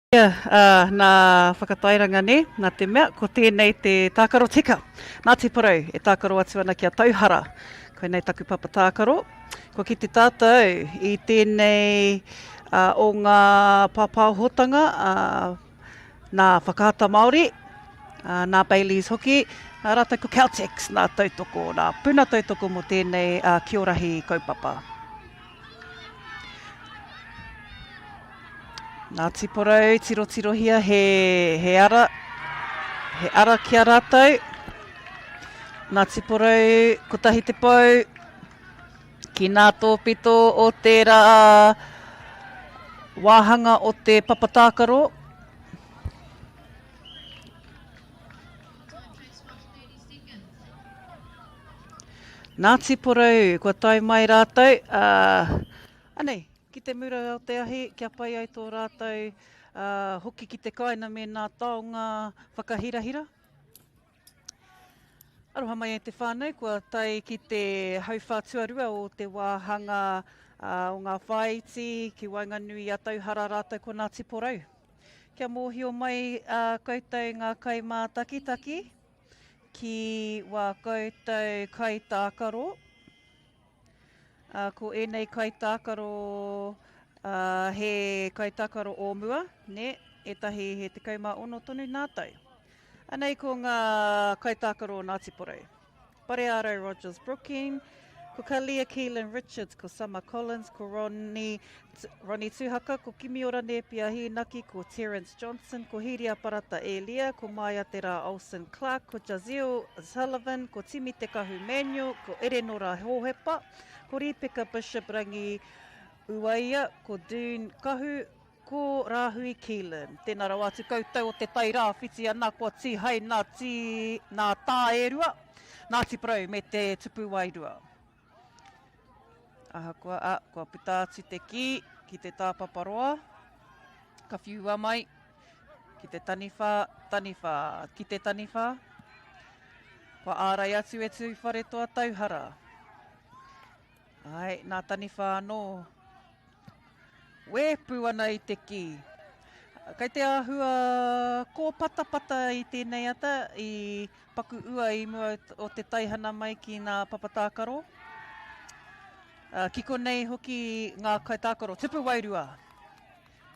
Ia, nā Whakatairanga nē, nā te mea, ko tēnei te tākaro tika. Ngāti Porou e tākaro atu ana ki a Tauhara. Koinei taku papa tākaro. Kua kite tātou i tēnei o ngā pāpāhotanga nā Whakaata Māori, nā Bayleys hoki, nā rātou ko Caltex, nā tautoko, nā puna tautoko mō tēnei kiorahi kaupapa. Ngāti Porou, tirotirohia he, he ara, he ara ki a rātou. Ngāti Porou, kotahi te pou, ki nā tōpito o tērā wāhanga o te papa tākaro. Ngāti Porou, kua tae mai rātou, ā, anei, ki te mura o te ahi, kia pai ai tō rātou hoki ki te kāinga me nā taonga whakahirahira. Aroha mai e te whānau, kua tae ki te hauwhā tuarua o te wāhanga o ngā whāiti ki waenganui i a Tauhara rātou ko Ngāti Porou. Kia mōhio mai koutou ngā kaimātakitaki, ki wā koutou kaitākaro. Ā, ko ēnei kaitākaro, ā, he kaitākaro o mua, nē, ētahi he 16 tonu nā tau. Anei ko ngā kaitākaro o Ngāti Porou. Pareārau Rogers Brooking, ko Kalia Keelan Richards, ko Summer Collins, ko Ronnie, Ronnie Tuhaka, ko Kimiora Nēpia Hīnaki, ko Terence Johnson, ko Hīria Parata Elia, ko Maia Te Rā Olsen Clark, ko Jazeel Sullivan, ko Timi Te Kahu Manuel, ko Erenora Hohepa, ko Rīpeka Bishop Rangi Uaia, ko Dune Kahu, ko Rāhui Keelan. Tēnā rawa atu koutou o Te Tai Rāwhiti ana kua tīhai nā tī, nā Tāerua, Ngāti Porou me te Tupu Wairua. Ahakoa, a, kua puta atu te kī ki te tāpaparoa, ka whiua mai ki te taniwha, taniwha, ki te taniwha. Kua ārai atu e Tūwharetoa tauhara. Ai, nā taniwha anō. Wēpū ana i te kī. Kei te āhua kōpatapata i tēnei ata, i paku ua i mua o te taihana mai ki ngā papa tākaro. Ki konei hoki ngā kaitākaro tupu wairua.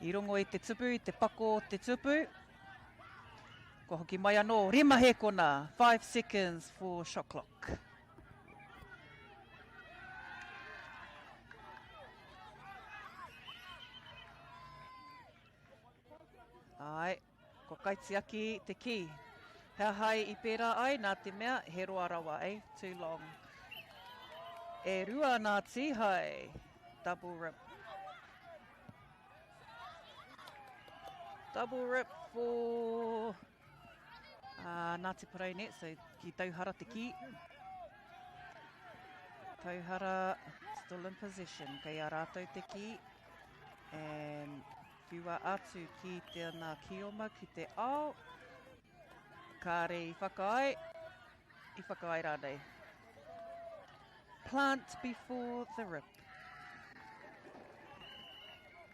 I rongo i te tupu, i te pako o te tupu. Kua hoki mai anō, rima hēkona, 5 seconds for shot clock. Āe, ko kaitiaki te kī. He aha i pērā ai, nā te mea, he roa rawa, eh? Too long. E rua nā tīhae. Double rip. Double rip for uh, Ngāti Porou net, so ki Tauhara te kī. Tauhara still in possession. Kei a rātou te kī. And whiua atu ki te ana kioma ki te ao. Kāre i whakaae, i whakaae rānei. Plant before the rip.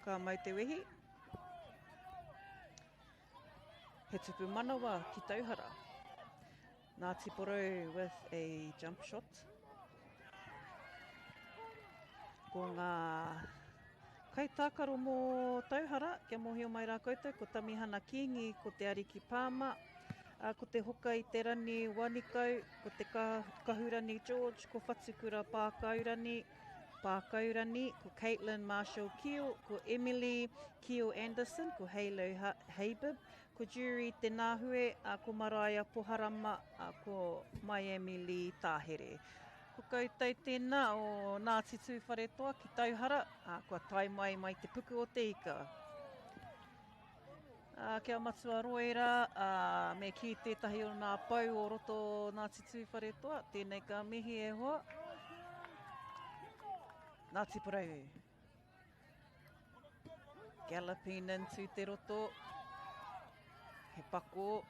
Ka mau te wehi. He tupu manawa ki Tauhara. Ngāti Porou with a jump shot. Ko ngā kaitākaro mō Tauhara, kia mōhio mai rā koutou, ko Tamihana Kīngi, ko Te Ariki Pāma, ko Te Hoka i te Rani Wanikau, ko Te Kahurani George, ko Whatukura Pākaurani, Pākaurani, ko Caitlin Marshall Keel, ko Emily Keel Anderson, ko Halo Habib, ko Jury Te Nāhue, ā, ko Maraea Poharama, ā, ko Miami Lee Tāhere. Ko koutou tēnā o Ngāti Tūwharetoa ki Tauhara, ā, kua tae mai mai te puku o te ika. Ā, kia Matua Roera, ā, me kī tētahi o nā pou o roto o Ngāti Tūwharetoa, tēnei ka mihi e hoa. Ngāti Porou. Galloping into te roto. He pako.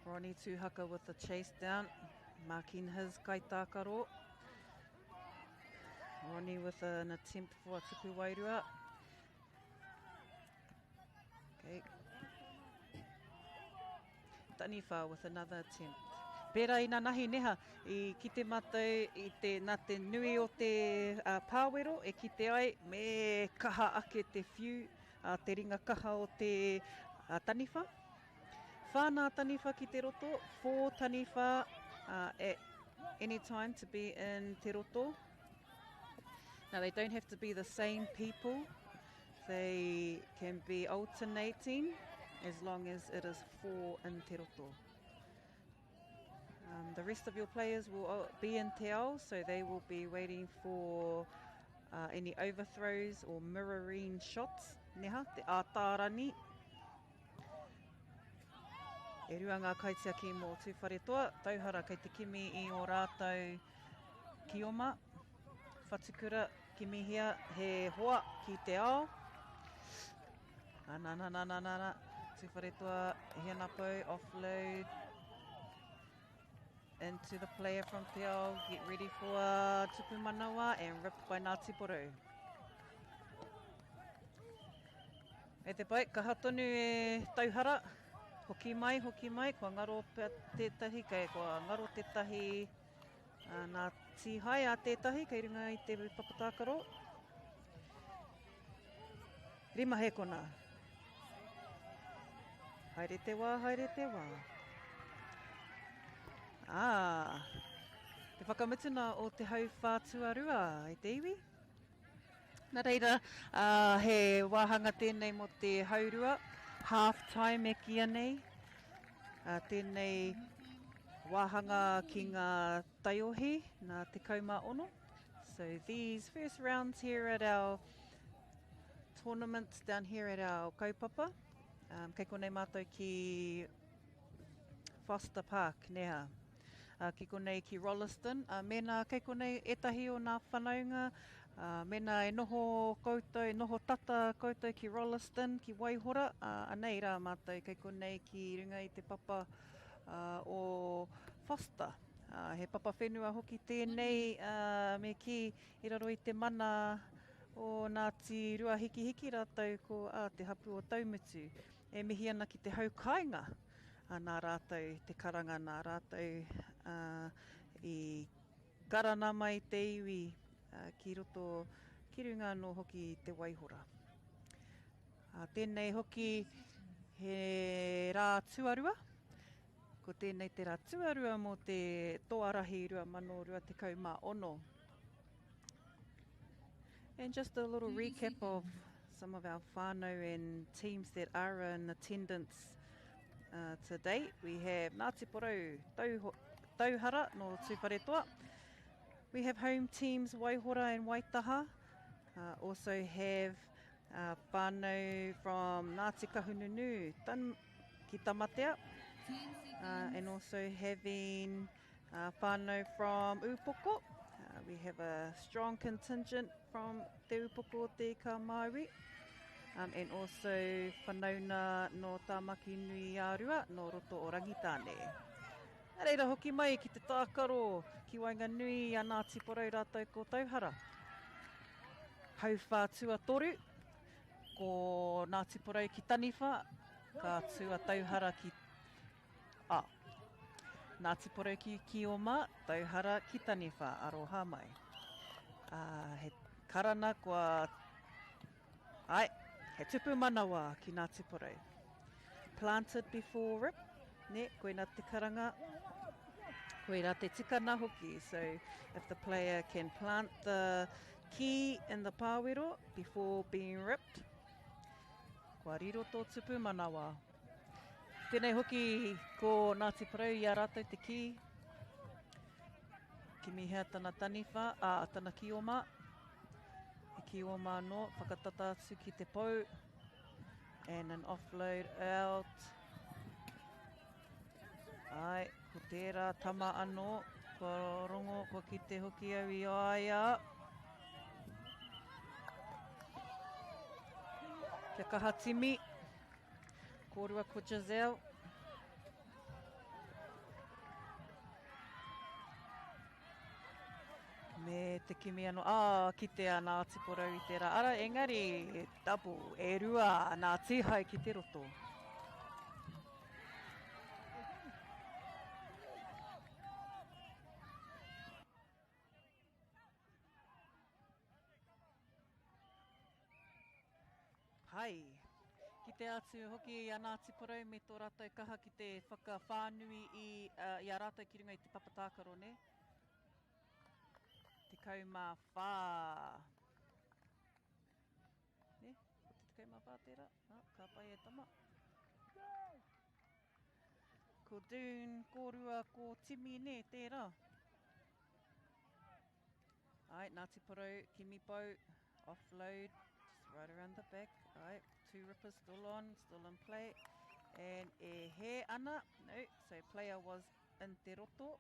Ronnie Tuhaka with the chase down, marking his kaitākaro. Ronnie with an attempt for a tupu wairua. Okay. Taniwha with another attempt. Pērā i nanahi neha, i kite mātou i te, nā te nui o te uh, pāwero e kite ai me kaha ake te whiu, uh, te ringa kaha o te uh, taniwha. Whā nā taniwha ki te roto, four taniwha uh, at any time to be in te roto. Now they don't have to be the same people. They can be alternating as long as it is four in te roto. Um, the rest of your players will uh, be in te ao, so they will be waiting for uh, any overthrows or mirroring shots. Neha, te ātārani. E rua ngā kaitiaki mō Tūwharetoa, Tauhara kei te kimi i ō rātou kioma. Whatukura, kimihia he hoa ki te ao. Ana, ana, ana, ana, ana. Tūwharetoa, Hianapou, offload into the player from Te Ao. Get ready for Tupu Manawa and ripped by Ngāti Porou. E te pai, kaha tonu e Tauhara. Hoki mai, hoki mai, kua ngaro pea tētahi, kei kua ngaro tētahi nā Tīhai a tētahi kei runga i te papa tākaro. Rima hēkona. Haere te wā, haere te wā. Ā, te whakamutuna o te hauwhā tuarua e te iwi. Nā reira, he wāhanga tēnei mō te haurua, half time e kīia nei. Tēnei wāhanga ki ngā taiohi, nā 16. So these first rounds here at our tournament down here at our kaupapa. Um, kei konei mātou ki Foster Park, neha. Ki konei ki Rolleston. Mēnā kei konei ētahi o nā whanaunga, mēnā e noho koutou, e noho tata koutou ki Rolleston, ki Waihora, anei rā mātou kei konei ki runga i te papa o Foster. He papa whenua hoki tēnei, me kī, i raro i te mana o Ngāti Ruahikihiki rātou ko te hapū o Taumutu. E mihi ana ki te hau kāinga. Nā rātou te karanga, nā rātou i karana mai te iwi ki roto, ki runga anō hoki i te Waihora. Tēnei hoki he rā tuarua, ko tēnei te rā tuarua mō te Toarahi 2026. And just a little recap of some of our whānau and teams that are in attendance uh, today. We have Ngāti Porou Tau, Tauhara no Tūwharetoa. We have home teams Waihora and Waitaha. Uh, also have uh, whānau from Ngāti Kahungunu Tan, ki Tamatea. Uh, and also having uh, whānau from Upoko. Uh, we have a strong contingent from Te Upoko o Te Ika Māui. Um, and also whanauna no Tāmaki nui ā-Rua, no roto o Rangitāne. Nā reira hoki mai ki te tākaro ki waenganui i a Ngāti Porou rātou ko Tauhara. Hauwhā tuatoru, ko Ngāti Porou ki Taniwha, ka tū a Tauhara ki A. Ngāti Porou ki Kioma, Tauhara ki Taniwha, aroha mai. A, he karana kua, ai, he tupu manawa ki Ngāti Porou. Planted before rip, ne, koina te karanga, koira te tikana hoki. So, if the player can plant the key in the pāwero before being ripped, kua riro tō tupu manawa. Tēnei hoki ko Ngāti Porou i a rātou te kī. Kimihia tana taniwha, ā, tana kioma. He kioma anō, whakatata atu ki te pou. And an offload out. Ai, ko tērā tama anō, kua rongo, kua kite hoki au i a ia. Kia kaha timi. Kōrua ko Giselle. Me te kimi anō, ah, kitea Ngāti Porou i tērā ara, engari, double, e rua nā Tīhai ki te roto. Pai. Kite atu hoki a Ngāti Porou me tō rātou kaha ki te whakawhānui i, uh, i a rātou ki runga i te papa tākaro, nē? 14. Nē? Ko te 14 tērā? Ah, ka pai e tama. Ko Dune, kōrua, ko Timi, nē, tērā. Ai, Ngāti Porou, Kimi Pou, offload, just right around the back. Ai, two rippers still on, still in play. And e hē ana, no, so player was in te roto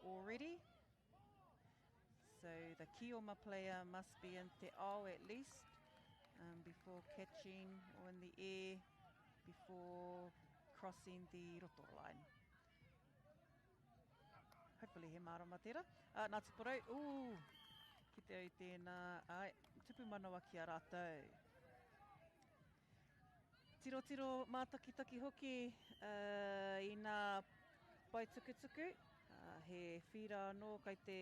already. So the Kioma player must be in te ao at least um, before catching or in the air before crossing the roto line. Hopefully he mārama tērā. Uh, Ngāti Porou, ooh, kite au tēnā, ai, tupu manawa ki a rātou. Tirotiro mātakitaki hoki uh, i nā paetukutuku, uh, he whīra anō kai te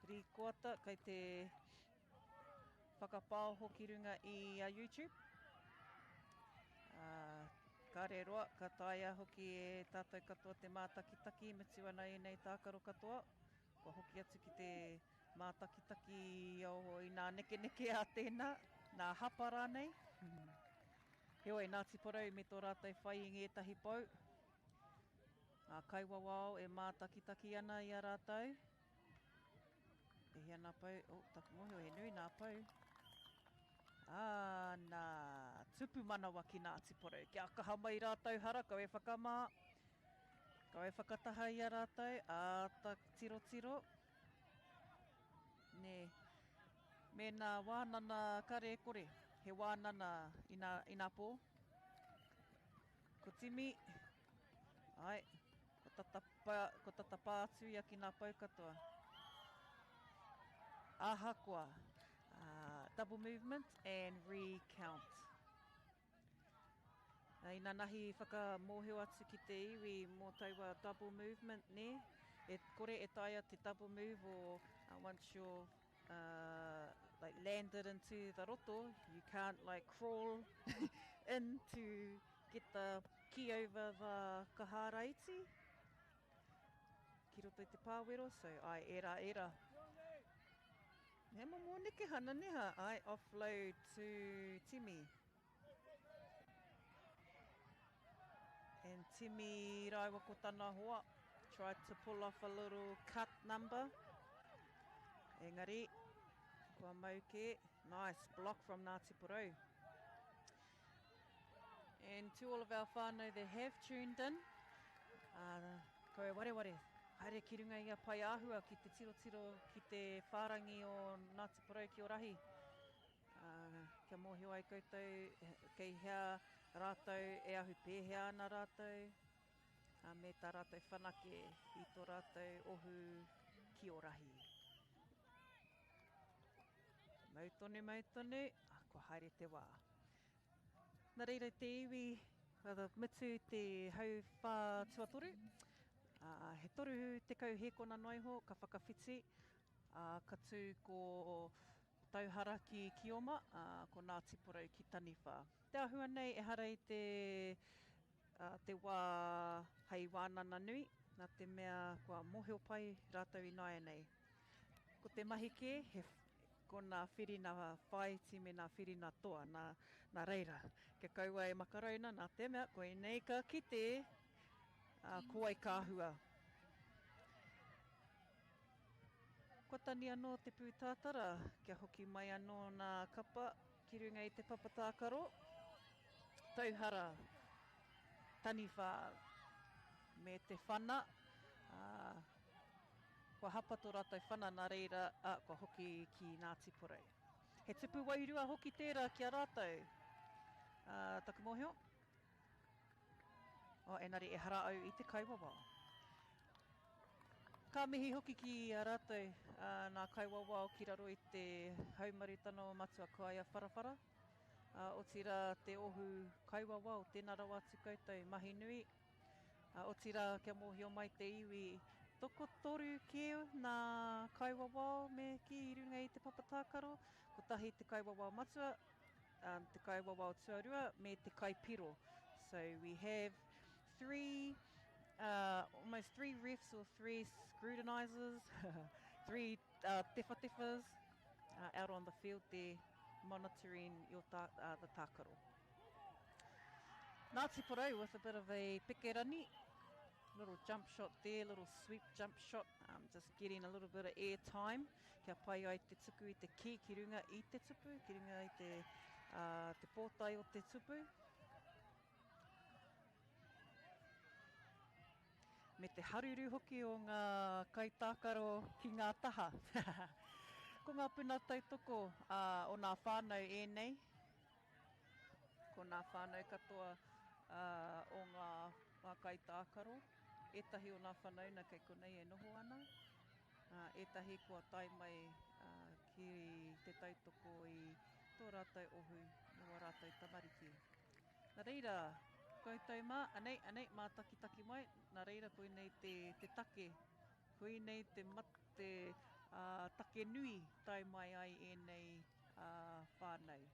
rīkoata, kai te whakapaoho ki runga i a YouTube. Uh, kāre roa, ka taea hoki e tātou katoa te mātakitaki, mutu ana ēnei tākaro katoa. Kua hoki atu ki te mātakitaki o i nā nekeneke a tēnā, nā hapa rānei. Heoi, Ngāti Porou me tō rātou whai i ngētahi pou. Ngā kaiwawao e mātakitaki ana i a rātou. E hia nā pou? Oh, taku mōhio, he nui nā pou. Ā, nā, tupu manawa ki Ngāti Porou. Kia kaha mai rātou hara, kau e whakamā, kau e whakataha i a rātou, āta tirotiro. Nē, mēnā wānana kare kore, he wānana ina, inapō. Ko Timi, ai, ko tata, pa, ko tata pā atu ia ki nā pou katoa. Ahakoa, uh, double movement and recount. Uh, inanahi whakamōhio atu ki te iwi mō taua double movement, nē? E kore e taea te double move or uh, once you're uh, like landed into the roto, you can't like crawl in to get the key over the kahāra iti ki roto i te pāwero, so ai, ērā, ērā. He momo nekehana neha, ai, offload to Timi. And Timi rāua ko tana hoa tried to pull off a little cut number. Engari, kua mau kē. Nice block from Ngāti Porou. And to all of our whānau that have tuned in, uh, ko e wareware, haere ki runga i a Paeāhua ki te tirotiro ki te whārangi o Ngāti Porou ki Orahi. Ā, kia mōhio ai koutou kei hea rātou e ahu pēhea ana rātou, ā, me tā rātou whanake i tō rātou ohu kiorahi. Mau tonu, mau tonu, ā, kua haere te wā. Nā reira te iwi, mutu te hauwhā tuatoru, ā, he 30 hēkona noa iho ka whakawhiti, ā, ka tū ko Tauhara ki Kioma, ā, ko Ngāti Porou ki Taniwha. Te āhua nei ehara i te, ā, te wā hei wānana nui, nā te mea kua mōhio pai rātou ināianei. Ko te mahi kē, he, ko nā whirina whāiti me nā whirina toa, nā, nā reira, kia kaua e makarauna, nā te mea, koinei ka kite, ā, ko wai ka hua. Kua tani anō te pūtātara kia hoki mai anō nā kapa ki runga i te papa tākaro. Tauhara, taniwha me te whana. Ā, kua hapa tō rātou whana nā reira, ā, kua hoki ki Ngāti Porou. He tupu wairua hoki tērā ki a rātou, ā, taku mōhio. Oh, engari ehara au i te kaiwawao. Ka mihi hoki ki a rātou nā kaiwawao ki raro i te haumarutana o Matua Kaia Wharawhara, otirā te ohu kaiwawao, tēnā rawa atu koutou, mahi nui. Otirā kia mōhio mai te iwi, tokotoru kē nā kaiwawao me kī i runga i te papa tākaro, kotahi te kaiwawao matua, te kaiwawao tuarua me te kaipiro. So we have three, uh, almost three refs or three scrutinizers, three uh, tewhatewhas uh, out on the field there monitoring your ta uh, the tākaro. Ngāti Porou with a bit of a pikerani, little jump shot there, little sweep jump shot, um, just getting a little bit of air time. Kia pai ai te tuku i te ki ki runga i te tupu, ki runga i te, uh, te pōtae o te tupu. Me te haruru hoki o ngā kaitākaro ki ngā taha. Ko ngā puna tautoko o nā whānau ēnei. Ko nā whānau katoa o ngā, ngā kaitākaro. Ētahi o nā whanauna kei konei e noho ana. Ētahi kua tae mai ki te tautoko i tō rātou ohu me wā rātou tamariki. Nā reira, koutou mā, anei, anei, mātakitaki mai, nā reira koinei te, te take, koinei te mate, ā, take nui tae mai ai ēnei, ā, whānau.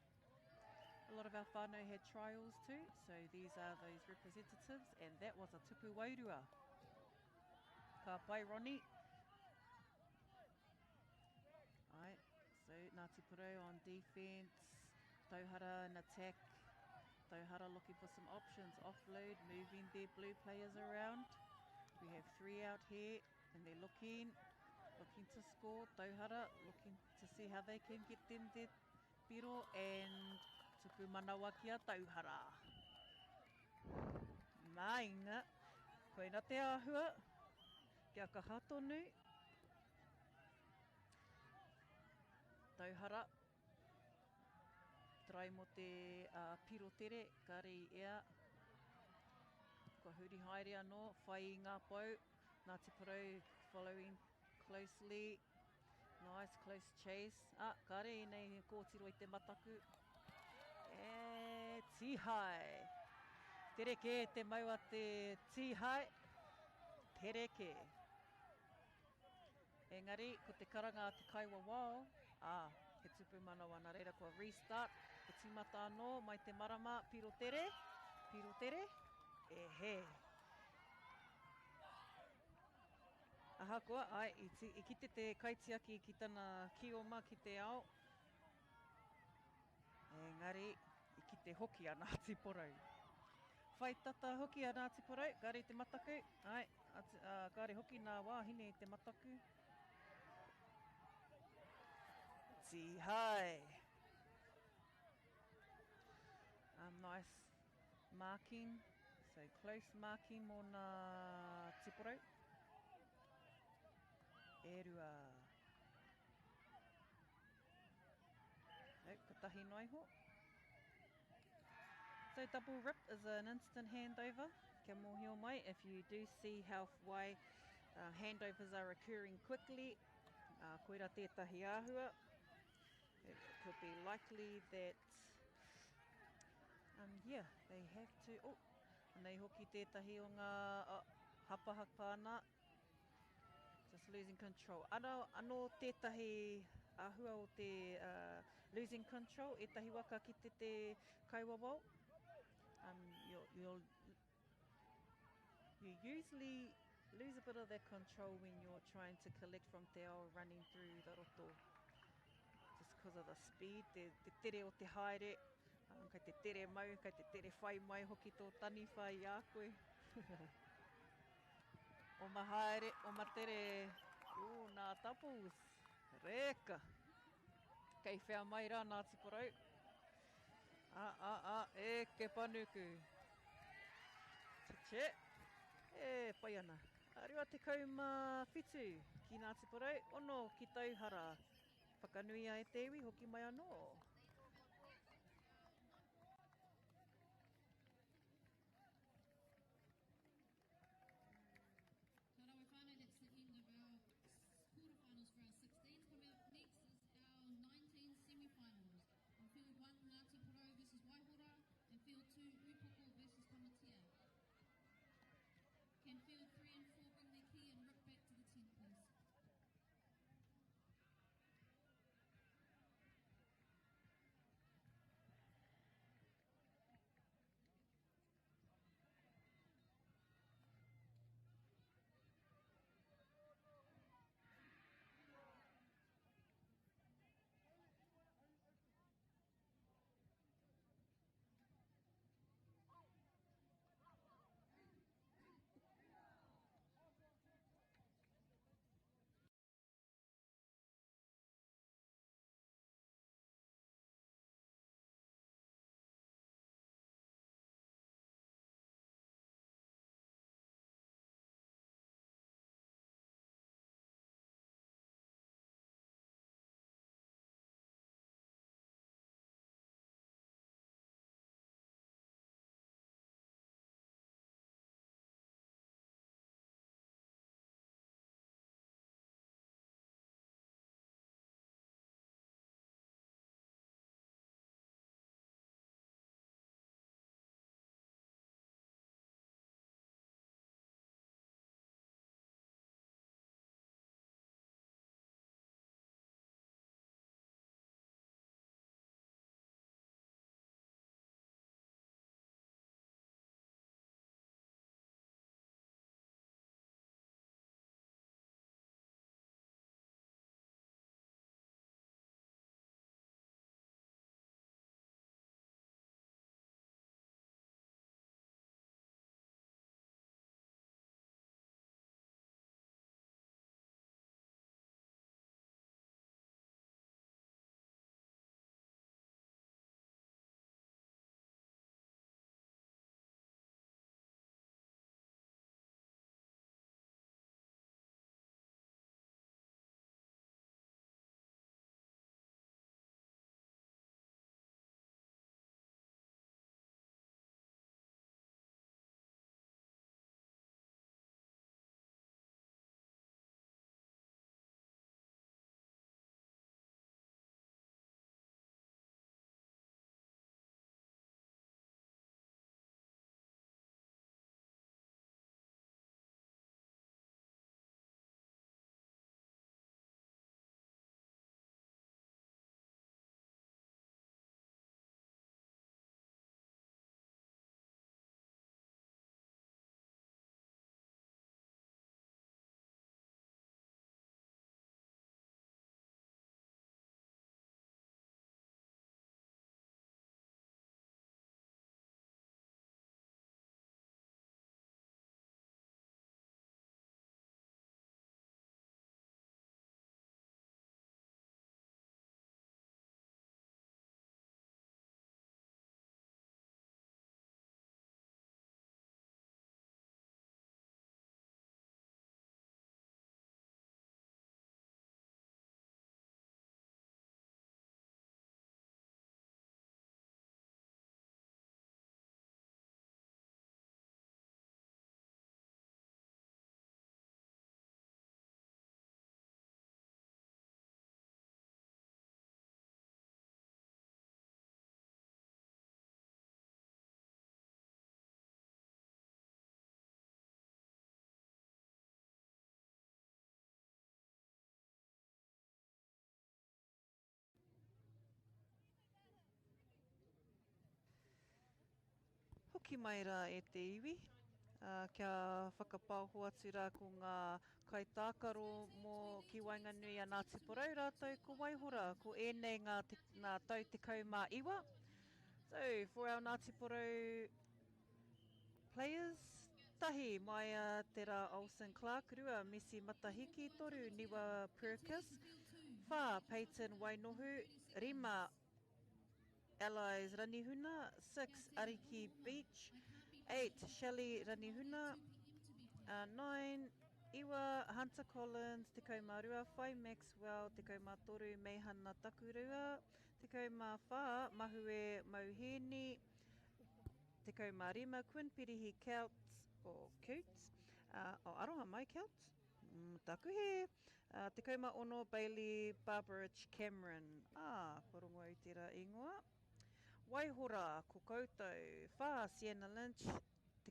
A lot of our whānau had trials too, so these are those representatives, and that was a tupu wairua. Ka pai, Ronnie. Ai, so Ngāti Porou on defense, Tauhara in attack. Tauhara looking for some options, offload, moving their blue players around. We have three out here and they're looking, looking to score. Tauhara looking to see how they can get them their piro and tupu manawa ki a Tauhara. Mainga, koina te āhua, kia kaha tonu. Tauhara, Try mo te uh, piro tere, kare i ea. Kua huri haere anō, whai i ngā pou. Ngāti Porou following closely. Nice close chase. Ah, kare ēnei kōtiro i te mataku. E, tīhae. Tere kē te mau a te tīhae. Tere kē. Engari, ko te karanga a te kaiwawao, ā, he tupu manawa, nā reira kua restart, te tīmata anō mai te marama, piro tere, piro tere, e hē. Ahakoa, āe, i, ti, i kite te kaitiaki ki tana kioma ki te ao, Engari, i kite hoki a Ngāti Porou. Whai tata hoki a Ngāti Porou, kāre i te mataku, āe, ā, kāre hoki nā wāhine i te mataku. Tīhae! Um, nice marking, so close marking mō Ngāti Porou. E rua. Nope, kotahi noa iho. So double rip is an instant handover. Kia mōhio mai, if you do see how why uh, handovers are occurring quickly, uh, koira tētahi āhua. It could be likely that um, yeah, they have to... Oh, anei hoki tētahi o ngā uh, hapa hapa ana. Just losing control. Ano, anō tētahi āhua o te uh, losing control, ētahi waka ki te te kaiwawao. Um, you'll, you'll, you usually lose a bit of that control when you're trying to collect from te ao running through the roto. Just because of the speed, te, te tere o te haere, um, kei te tere mau, kei te tere whai mai hoki tō taniwha i a koe. Oma haere, oma tere, ū, nā tapus, reka. Kei whea mai rā Ngāti Porou. A, a, a, e ke panuku. Che, e, pai ana. A 27 ki Ngāti Porou, ono ki Tauhara. Whakanuia e te iwi, hoki mai anō. Ka rawe whānau, that's the end of our. Hoki mai rā e te iwi, kia whakapaoho atu rā ko ngā kaitākaro mō ki waenganui a Ngāti Porou rātou ko Waihora, ko ēnei ngā, ngā tau 19. So, for our Ngāti Porou players, tahi, Maia Te Rā Olsen Clark, rua, Missy Matahiki, toru, Niwa Purkiss, whā, Peyton Wainohu, rima, Allies Ranihuna, 6 Ariki Beach, 8 Shelley Ranihuna, 9 Iwa Hunter Collins, 12 Whai Maxwell, 13 Meihana Takurua, 14 Mahue Mauheni, 15 Quinn Pirihi Coutts, or Coots, uh, oh, aroha mai Coutts. Mm, taku he. Uh, 16 Bailey Barbarich Cameron. Ah, kua rongo au tērā ingoa. Waihora, ko koutou. 4 Sienna Lynch,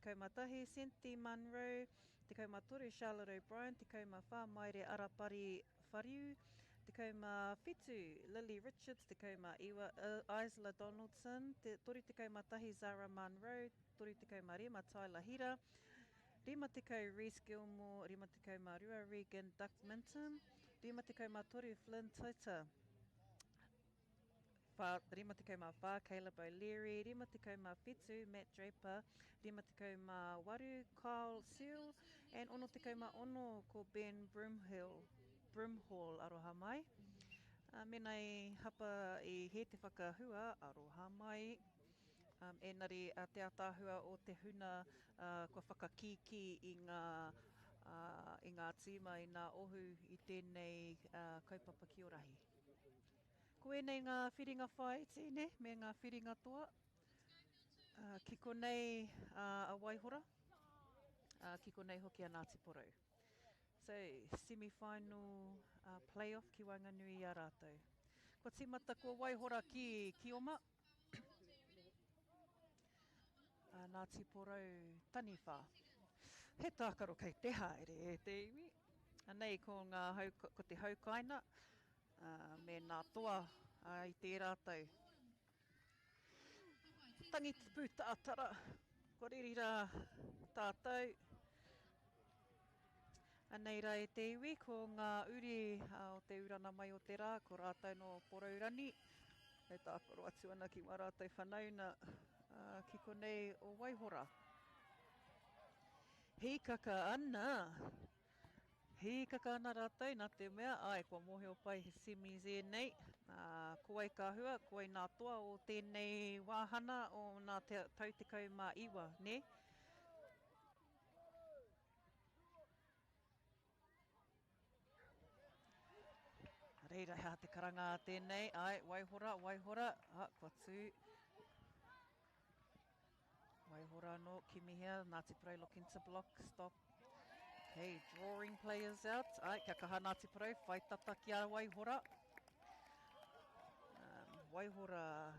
11 Cynthia Munro, 13 Charlotte O'Brien, 14 Maire Arapari Whariu, 17 Lily Richards, 19 Isla Donaldson, 31 Zara Munro, 35 Tyler Hira, 50 Reece Gilmore, 52 Regan Duckminton, 53 Flynn Tita, 54 Caleb O'Leary, 57 Matt Draper, 58 Kyle Searle, and 66 ko Ben Broomhill, Broomhall, aroha mai. Uh, mena i hapa i he te whakahua, aroha mai. Um, enari a te ataahua o te huna uh, kua whakakīkī i ngā, uh, i ngā tīma, i ngā ohu i tēnei uh, kaupapa ki Orahi. Ko ēnei ngā whiringa whāiti, ne, me ngā whiringa toa. Uh, ki konei uh, a Waihora, uh, ki konei hoki a Ngāti Porou. So, semi-final uh, playoff ki waenganui i a rātou. Kua tīmata ko Waihora ki Kioma. A Ngāti Porou taniwha. He tākaro kei te haere e te iwi. Anei ko, ngā hau, ko te haukaina uh, me nā toa uh, i tērā tau. Tangi te pūtātara, kua riri rā tātou. Anei rā e te iwi, ko ngā uri o te urana mai o te rā, ko rātou nō Porourani, e tākaro atu ana ki wā rātou whanauna ki konei o Waihora. Hīkaka ana! Hīkaka ana rātou nā te mea, āe, kua mōhio pai he semis ēnei, ā, ko wai ka hua, ko wai nā toa o tēnei wāhana o nā tau 19, nē? Reira, he aha te karanga a tēnei? Ai, waihora, waihora. Ah, kua tū. Waihora anō, kimihia. Ngāti Porou looking to block, stop. Okay, drawing players out. Ai, kia kaha Ngāti Porou, whai tata ki a Waihora. Um, waihora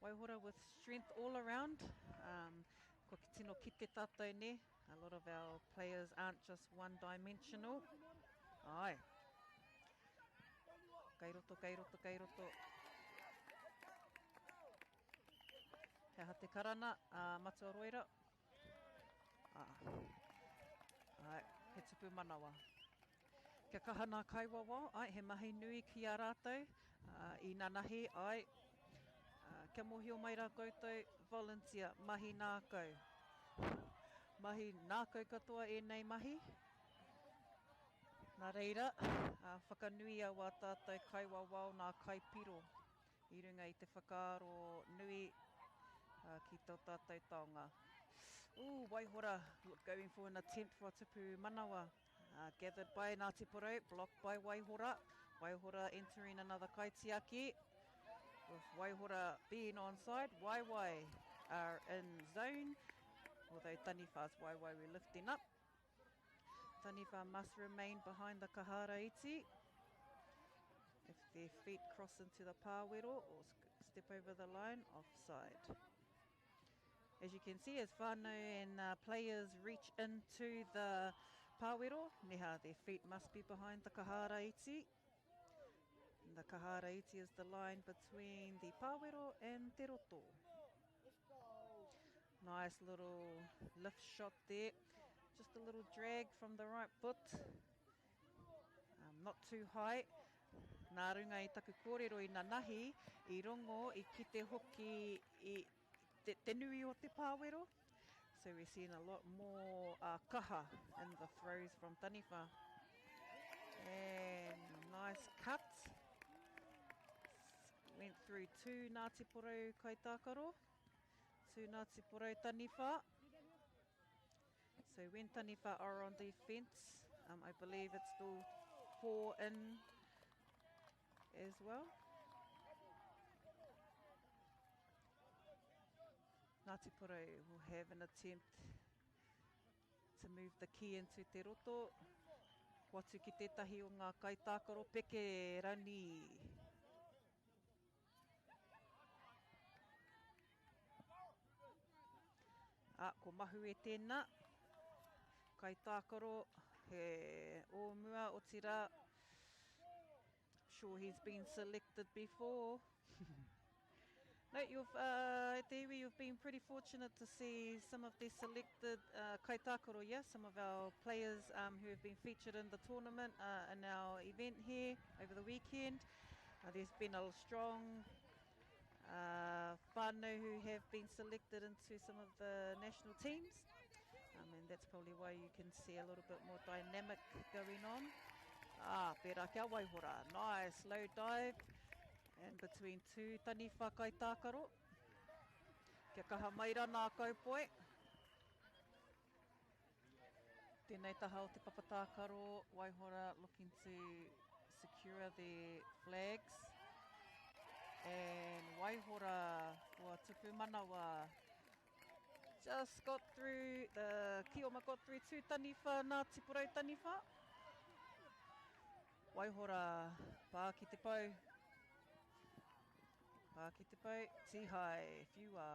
Waihora with strength all around. Um, kua tino kite tātou ne. A lot of our players aren't just one-dimensional. Ai. Kei roto, kei roto, kei roto. He aha te karana, a Matua Roera. Ah. Ai, he tupu manawa. Kia kaha nā kaiwawao, ai, he mahi nui ki a rātou, uh, i nanahi, ai, uh, kia mōhio mai rā koutou, volunteer, mahi nākau. Mahi nākau katoa ēnei mahi. Nā reira, uh, whakanuia wā tātou kaiwawao nā kaipiro i runga i te whakaaro nui uh, ki tō tātou taonga. Ooh, Waihora, going for an attempt for a tupu manawa. Uh, gathered by Ngāti Porou, blocked by Waihora. Waihora entering another kaitiaki. With Waihora being onside, Waiwai are in zone. Although Taniwha's Waiwai were lifting up. Taniwha must remain behind the Kahara iti. If their feet cross into the pāwero or step over the line, offside. As you can see, as whānau and uh, players reach into the pāwero, neha, their feet must be behind the kahara iti. And the kahara iti is the line between the pāwero and te roto. Nice little lift shot there. Just a little drag from the right foot. Um, not too high. Nā runga i taku kōrero i nanahi, i rongo, i kite hoki i te, te nui o te pāwero. So we're seeing a lot more uh, kaha in the throws from Taniwha. And nice cut. Went through two Ngāti Porou kaitākaro. Two Ngāti Porou Taniwha. So when Taniwha are on defence, um, I believe it's still four in as well. Ngāti Porou will have an attempt to move the key into te roto. Watu ki tētahi o ngā kaitākaro peke rani. Ah, ko Mahue tēnā. Kaitākaro, he o mua, otirā. Sure he's been selected before. No, you've, uh, te iwi, you've been pretty fortunate to see some of the selected uh, kaitākaro, yeah, some of our players um, who have been featured in the tournament uh, in our event here over the weekend. Uh, there's been a strong uh, whānau who have been selected into some of the national teams. Um, and that's probably why you can see a little bit more dynamic going on. Ah, pērā kia waihora. Nice low dive. And between two taniwha kaitākaro. Kia kaha mai rā nā kaupoi. Tēnei taha o te papa tākaro, Waihora looking to secure the flags. And Waihora kua tupu manawa. Just got through, the Kioma got through two taniwha, Ngāti Porou taniwha. Waihora, pā ki te pou. Pā ki te pou, tīhae, whiua.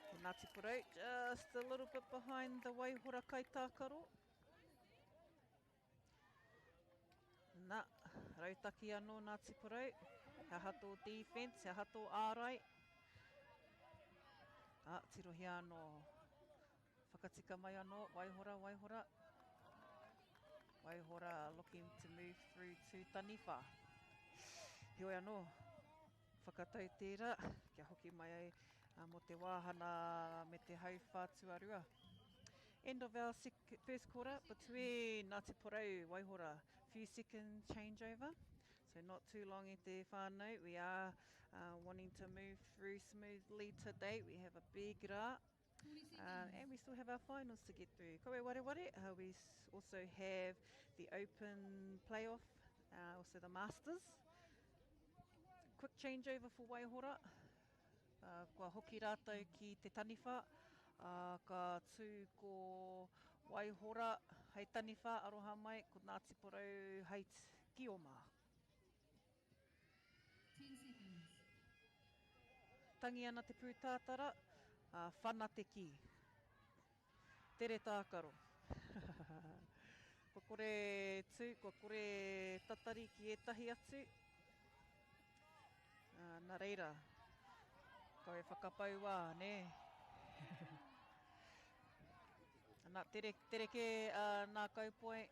Ko Ngāti Porou, just a little bit behind the Waihora kaitākaro. Nā, rautaki anō Ngāti Porou. He aha tō defense, he aha tō ārai. Ah, tirohia anō. Whakatika mai anō, Waihora, Waihora. Waihora looking to move through to Taniwha. Heoi anō, whakatau tērā, kia hoki mai ai mō te wāhana me te hauwhā tuarua. End of our first quarter between Ngāti Porou, Waihora. Few second changeover, so not too long e te whānau. We are uh, wanting to move through smoothly today. We have a big rā. Uh, and we still have our finals to get through. Koe ware ware, uh, we also have the open playoff, uh, also the Masters. Quick changeover for Waihora. Uh, kua hoki rātou ki te taniwha. Uh, ka tū ko Waihora hei taniwha, aroha mai, ko Ngāti Porou hei kioma. 10 seconds. Tangi ana te pūtātara, ā, whana te kī. Tere tākaro. Kua kore tū, kua kore tatari ki ētahi atu. Ā, nā reira, kau e whakapau wā, nē? Ana, tere, tere kē uh, nā kaupoi.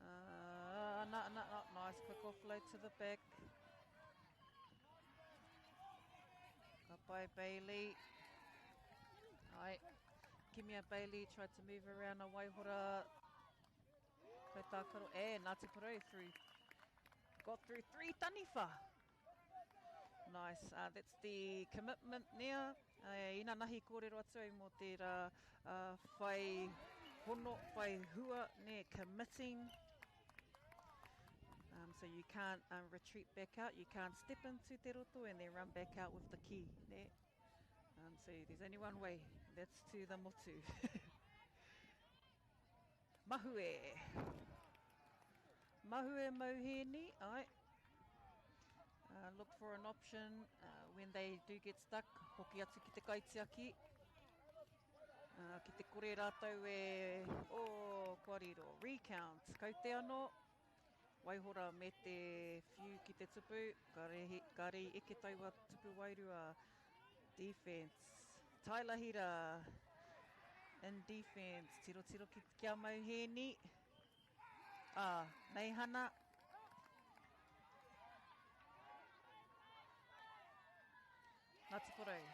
Uh, ana, ana, oh, nice quick offload to the back. Ka pai Bailey. Ai. Kimia Bailey tried to move around a Waihora. Kai tākaro. E, Ngāti Porou through. Got through three taniwha. Nice. Uh, that's the commitment there. Uh, inanahi kōrero atu ai mō tērā uh, whai hono, whai hua, ne, committing. Um, so you can't um, retreat back out, you can't step into te roto and then run back out with the key. Ne? Um, so there's only one way, that's to the motu. Mahue. Mahue Mauheni, ai. Uh, look for an option uh, when they do get stuck, hoki atu ki te kaitiaki. Uh, ki te kore rātou e, oh, kua riro. Recount, kaute anō. Waihora me te whiu ki te tupu, kāre i eke taua tupu wairua. Defense. Tyler Hira in defense. Tirotiro ki, ki a Mauhēni. Ah, Neihana. Ngāti Porou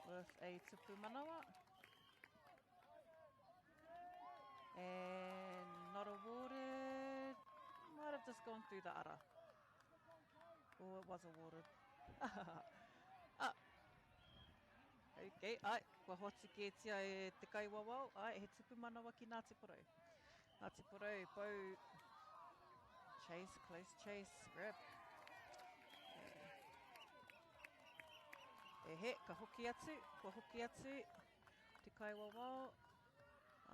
with a tupu manawa. And not awarded. Might have just gone through the ara. Oh, it was awarded. ah. Okay, ai, kua hoatu kētia e te kaiwawao. Ai, he tupu manawa ki Ngāti Porou. Ngāti Porou, pau chase, close chase, grab. E he, ka hoki atu, kua hoki atu te kaiwawao.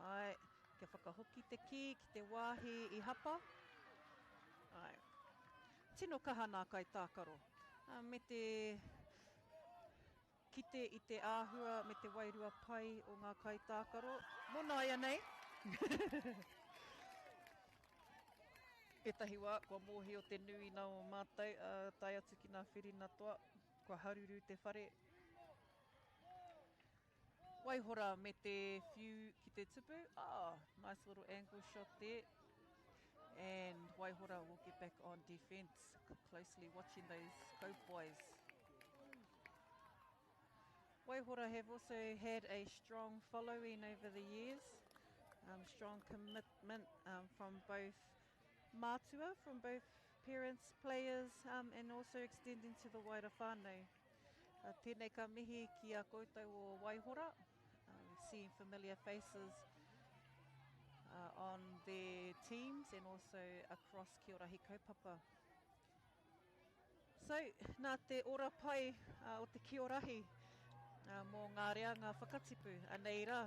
Āe, kia whakahoki te kī ki te wāhi i hapa. Āe. Tino kaha nā kaitākaro. Me te kite i te āhua me te wairua pai o ngā kaitākaro. Mō nāianei. Ētahi wā, kua mōhio te nui nā o mātou, tae atu ki ngā whirina toa, kua haruru te whare. Waihora me te whiu ki te tupu. Oh, nice little angle shot there. And Waihora will get back on defence, closely watching those Cove boys. Waihora have also had a strong following over the years, strong commitment from both mātua, from both parents, players, and also extending to the wider whānau. Tēnei ka mihi ki a koutou o Waihora. We've seen familiar faces on their teams and also across Kiorahi Kaupapa. So, nā te ora pai o te Kiorahi mō ngā reanga whakatipu, anei rā,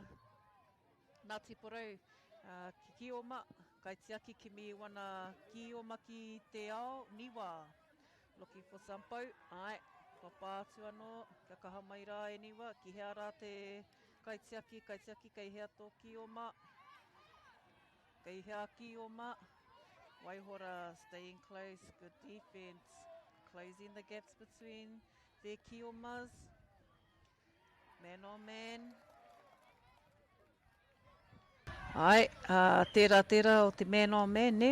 Ngāti Porou ki Kioma, kaitiaki kimi wana kioma ki te ao, niwa. Looking for some pou, ae, kua pā atu anō, kia kaha mai rā e niwa, ki hea rā te kaitiaki, kaitiaki kei hea tō kioma, kei hea kioma, Waihora staying close, good defense, closing the gaps between their kiomas. Man on man. Ai, uh, tērā, tērā o te man on man, ne?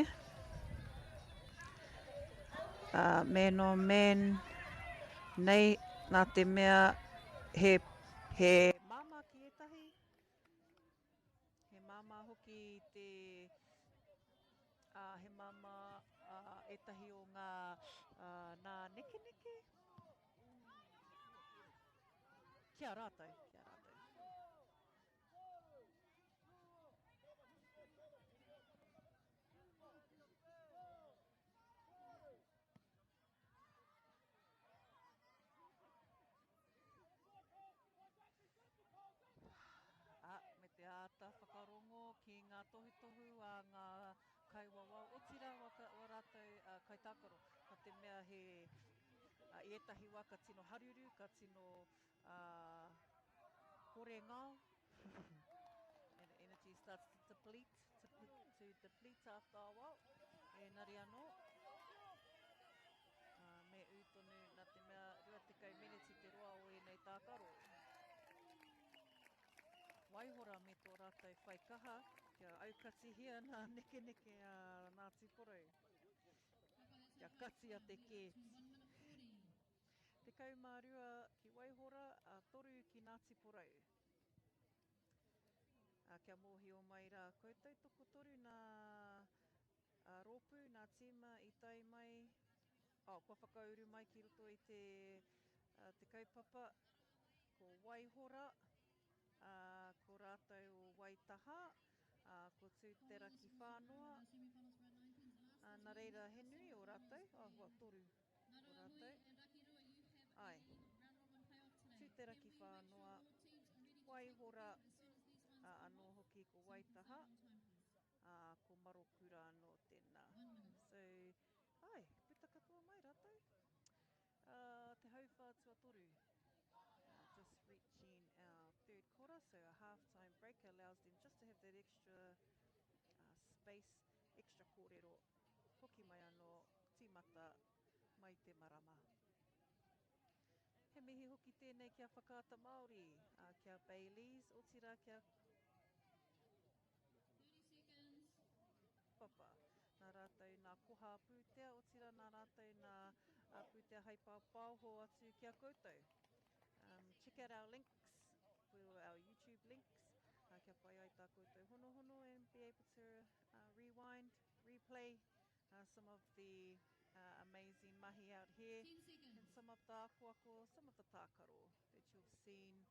Uh, man on man nei, nā te mea he, he māmā ki ētahi, he māmā hoki te, uh, he māmā uh, ētahi o ngā uh, nā nekeneke, Ki a rātou, ki a rātou. Ā, me te āta whakarongo ki ngā tohutohu a ngā kaiwawao, otirā wā rātou kaitākaro, nā te mea he, i ētahi wā ka tino haruru, ka tino kore ngao, and the energy starts to deplete, to, to deplete after a while, engari anō, me ū tonu nā te mea 20 meneti te roa o ēnei tākaro. Waihora me tō rātou whai kaha kia aukatihia nā nekeneke a Ngāti Porou. Kia katia te kēti. 12 ki Waihora, a toru ki Ngāti Porou. A, kia mōhio mai rā koutou tokotoru nā rōpū, nā tīma i tae mai, oh, kua whakauru mai ki roto i te, te kaupapa, ko Waihora, ā, ko rātou o Waitaha, ā, ko Tū-te-raki-whānoa, ā, nā reira he nui o rātou, oh, well, toru o rātou, āe, Tū-te-raki-whānoa, Waihora, ā, anō hoki ko Waitaha, ā, ko Marokura anō tēnā. So, āe, puta katoa mai rātou. Ā, te hauwhā tuatoru. Just reaching our third quarter, so a half-time break allows them just to have that extra uh, space, extra kōrero. hoki mai anō, tīmata mai te marama. He mihi hoki tēnei ki a Whakaata Māori, ā, ki a Bayleys, otirā ki a 30 seconds. Papa. Nā rātou nā koha pūtea, otirā nā rātou nā pūtea hai pāpaoho atu ki a koutou. Um, check out our links, for our YouTube links, uh, kia pai ai tā koutou honohono and be able to uh, rewind, replay uh, some of the uh, amazing mahi out here and some of the akoako, some of the tākaro that you've seen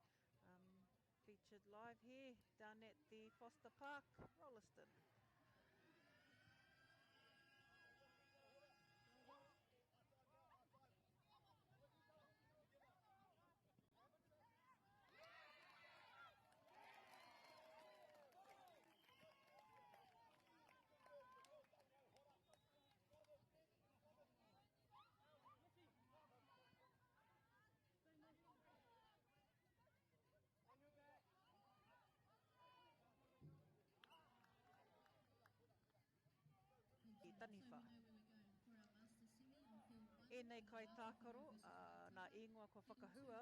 um, featured live here down at the Foster Park, Rolleston. I taniwha. Ēnei kaitākaro, nā ingoa kua whakahua,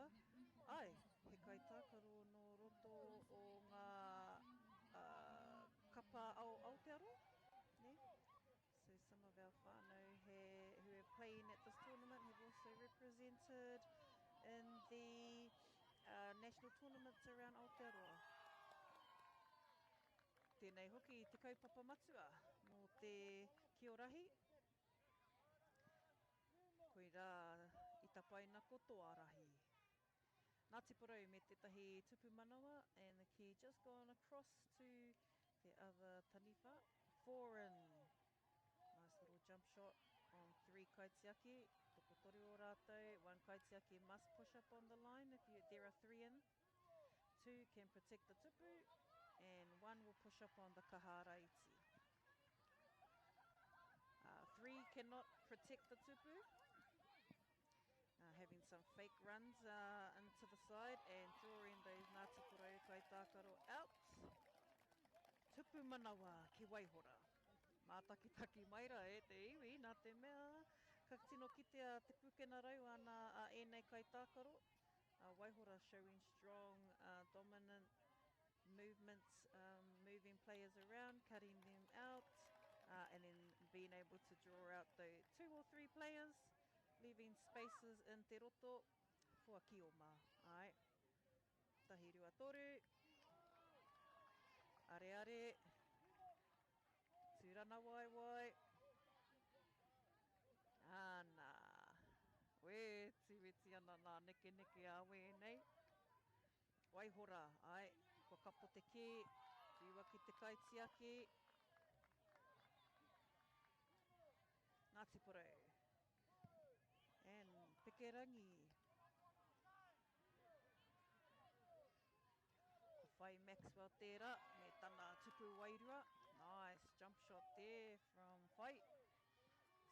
ai, he kaitākaro nō roto o ngā kapa ao Aotearoa, nē? So some of our whānau he, who are playing at this tournament have also represented in the uh, national tournaments around Aotearoa. Tēnei hoki te kaupapa matua mō te Kiorahi. Koirā i tapaina ko Toarahi. Ngāti Porou me tētahi tupu manawa and the key just gone across to the other taniwha. Foreign. Nice little jump shot on three kaitiaki. Tokotoru o rātou. One kaitiaki must push up on the line if you, there are three in. Two can protect the tupu and one will push up on the kahara iti. Uh, three cannot protect the tupu. Uh, having some fake runs uh, into the side and drawing those Ngāti Porou kaitākaro out. Tupu manawa ki Waihora. Mātakitaki mai rā e te iwi, nā te mea ka tino kitea te pūkena rau ana a ēnei kaitākaro. Uh, Waihora showing strong, uh, dominant movements, um, moving players around, cutting them out, uh, and then being able to draw out the two or three players, leaving spaces in te roto for Kioma. Ai. Tahi rua toru. Are are. Tūrana waewae. Ana. Weti weti ana nā nekeneke a wēnei. Waihora, ai, kua kapo te kī, whiua ki te kaitiaki. Ngāti Porou. And Pekerangi. Ko Whai Maxwell tērā, me tana tupu wairua. Nice jump shot there from Whai.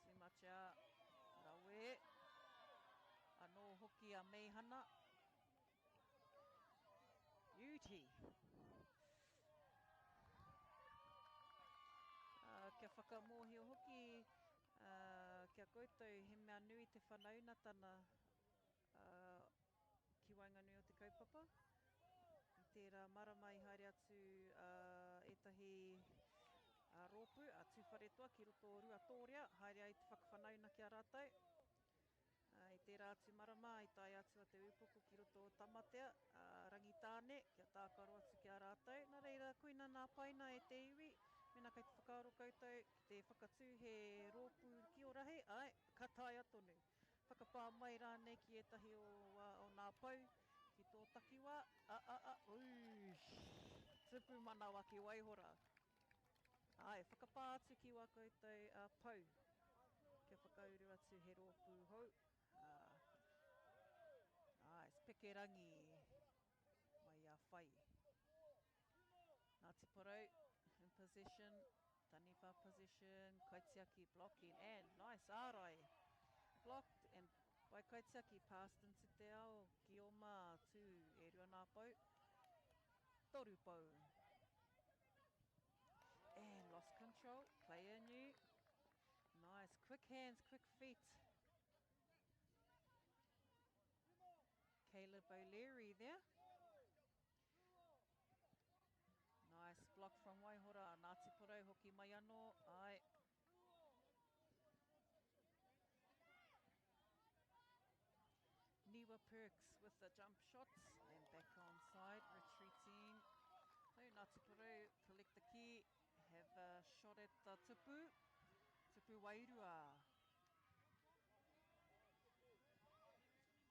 Too much out. Rawe. Anō hoki a Meihana. Beauty. Uh, kia whakamōhio hoki uh, kia koutou he mea nui te whanaunatana uh, ki waenganui o te kaupapa. I tērā marama i haere atu uh, ētahi uh, rōpū a Tūwharetoa ki roto o Ruatōrea, haere ai te whakawhanauna ki a rātou. I tērā atu marama i tae atu a Te Ūpoko ki roto o Tamatea, a Rangitāne, kia tākaro atu ki a rātou. Nā reira, koina nā paina e te iwi, mēnā kei te whakaaro koutou ki te whakatū he rōpū kiorahi, āe, ka taea tonu. Whakapā mai rānei ki ētahi o, o nā pou ki tō takiwā, a, a, a, ūsh, tupu manawa ki Waihora. Āe, whakapā atu ki wā koutou uh, pou, kia whakauru atu he rōpū hou. Uh, nice, pekerangi mai a whai. Ngāti Porou in possession, Taniwha possession, Kaitiaki blocking, and nice ārai. Blocked and by Kaitiaki passed into te ao, ki oma, tū, e rua nā pou, toru pou. And lost control, player new. Nice. Quick hands, quick feet. Caleb O'Leary there. Nice block from Waihora. Ngāti Porou hoki mai anō. Ai. Niwa Perks with the jump shots and back on side, retreating. So Ngāti Porou collect the key, have a shot at the tupu, tupu wairua.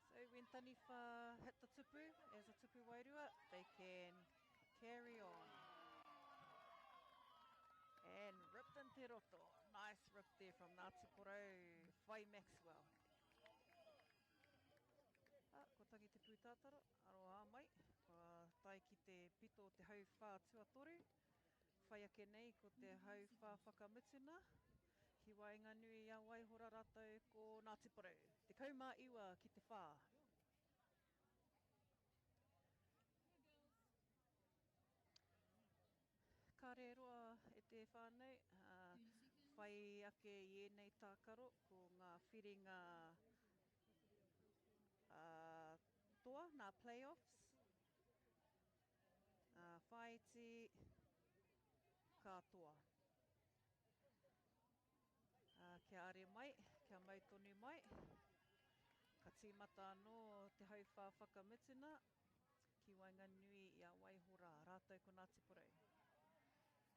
So when Taniwha hit the tupu as a tupu wairua, they can carry on. And ripped in te roto. Nice rip there from Ngāti Porou, Whai Maxwell. Ah, ko tangi te pūtātara, aroha mai. Kua tae ki te pito o te hauwhā tuatoru. Whai ake nei ko te hauwhā whakamutuna. Ki waenganui i a Waihora ratou ko Ngāti Porou. 19 ki te whā. Kāre roa e te whānau, whai ake i ēnei tākaro ko ngā whiringa toa, ngā play-offs, whāiti, ka toa. Kia are mai, kia mau tonu mai. Ka tīmata anō te hauwhā whakamutuna ki waenganui i a Waihora rātou ko Ngāti Porou.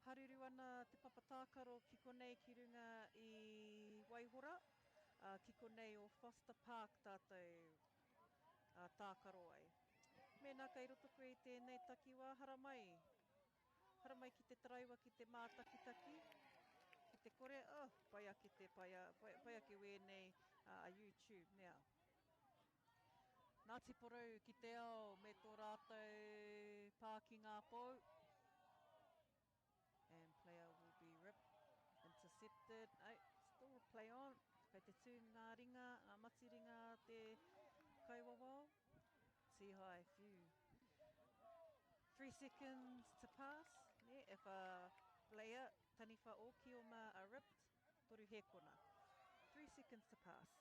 Haruru ana te papa tākaro ki konei ki runga i Waihora, ā, ki konei o Foster Park tātou tākaro ai. Mēnā kei roto koe i tēnei takiwā, haramai! Haramai ki te taraiwa ki te mātakitaki, ki te kore, oh, pai ake te pai, pai, pai ake wēnei a YouTube nea. Ngāti Porou ki te ao me tō rātou pā ki ngā pou. And player will be ripped, intercepted. No, still play on. Kei te tū ngā ringa, ngā matiringa te kaiwawao. Tihai, whiu. 3 seconds to pass. Ne, if a player, taniwha o Kioma are ripped, toru hēkona. 3 seconds to pass.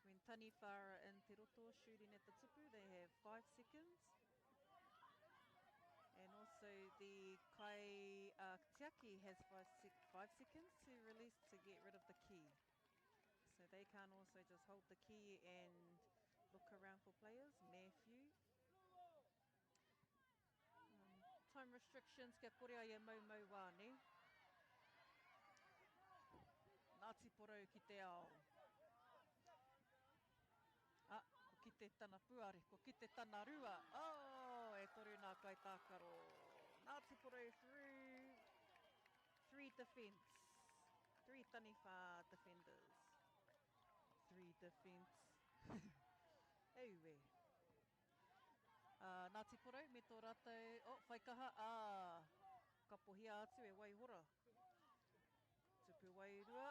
When taniwha are in te roto shooting at the tupu, they have 5 seconds. And also the kai uh, tiaki has five, sec seconds to release to get rid of the key. So they can also just hold the key and look around for players. Matthew. Um, time restrictions kia kore ai e mau mau wā, ne? Ngāti Porou ki te ao. Ah, ko kite tana puare, ko kite tana rua. Oh, e toru nā kaitākaro. Ngāti Porou through. Three defence. Three taniwha defenders. Three defence. Aue. Uh, Ngāti Porou me tō rātou, oh, whai kaha, ā, kapohia atu e Waihora. Tupu wairua.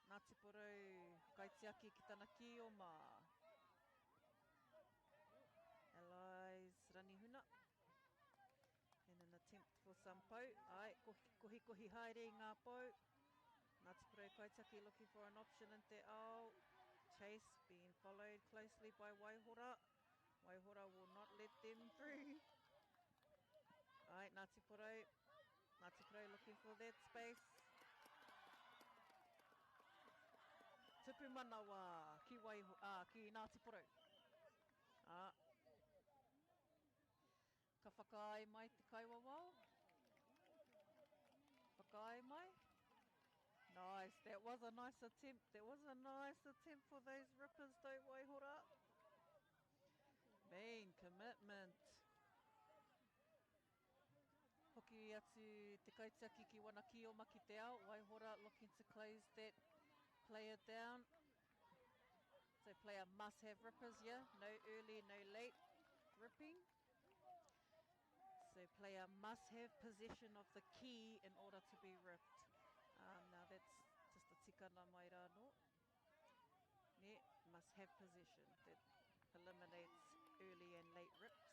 Ngāti Porou kaitiaki ki tana kīoma. Allies Ranihuna. In an attempt for some pou. Ai, kohikohi haere i ngā pou. Ngāti Porou Kaitiaki looking for an option in te ao. Chase being followed closely by Waihora. Waihora will not let them through. Ai, Ngāti Porou. Ngāti Porou looking for that space. Tupu manawa ki, Waiho, ah, ki Ngāti Porou. Ah. Ka whakaae mai te kaiwawao. Whakaae mai. Nice, that was a nice attempt. That was a nice attempt for those rippers though, Waihora. Main commitment. Hoki atu te kaitiaki ki wana kioma ki te ao. Waihora looking to close that player down. So player must have rippers, yeah. No early, no late ripping. So player must have possession of the key in order to be ripped. Um, now that's just a tikana mai rānō. Ne, must have possession. That eliminates early and late rips.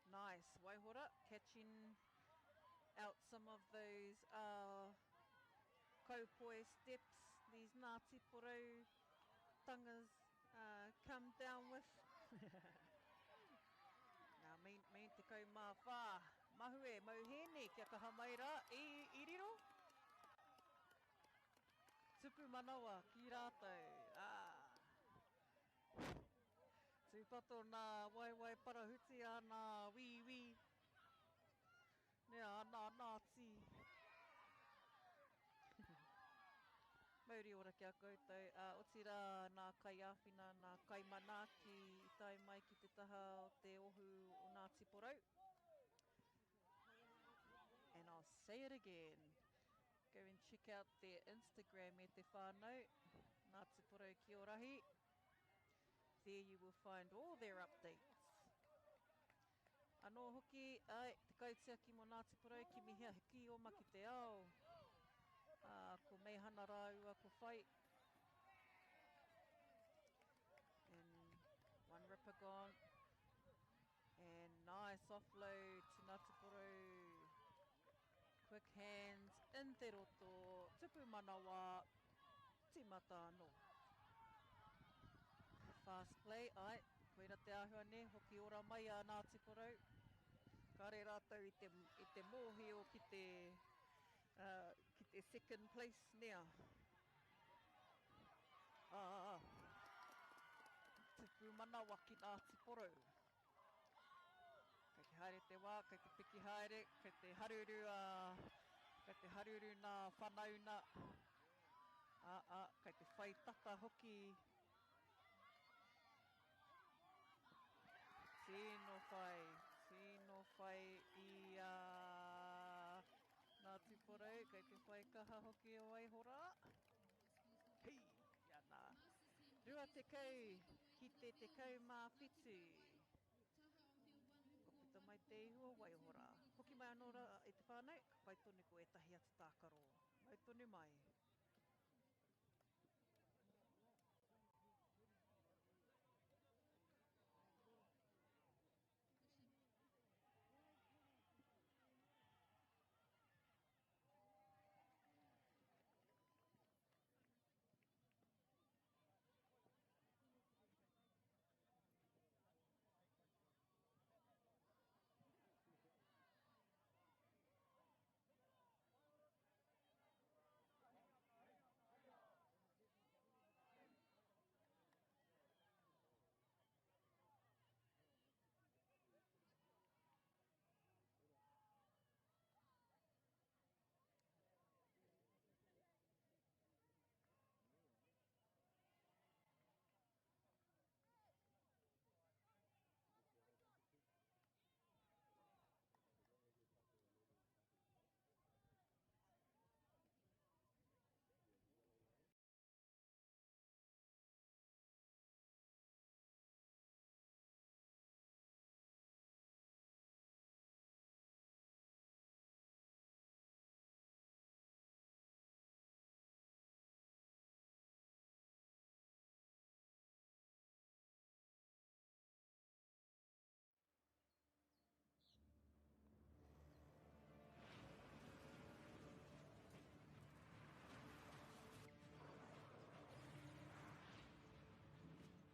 Nice. Waihora catching out some of those kaupoi steps these Ngāti Porou tangas come down with. Nā, me, me 14, mahue, mau hēni, kia kaha mai rā, i, i riro. Tupu manawa ki rātou, ā. Tūpato nā waewae parahuti a nā wīwī me a nā nāti. Mauri ora ki a koutou, ā, otirā nā kaiāwhina, nā kaimanaaki i tae mai ki te taha o te ohu o Ngāti Porou. And I'll say it again, go and check out their Instagram e te whānau, Ngāti Porou Kiorahi. There you will find all their updates. Anō hoki, ai, te kaitiaki mō Ngāti Porou, kimihia he kīoma ki te ao. Ā, ko Meihana rāua ko Whai. And one ripper gone. And nice offload to Ngāti Porou. Quick hands in te roto, tupu manawa, timata anō. Fast play, ai, koira te āhua ne, hoki ora mai a Ngāti Porou. Kāre rātou i te, i te mōhio ki te, ki te second place nea. Ā, tupu manawa ki Ngāti Porou. Kei te haere te wā, kei te piki haere, kei te haruru a, kei te haruru nā whanauna, ā, ā, kei te whai tata hoki. Tino whai, tino whai i a Ngāti Porou, kei te whai kaha hoki o Waihorā. Hei, ana. 20 ki te 17. Kua puta mai te ihu o Waihora. Hoki mai anō rā e te whānau, ka pai tonu ko ētahi atu tākaro. Mau tonu mai.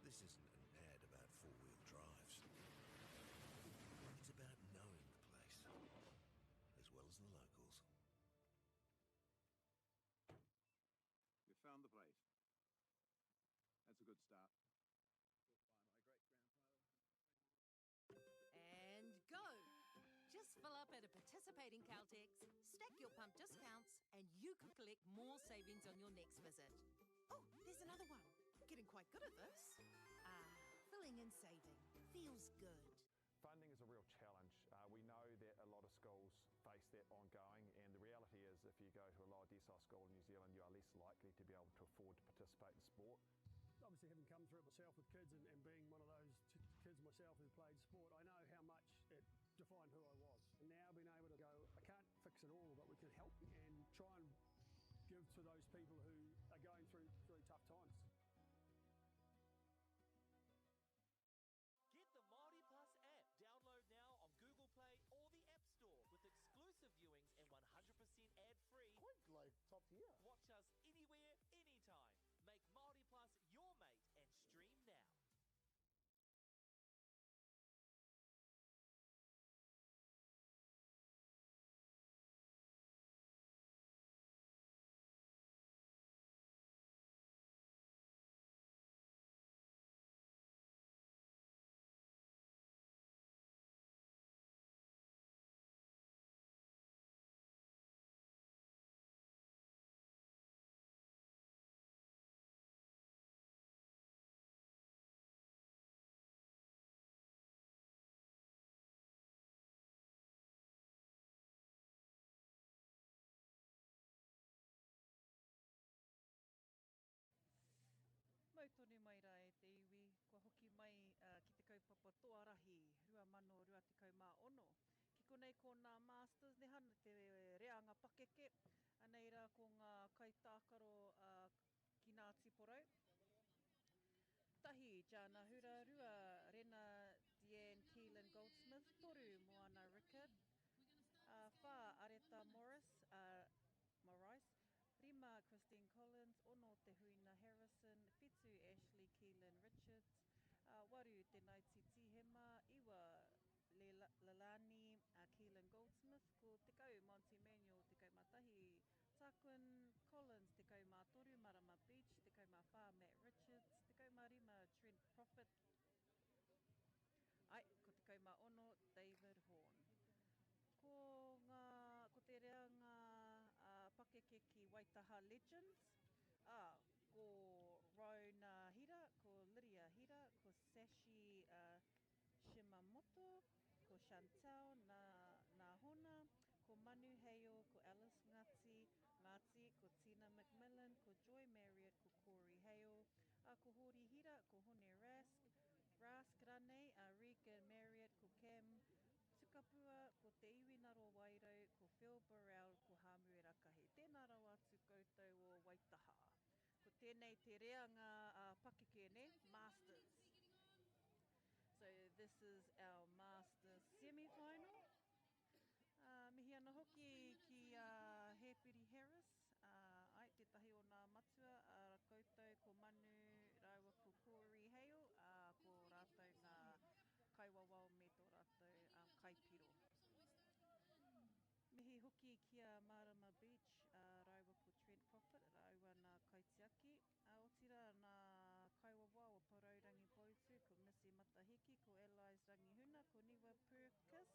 This isn't an ad about four-wheel drives. It's about knowing the place, as well as the locals. You found the place. That's a good start. And go! Just fill up at a participating Caltex, stack your pump discounts, and you could collect more savings on your next visit. Oh, there's another one. Getting quite good at this. Filling and saving. Feels good. Funding is a real challenge. We know that a lot of schools face that ongoing, and the reality is if you go to a lower decile school in New Zealand, you are less likely to be able to afford to participate in sport. Obviously, having come through it myself with kids and being one of those kids myself who played sport, I know how much it defined who I was. And now being able to go, I can't fix it all, but we can help and try and give to those people who are going through tough times. Get the Māori Plus app. Download now on Google Play or the App Store with exclusive viewings and year. Watch us anywhere, anytime. Make Māori Plus your mate and stream now. Mau tonu mai rā e te iwi, kua hoki mai ki te kaupapa Toa Rahi 2026. Ki konei ko nā Masters neha te reanga pakeke, anei rā ko ngā kaitākaro ki Ngāti Porou. Tahi, Jana Hura, rua, Rena Deanne Keelan Goldsmith, toru, Moana Rickard, whā, Areta Morris, Morais, rima, Christine Collins, ono, Te Huina Harrison, whitu, Ashley Keelan Richards, waru, Te Naiti Tihema, iwa, Lelani Keelan Goldsmith, ko 10, Monty Manuel, 11, Tarquin Collins, 13, Marama Beach, 14, Matt Richards, 15, Trent Prophet, ai, ko 16, David Horn. Ko ngā, ko te reanga pakeke ki Waitaha Legends, ā, ko Rona Hira, ko Lydia Hira, ko Sashi Shimamoto, ko Chantelle Nā, Nāhona, ko Manu Hale, ko Alice Ngati, Ngāti, ko Tina McMillan, ko Joy Marriott, ko Corey Hale, ā, ko Hōri Hira, ko Hone Rask, Rask ranei, a Regan Marriott, ko Cam Tukapua, ko Te Iwinaro Wairau, ko Phil Burrell, ko Hāmuera Kahi. Tēnā rawa atu koutou o Waitaha. Ko tēnei te reanga pakeke, nē? Masters. So this is our Masters semi-final. Mihi ana hoki ki a Hēpiri Harris, ai, tētahi o nā matua, a koutou ko Manu rāua ko Corey Hale, ā, ko rātou ngā kaiwawao me tō rātou kaipiro. Mihi hoki ki a Marama Beach rāua ko Trent Prophet, rāua nā kaitiaki, ā, otirā nā kaiwawao a Porourangi Poutu, ko Missy Matahiki, ko Elize Rangihuna, ko Niwa Purkiss,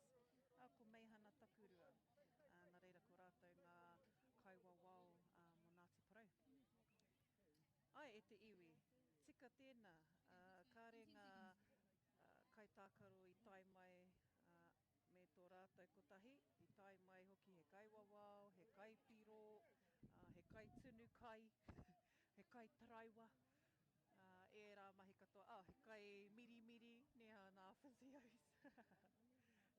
ā, ko Meihana Takurua. Ā, nā reira ko rātou ngā kaiwawao mō Ngāti Porou. Āe, e te iwi, tika tēnā, ā, kāre ngā kaitākaro i tae mai, ā, me tō rātou kotahi, i tae mai hoki he kaiwawao, he kaipiro, ā, he kaitunu kai, he kaitaraiwa, ā, ērā mahi katoa, ā, he kaimirimiri, nē, ā, nā physios.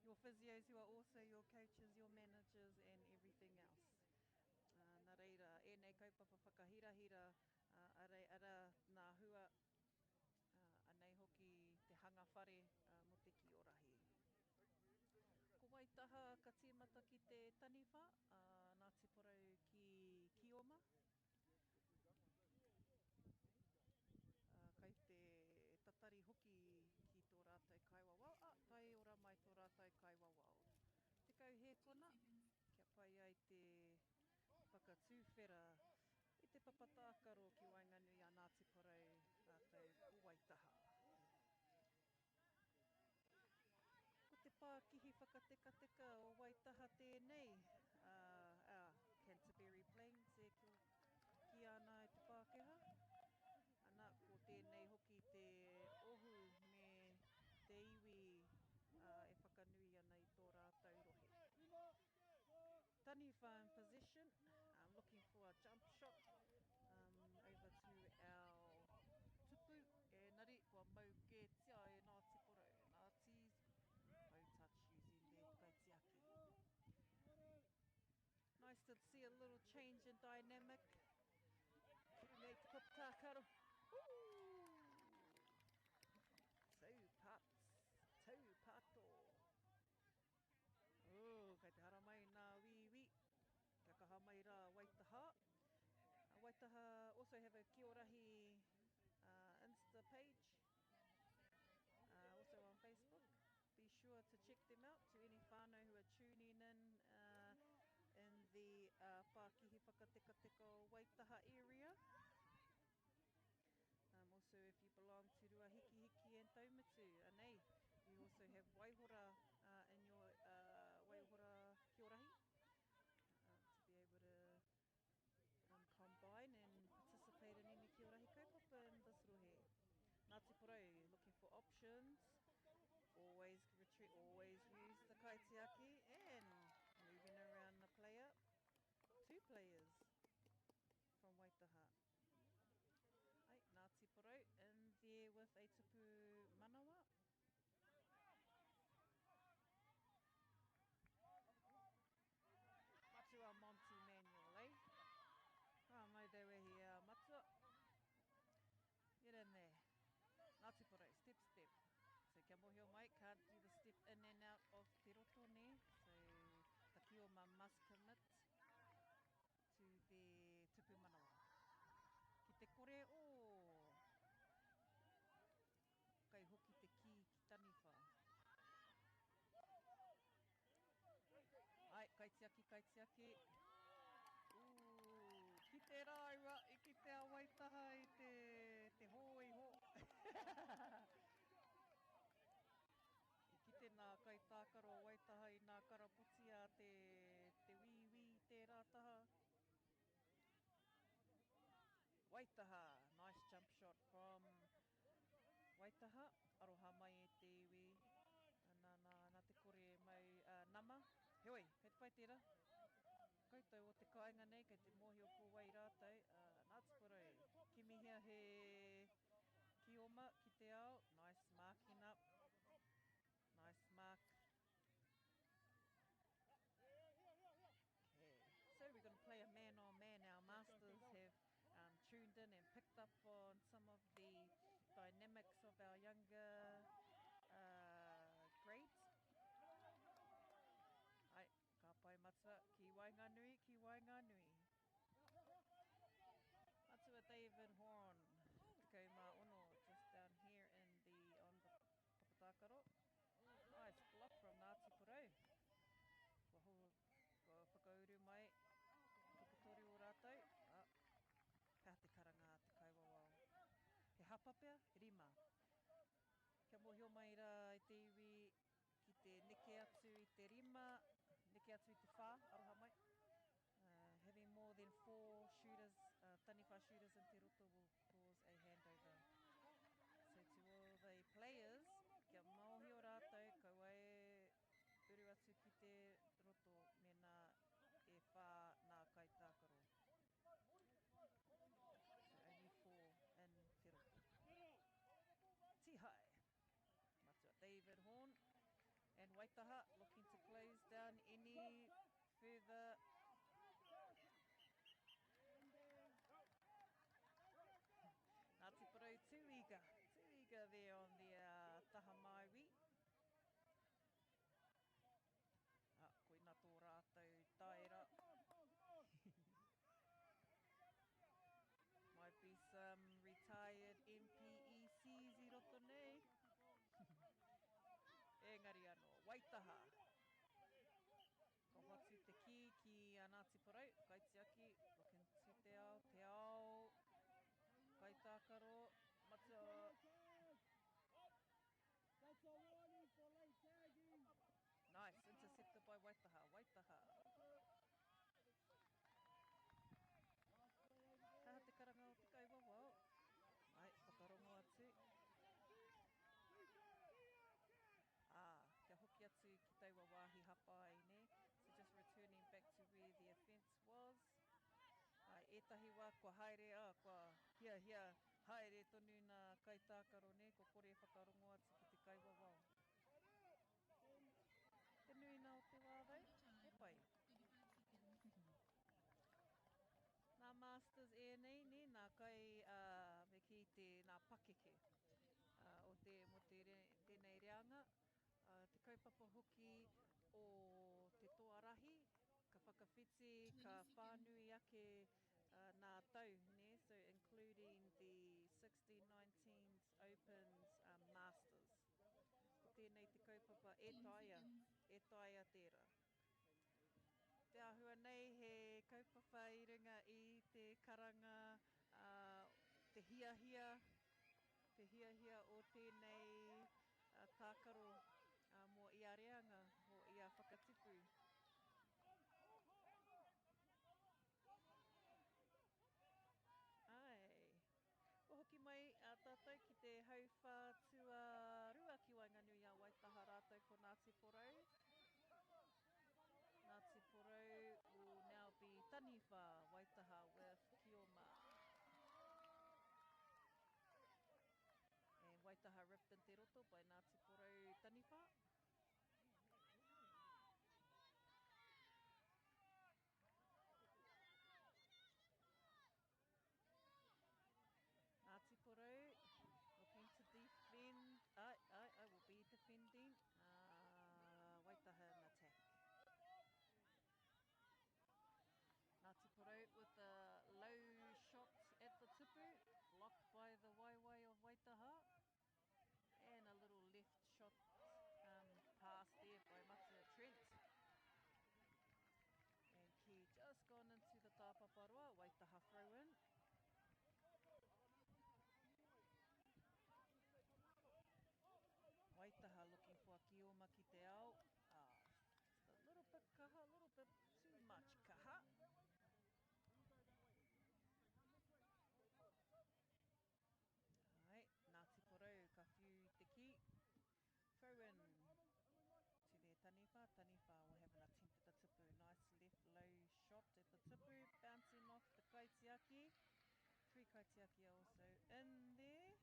Your physios who are also your coaches, your managers and everything else. Ā, nā reira, ēnei kaupapa whakahirahira, ā, arei, arā, nā hua, Ā, anei hoki te hanga whare mō te kiorahi. Ko Waitaha ka tīmata ki te taniwha, ā, Ngāti Porou ki Kioma. Ā, kai te tatari hoki ki tō rātou kaiwawao, ā, tae ora mai tō rātou kaiwawao. 10 hēkona, kia pai ai te whakatūwhera I te papa tākaro ki waenganui a Ngāti Porou rātou ko Waitaha. Ko te pākihi whakatekateka o Waitaha tēnei, ā, Canterbury Plains e kīia ana e te Pākehā. Ana, ko tēnei hoki te ohu me te iwi e whakanui ana i tō rātou rohe. Taniwha in possession, looking for a jump shot over to our tupu, engari kua mau kētia e Ngāti Porou. Ngāti toe touch using their kaitiaki. Nice to see a little change in dynamic. Ki runga i te papa tākaro. Ooh! Tau pats, tau pato. Ooh, kei te haramai nā wīwī. Kia kaha mai rā Waitaha. Waitaha also have a Kiorahi Insta page, also on Facebook. Be sure to check them out to any whānau who are tuning in in the Pākihi Whakatekateka o Waitaha area. Also, if you belong to Ruahikihiki and Taumutu, anei, you also have Waihora in your Waihora Kiorahi to be able to combine and participate in any Kiorahi kaupapa in this rohe. Ngāti Porou, looking for options. Always retreat, always use the kaitiaki and moving around the player. Two players from Waitaha. Ai, Ngāti Porou in there with a tupu manawa. Matua Monty Manuel, eh? Ka mau te wehi a Matua. Get in there. Ngāti Porou, step, step. So kia mohio mai, can't do the step in and out of te roto, ne? So takioma must commit to the tupu manawa. Ki te kore, oh! Kai hoki te kī ki taniwha. Ai, kaitiaki, kaitiaki. Ooh, ki te rāua, i ki te a Waitaha i te, te hōiho. I kite nā kaitākaro a Waitaha i nā karapoti a te, te wīwī i tērā taha. Waitaha, nice jump shot from Waitaha, aroha mai e te iwi, nā, nā, nā te kore e mau uh, nama. Heoi, kei te pai tērā. Koutou o te kāinga nei, kei te mōhio ko wai rātou. Uh, Ngāti Porou, kimihia he kioma ki te ao. Nice marking up. Nice mark. Okay, so we're going to play a man on man. Our masters have tuned in and picked up on some of the dynamics of our younger grades. Ai, ka pai matua, ki waenganui, ki waenganui. Matua David Horn, 16, just down here in the, on the papatākaro. Nice block from Ngāti Porou. Kua, ho, kua whakauru mai, tokotoru o rātou. Ah, He aha te karanga a te kaiwawao? He hapa pea? Rima. Kia mōhio mai rā i te iwi ki te neke atu i te rima, neke atu i te whā, aroha mai. Having more than four shooters, taniwha shooters in te roto will cause a handover. So to all the players, kia mōhio rātou, kaua e uru atu ki te roto mēnā e whā nā kaitākaro. So only four in te roto. Tihai. Matua David Horn and Waitaha looking to close down any further Ngāti Porou too eager, too eager there on the uh, taha māui. Ah, koina tō rātou taera. Might be some retired MPECs i roto nei. Engari anō, Waitaha. Ka hoatu te kī ki a Ngāti Porou, kaitiaki, looking to te ao, te ao, kaitākaro, matua. That's a warning for late tagging. Nice, intercepted by Waitaha, Waitaha. He aha te karanga o te kaiwawao? Ai, whakarongo atu. Ā, kia hoki atu ki taua wāhi hapa ai, nē? So just returning back to where the offence was. Ā, ētahi wā kua haere, ā, kua hiahia haere tonu nā kaitākaro, nē, kua kore e whakarongo atu ki te kaiwawao. Te nuinga o te wā though, he pai. Nā Masters ēnei, nē, nā kai, ā, me kī te, nā pakeke. o te, mō te, tēnei reanga. Te kaupapa hoki o te toa rahi, ka whakawhiti, ka whānui ake nā tau, nē? E taea, e taea tērā. Te āhua nei he kaupapa i runga i te karanga, te hiahia, te hiahia o tēnei tākaro mō ia reanga, mō ia whakatipu. Āe. Kua hoki mai a tātou ki te hauwhā tuarua ki waenganui i a Waitaha rātou ko Ngāti Porou. Ngāti Porou will now be Taniwha Waitaha with Kioma. And Waitaha ripped in te roto by Ngāti Porou Taniwha. Ngāti Porou looking to defend. I, I, I will be defending. Uh, Waitaha in attack. Ngāti Porou with a low shot at the tupu, blocked by the waiwai of Waitaha. And a little left shot um, pass there by Matua Trent. And Ki just gone into the tāpaparoa, Waitaha throw in. Waitaha looking for a Kioma ki te ao. Ah, just a little bit kaha, a little bit too much kaha. Ai, Ngāti Porou ka whiu i te ki. Throw in to their taniwha. Taniwha will have an attempt at the tipu. Nice left low shot at the tipu. Bouncing off the kaitiaki. Three kaitiaki are also in there.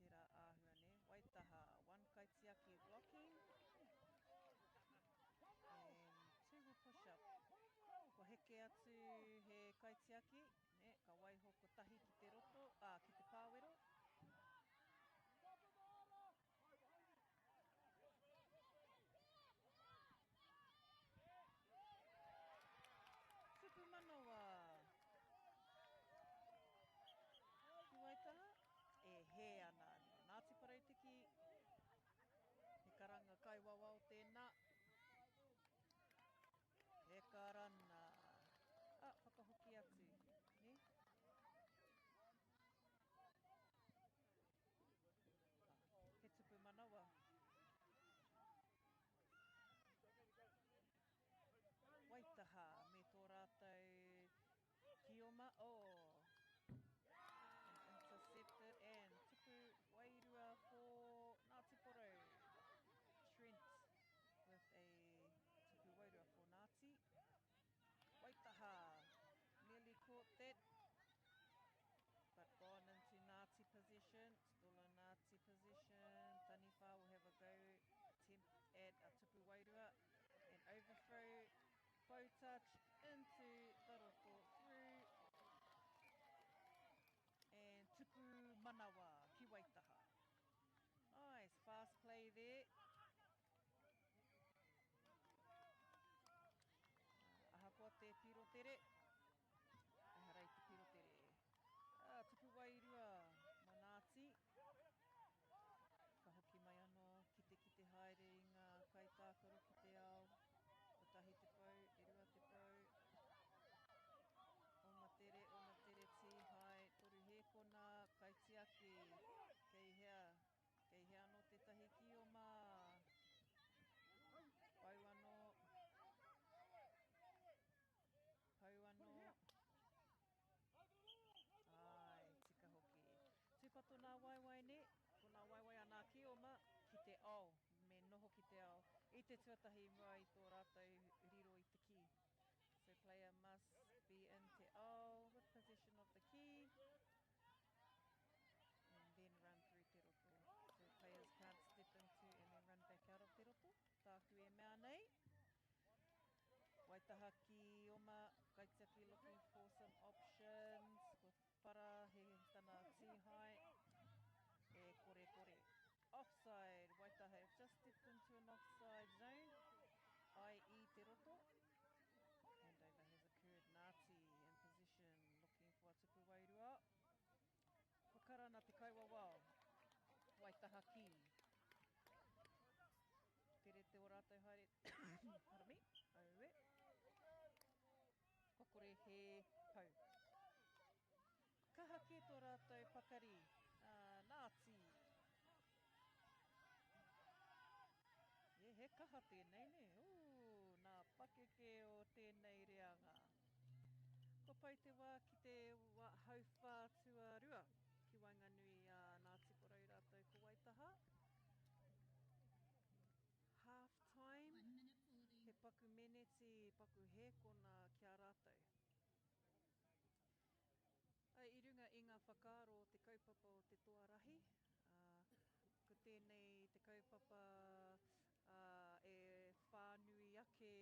Tērā āhua ne. Waitaha, one kaitiaki blocking. And two will push up. Kua heke atu he kaitiaki, ne, ka waiho kotahi ki te roto, ā, ki te pāwero. Tupu manawa! Ki Waitaha, e hē ana. Ngāti Porou te kī, he karanga kaiwawao tēnā. He karana. Ah, whakahoki atu. Ne? Ah, he tupu manawa. Waitaha me tō rātou kioma. Oh, and intercepted and tupu wairua for Ngāti Porou. Trent with a tupu wairua for Ngāti. Waitaha nearly caught that, but gone into Ngāti possession. Still a Ngāti possession. Taniwha will have a go, attempt at a tupu wairua and overthrow. Bow touch into the roto through. And tupu manawa ki Waitaha. Nice fast play there. Ahakoa te piro tere, ehara i te piro tere. Ah, tupu wairua mō Ngāti. Ka hoki mai anō ki te kite haere i ngā kaitākaro ki te ao. Kotahi te pou, e rua te pou. Oma tere, oma tere, tīhae, toru hēkona, kaitiaki. Kei hea, kei hea anō tētahi kioma. Pau anō. Pau anō. Āe, tika hoki. Tūpato nā waewae nē, ko nā waewae a nā kioma ki te ao, me noho ki te ao. I te tuatahi i mua i tō rātou riro i te kī. So player must be in te ao with possession of the key and then run through te roto. So players can't step into and then run back out of te roto. Tāku e mea nei. Waitaha ki oma, kaitiaki looking for some options. Ko whara he tana tīhae. E kore kore. Offside, Waitaha have just stepped into an offside zone, i.e. te roto. Handover has occurred. Ngāti in position, looking for a tupu wairua. Ko Karana te kaiwawao. Waitaha. rātou haere, pardon me, aue, kua kore he pau. Kaha kē tō rātou pakari, ā, Nāti. Yeah, he kaha tēnei, nē? Ooh, nā pakeke o tēnei reanga. Kua pau te wā ki te wā hauwhā tuarua ki waenganui i a Ngāti Porou rātou ko Waitaha. Half time, he paku meneti, paku hēkona ki a rātou. I runga i ngā whakaaro o te kaupapa o te toa rahi, ko tēnei te kaupapa e whānui ake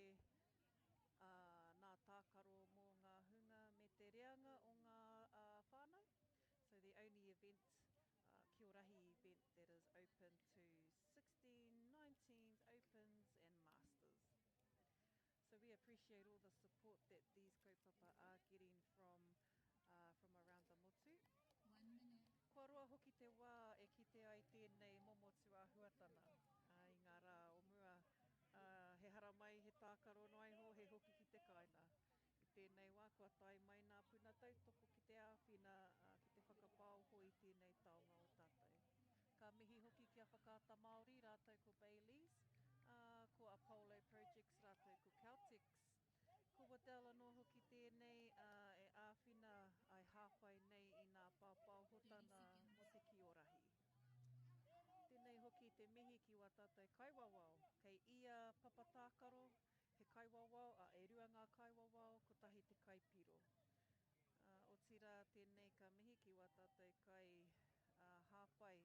nā tākaro mō ngā hunga me te reanga o ngā whānau. So the only event, Kiorahi event that is open to 16, 19s, opens and masters. So we appreciate all the support that these kaupapa are getting from, uh, from around the motu. One minute. Kua roa hoki te wā e kite ai tēnei momo tūāhuatana uh, i ngā rā o mua. Uh, he haramai, he tākaro noa iho, he hoki ki te kāinga. I tēnei wā kua tae mai nā puna tautoko ki te āwhina uh, ki te whakapaoho i tēnei taonga o tātou. Ka mihi hoki ki a Whakaata Māori rātou ko Bayleys, ā, ko Apollo Projects rātou ko Caltex. Ko Waddell anō hoki tēnei, ā, e āwhina, ā, e hāpai nei i nā pāpaohotanga mō te kiorahi. Tēnei hoki te mihi ki wā tātou kaiwawao. Kei ia papa tākaro he kaiwawao, ā, e rua ngā kaiwawao, kotahi te kaipiro. Ā, otirā tēnei ka mihi ki wā tātou kai ā, hāpai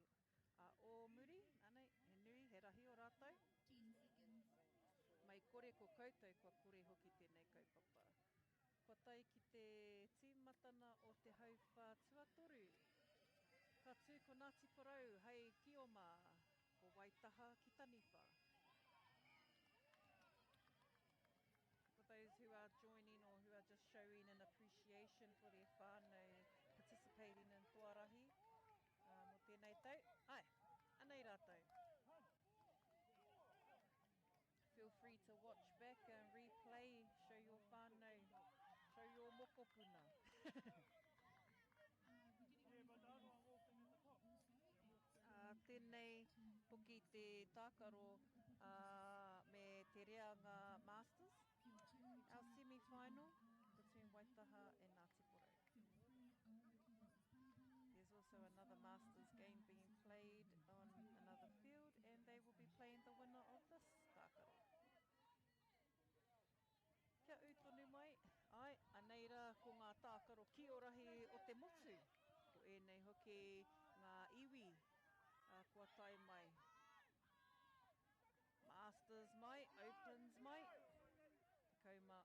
ā ō muri, anei, he nui, he rahi o rātou. 10 seconds. Mei kore ko koutou kua kore hoki tēnei kaupapa. Kua tae ki te tīmatana o te hauwhā tuatoru. Ka tū ko Ngāti Porou hei Kioma, ko Waitaha ki Taniwha. For those who are joining or who are just showing an appreciation for their whānau participating in Toarahi uh, mō tēnei tau, ai, anei rātou. Feel free to watch back and replay, show your whānau, show your mokopuna. Ā, tēnei hoki te tākaro ā, me te reanga Masters, our semi-final between Waitaha and Ngāti Porou. There's also another Masters game being played on another field and they will be playing the winner of this tākaro. Kia ū tonu mai, āe, anei rā ko ngā tākaro kiorahi o te motu. Ko ēnei hoki ngā iwi kua tae mai. Masters mai, Opens mai, 16, 19.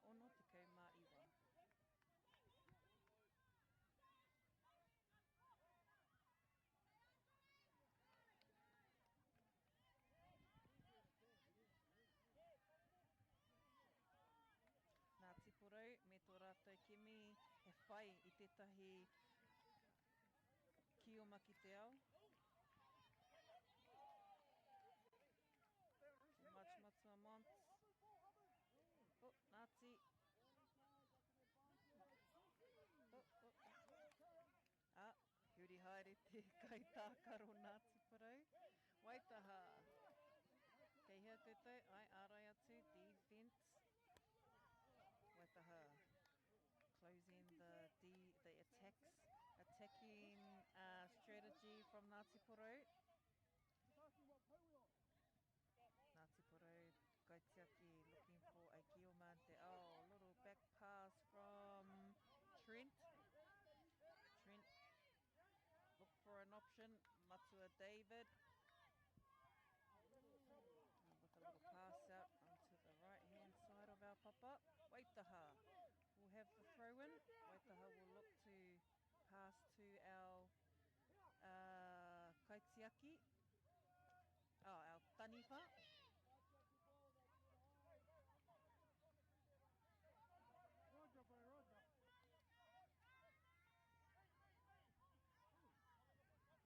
Ngāti Porou me tō rātou kimi he whai i tētahi kioma ki te ao. Too much Matua Mont. Oh, Ngāti. Oh, oh, oh. Ah, huri haere te kaitākaro Ngāti Porou. Waitaha. Kei hea koutou? Ai, ārai atu, defence. Waitaha closing the D, the attacks, attacking strategy from Ngāti Porou. Ngāti Porou Kaitiaki looking for a Kioma te oh, little back pass from Trent. Trent look for an option. Matua David. And with a little pass out onto the right-hand side of our papa. Waitaha will have the throw-in. Waitaha will look to pass to our Kaitiaki. Oh, our Taniwha. Roger, boy, roger.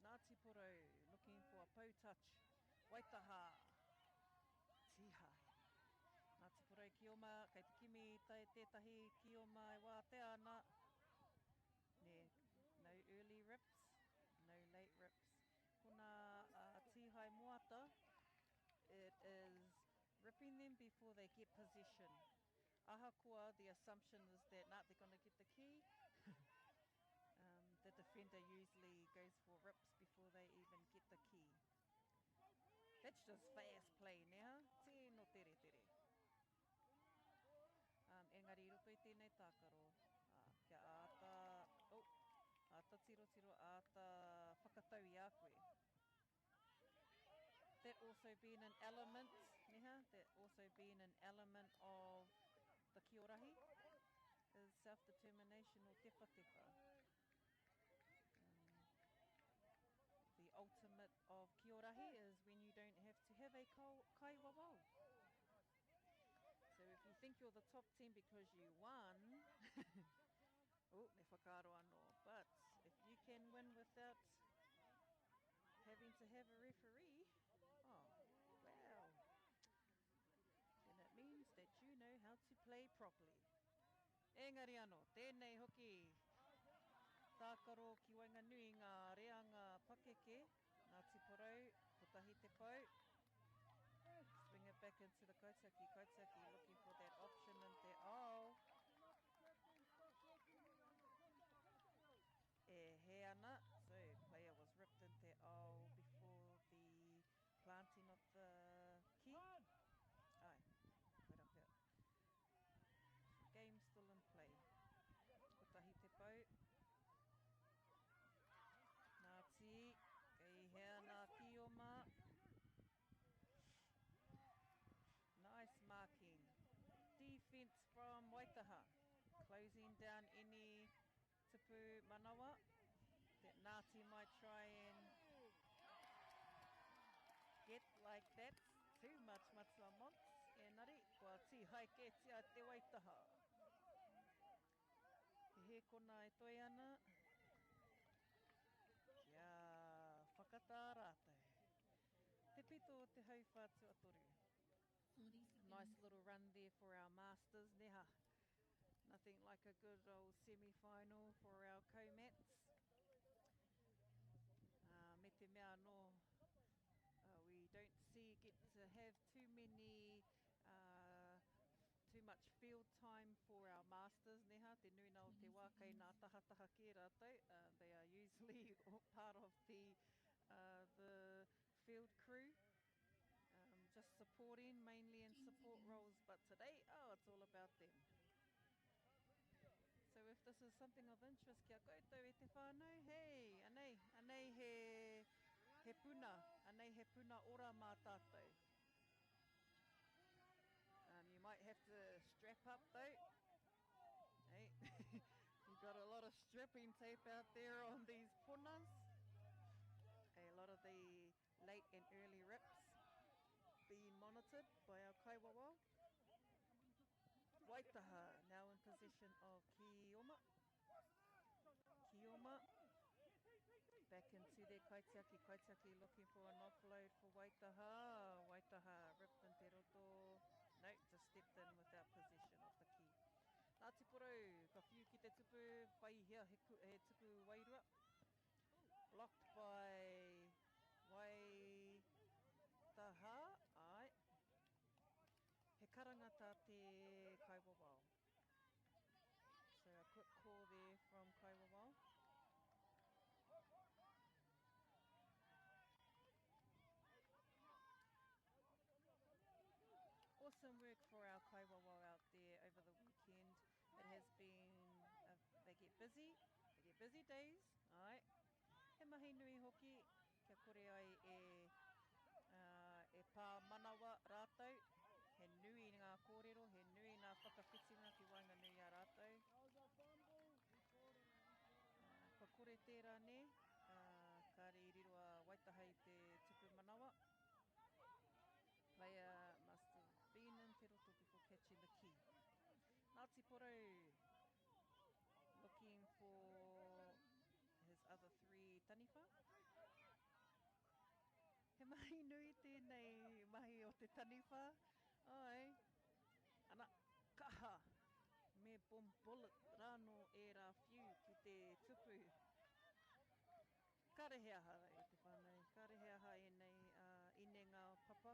Ngāti Porou looking for a pou touch. Waitaha. Tihae. Kioma, kei te kimi tai tētahi kioma e wātea ana. Nē, no early rips, no late rips. Ko nā tīhae moata, it is ripping them before they get possession. Ahakoa, the assumption is that, nah, they're going to get the key. the defender usually goes for rips before they even get the key. That's just fast play now. Tino tere tere. Engari i roto i tēnei tākaro, kia āta, oh, āta tirotiro, āta whakatau i a koe. That also been an element, neha, that also been an element of the kiorahi, is self-determination or tewhatewha. The ultimate of kiorahi is when you don't have to have a kaiwawao. So if you think you're the top team because you won, oh, me whakaaro anō. But if you can win without having to have a referee, oh, wow. Then it means that you know how to play properly. Engari anō, tēnei hoki tākaro ki waenganui ngā reanga pakeke, Ngāti Porou, kotahi te pou. Swing it back into the kaitiaki, kaitiaki looking for that option in te ao. E he ana, so player was ripped in te ao before the planting of the key. Ai, koira pea. Game still in play. Kotahi te pou. Ngāti, kei hea nā Kioma. Nice marking. Defense from Waitaha. Closing down any tupu manawa that Ngāti might try and get like that. Too much Matua Monts. Engari, kua tīhaeketia te Waitaha. He hēkona e toe ana. Kia whakatā rātou. Te pito o te hauwhā tuatoru. Nice little run there for our masters, neha. Nothing like a good old semi-final for our co-mats. Me te mea anō, we don't see get to have too many, too much field time for our masters, neha. Te nuinga o te wā kei nā tahataha kē rātou. They are usually part of the field crew. Just supporting, mainly in support roles, but today, oh, it's all about them. So if this is something of interest kia koutou e te whānau, hey, anei, anei he puna, anei he puna ora mā tātou. You might have to strap up though. Hey, you've got a lot of strapping tape out there on these punas. A lot of the late and early rips being monitored by our kaiwawao. Waitaha now in possession of Kioma. Kioma back into their kaitiaki. Kaitiaki looking for an offload for Waitaha. Waitaha ripped in te roto. No, just stepped in without possession of the key. Ngāti Porou, ka whiu ki te tupu, whai hea he tupu wairua. Blocked by Waitaha, ai. He karanga tā te kaiwawao. So a quick call there from kaiwawao. Awesome work for our kaiwawao out there over the weekend. It has been, they get busy, they get busy days, ai. He mahi nui hoki, kia kore ai e pā manawa rātou. He nui ngā kōrero, he nui ngā whakawhitinga ki waenganui i a rātou. Kua kore tērā nē, kāre i riro a Waitaha i te tupu manawa. Player must have been in te roto before catching the key. Ngāti Porou looking for his other three taniwha. He mahi nui tēnei mahi o te taniwha. Ai, ana, bomb bullet rānō ērā whiu ki te tupu. Kāre he aha e te whānau, kāre he aha ēnei inenga papa.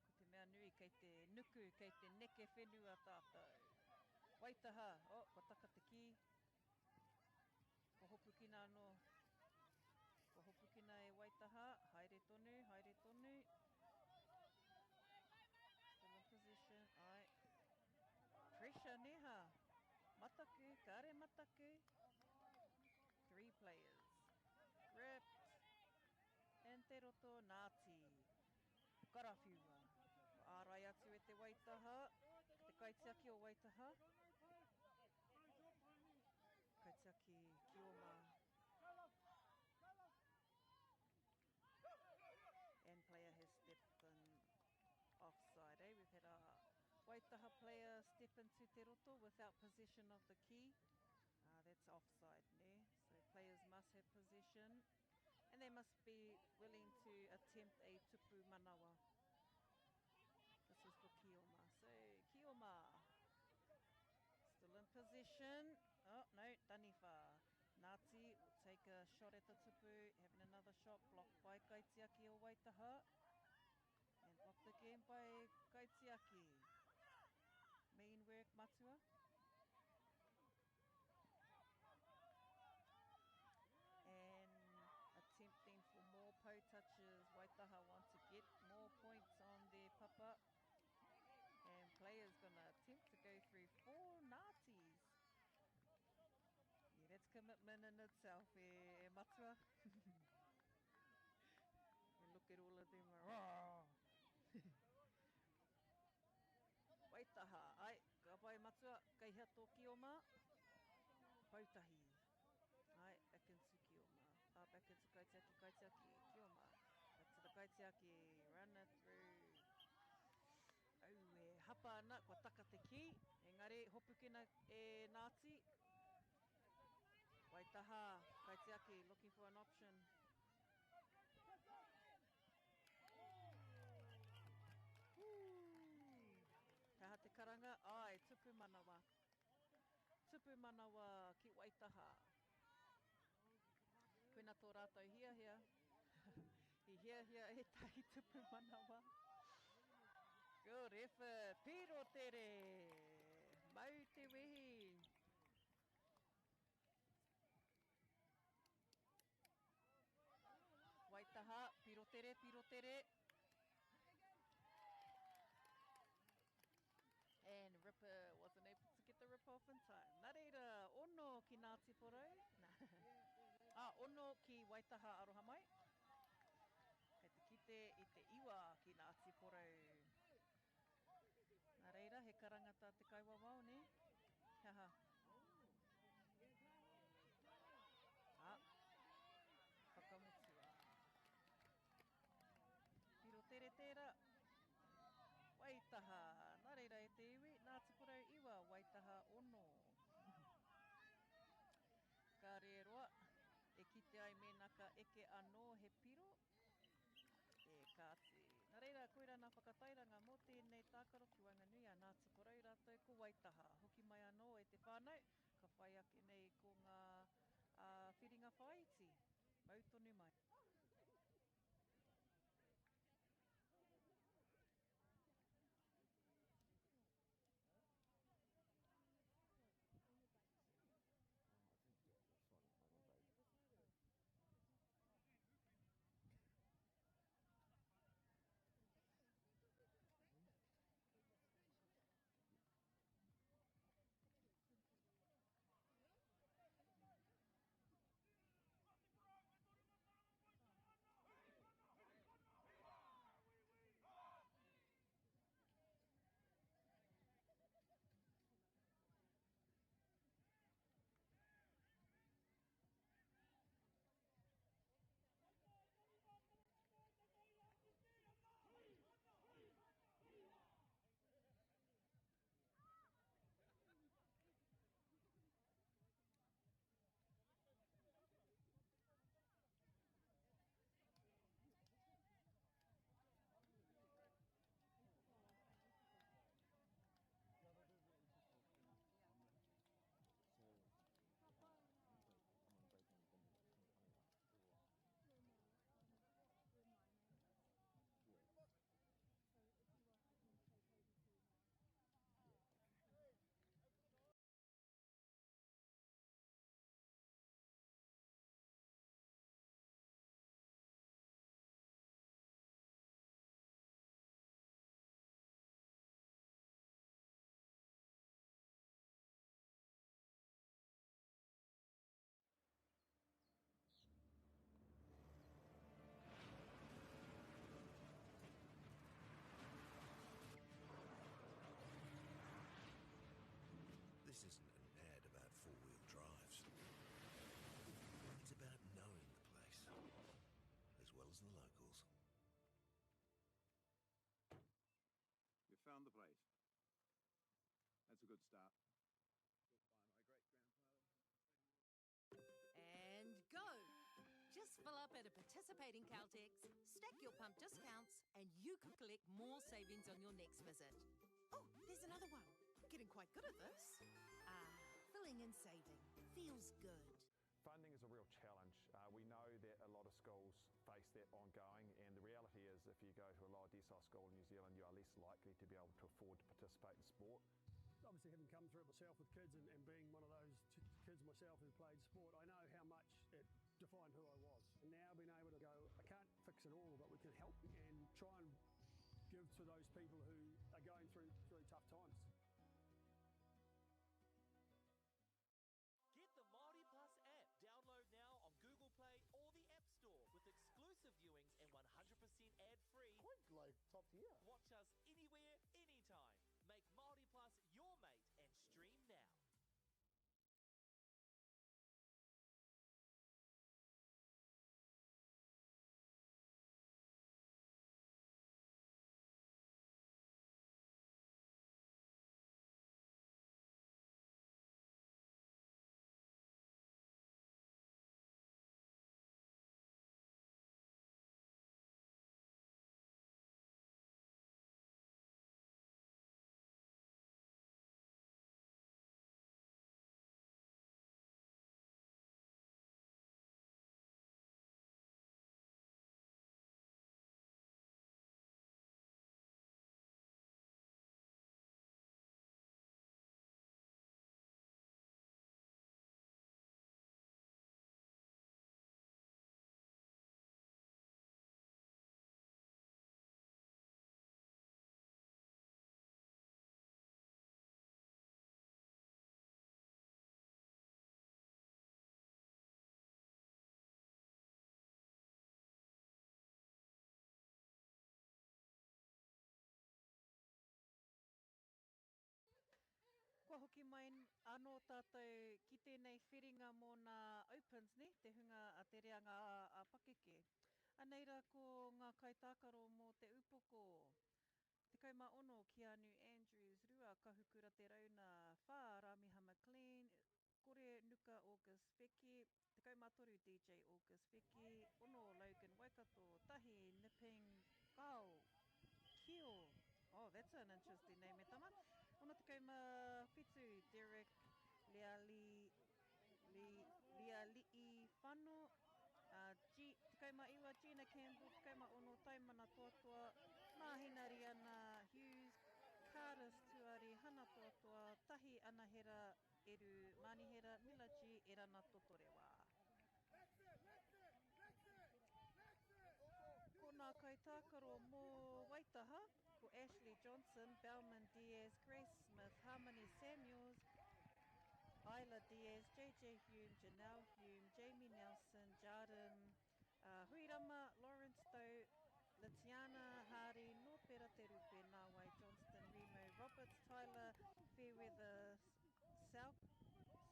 Ko te mea nui kei te nuku, kei te neke whenua tātou. Waitaha, oh, kua taka te kī. Kua hopukina anō. Kua hopukina e Waitaha, haere tonu, haere tonu. Still in possession, ai. Pressure, neha. Mataku, kare mataku. Three players. Gripped. And te roto, Ngāti. Karawhiua. Kua ārai atu e te Waitaha, te kaitiaki o Waitaha. Kaitiaki Kioma. And player has stepped in offside. Eh? We've had a Waitaha player step into te roto without possession of the key. That's offside, ne? So players must have possession and they must be willing to attempt a tupu manawa. This is for Kioma. So Kioma still in possession. Oh, no, Taniwha. Ngāti will take a shot at the tupu, having another shot blocked by Kaitiaki o Waitaha. And blocked again by Kaitiaki. Mean work, Matua. And attempting for more po touches. Waitaha want to get more points on their papa. And players going to attempt to go through 4 Ngātis. Yeah, that's commitment in itself, matua. And look at all of them. Waitaha, ai, ka pai matua, kei hea tō Kioma? Pautahi. Ai, back into Kioma. Back into Kaitiaki, Kaitiaki, Kioma. Back to the Kaitiaki, run it through. Au e hapa ana, kua taka te ki, engari hopukina e Ngāti. Waitaha, Kaitiaki, looking for an option. He aha te karanga? Ai, tupu manawa. Tupu manawa ki Waitaha. Koina tō rātou hiahia. I hiahia ētahi tupu manawa. Good effort. Piro tere. Mau te wehi. Waitaha, piro tere, piro tere. And Ripper wasn't able to get the rip off in time. Nā reira, ono ki Ngāti Porou. Ah, ono ki Waitaha aroha mai. Kei te kite i te iwa ki Ngāti Porou. Nā reira, he karanga tā te kaiwawao, nē? He aha? Ah, whakamutua. Piro tere tērā. Waitaha. Nā reira e te iwi, Ngāti Porou iwa, Waitaha ono. Ka rēroa, e kite ai mēnā ka eke anō he piro, e kāti. Nā reira, koirā nā whakatairanga mō tēnei tākaro ki waenganui a Ngāti Porou rātou ko Waitaha. Hoki mai anō e te whānau, ka whai ake nei ko ngā whiringa whāiti. Mau tonu mai. at a participating Caltex, stack your pump discounts, and you could collect more savings on your next visit. Oh, there's another one. Getting quite good at this. Ah, filling and saving. Feels good. Funding is a real challenge. We know that a lot of schools face that ongoing, and the reality is if you go to a lower decile school in New Zealand, you are less likely to be able to afford to participate in sport. Obviously, having come through it myself with kids and being one of those kids myself who played sport, I know how much it defined who I was. And now being able to go, I can't fix it all, but we can help and try and give to those people who are going through tough times. Get the Māori Plus app. Download now on Google Play or the App Store with exclusive viewings and 100% ad-free. Quite like top tier. Watch us anywhere, anytime. Make Māori Plus your mate and stream now. Kua hoki mai anō tātou ki tēnei whiringa mō nā Opens, nē, te hunga a te reanga a pakeke. Anei rā ko ngā kaitākaro mō te upoko. 16, Keanu Andrews, 2, Kahukura Te Rauna, 4, Ramiha McLean, Kore Nuka August Wheke, 13, DJ August Wheke, 6, Logan Waikato, 1, Nipping Gao, Kio, oh, that's an interesting name, e tama, 67, Derek Leali, Le, Leali'i Whano, uh, G, 19, Gina Campbell, 16, Taimana Toatoa, Mahina Riana Hughes, Karis Tuari, Hana Toatoa, Tahi Anahera, Eru Manihera, Mila G, Erana Totorewa. Ko ngā kaitākaro mō Waitaha, ko Ashley Johnson, Bellman Diaz, Grace Smith, Harmony Samuels, Isla Diaz, JJ Hume, Janelle Hume, Jamie Nelson, Jarden Huirama, Lawrence Tau, Litiana Hari, Nōpera Te Rupe, Nāwai Johnston, Remo Roberts, Tyler Fairweather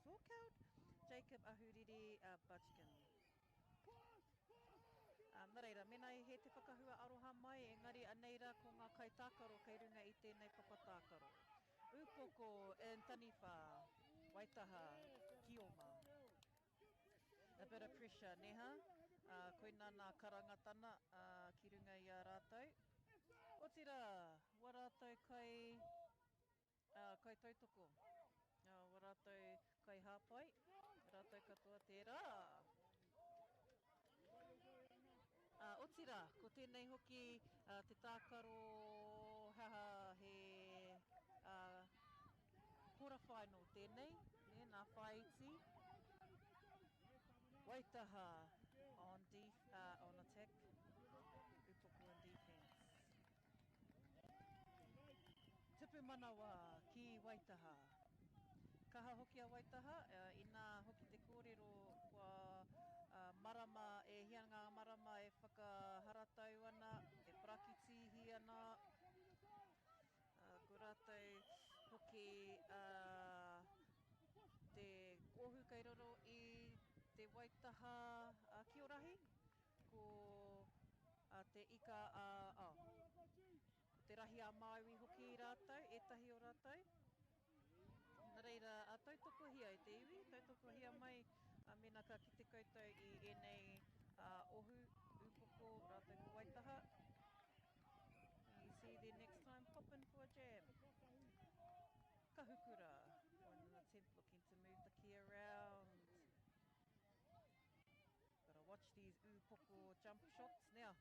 Salkeld, Jacob Ahuriri Budgkin. Nā reira, mēnā i hē te whakahua aroha mai, engari anei rā ko ngā kaitākaro kei runga i tēnei papa tākaro. Ūpoko in Taniwha, Waitaha, Kioma. A bit of pressure, nē hā? Koinā nā karangatana ki runga i a rātou. Otirā, wā rātou kai, kai tautoko, wā rātou kai hāpai, rātou katoa tērā. Ā, otirā, ko tēnei hoki te tākaro haha he ā, quarter final tēnei, nē, nā Whāiti, Waitaha on def, ā, on attack, Upoko in defence. Tupu manawa ki Waitaha. Kaha hoki a Waitaha, inā hoki te kōrero kua marama, e hia ngā marama e whakaharatau ana, e parakitīhi ana, ko rātou hoki te kōhu kei raro i te Waitaha Kiorahi, ko te ika a, oh, ko te rahi a Māui hoki rātou, ētahi o rātou. Nā reira, tautokohia e te iwi, tautokohia mai mēnā ka kite koutou i ēnei ohu. Ūpoko jump shots now.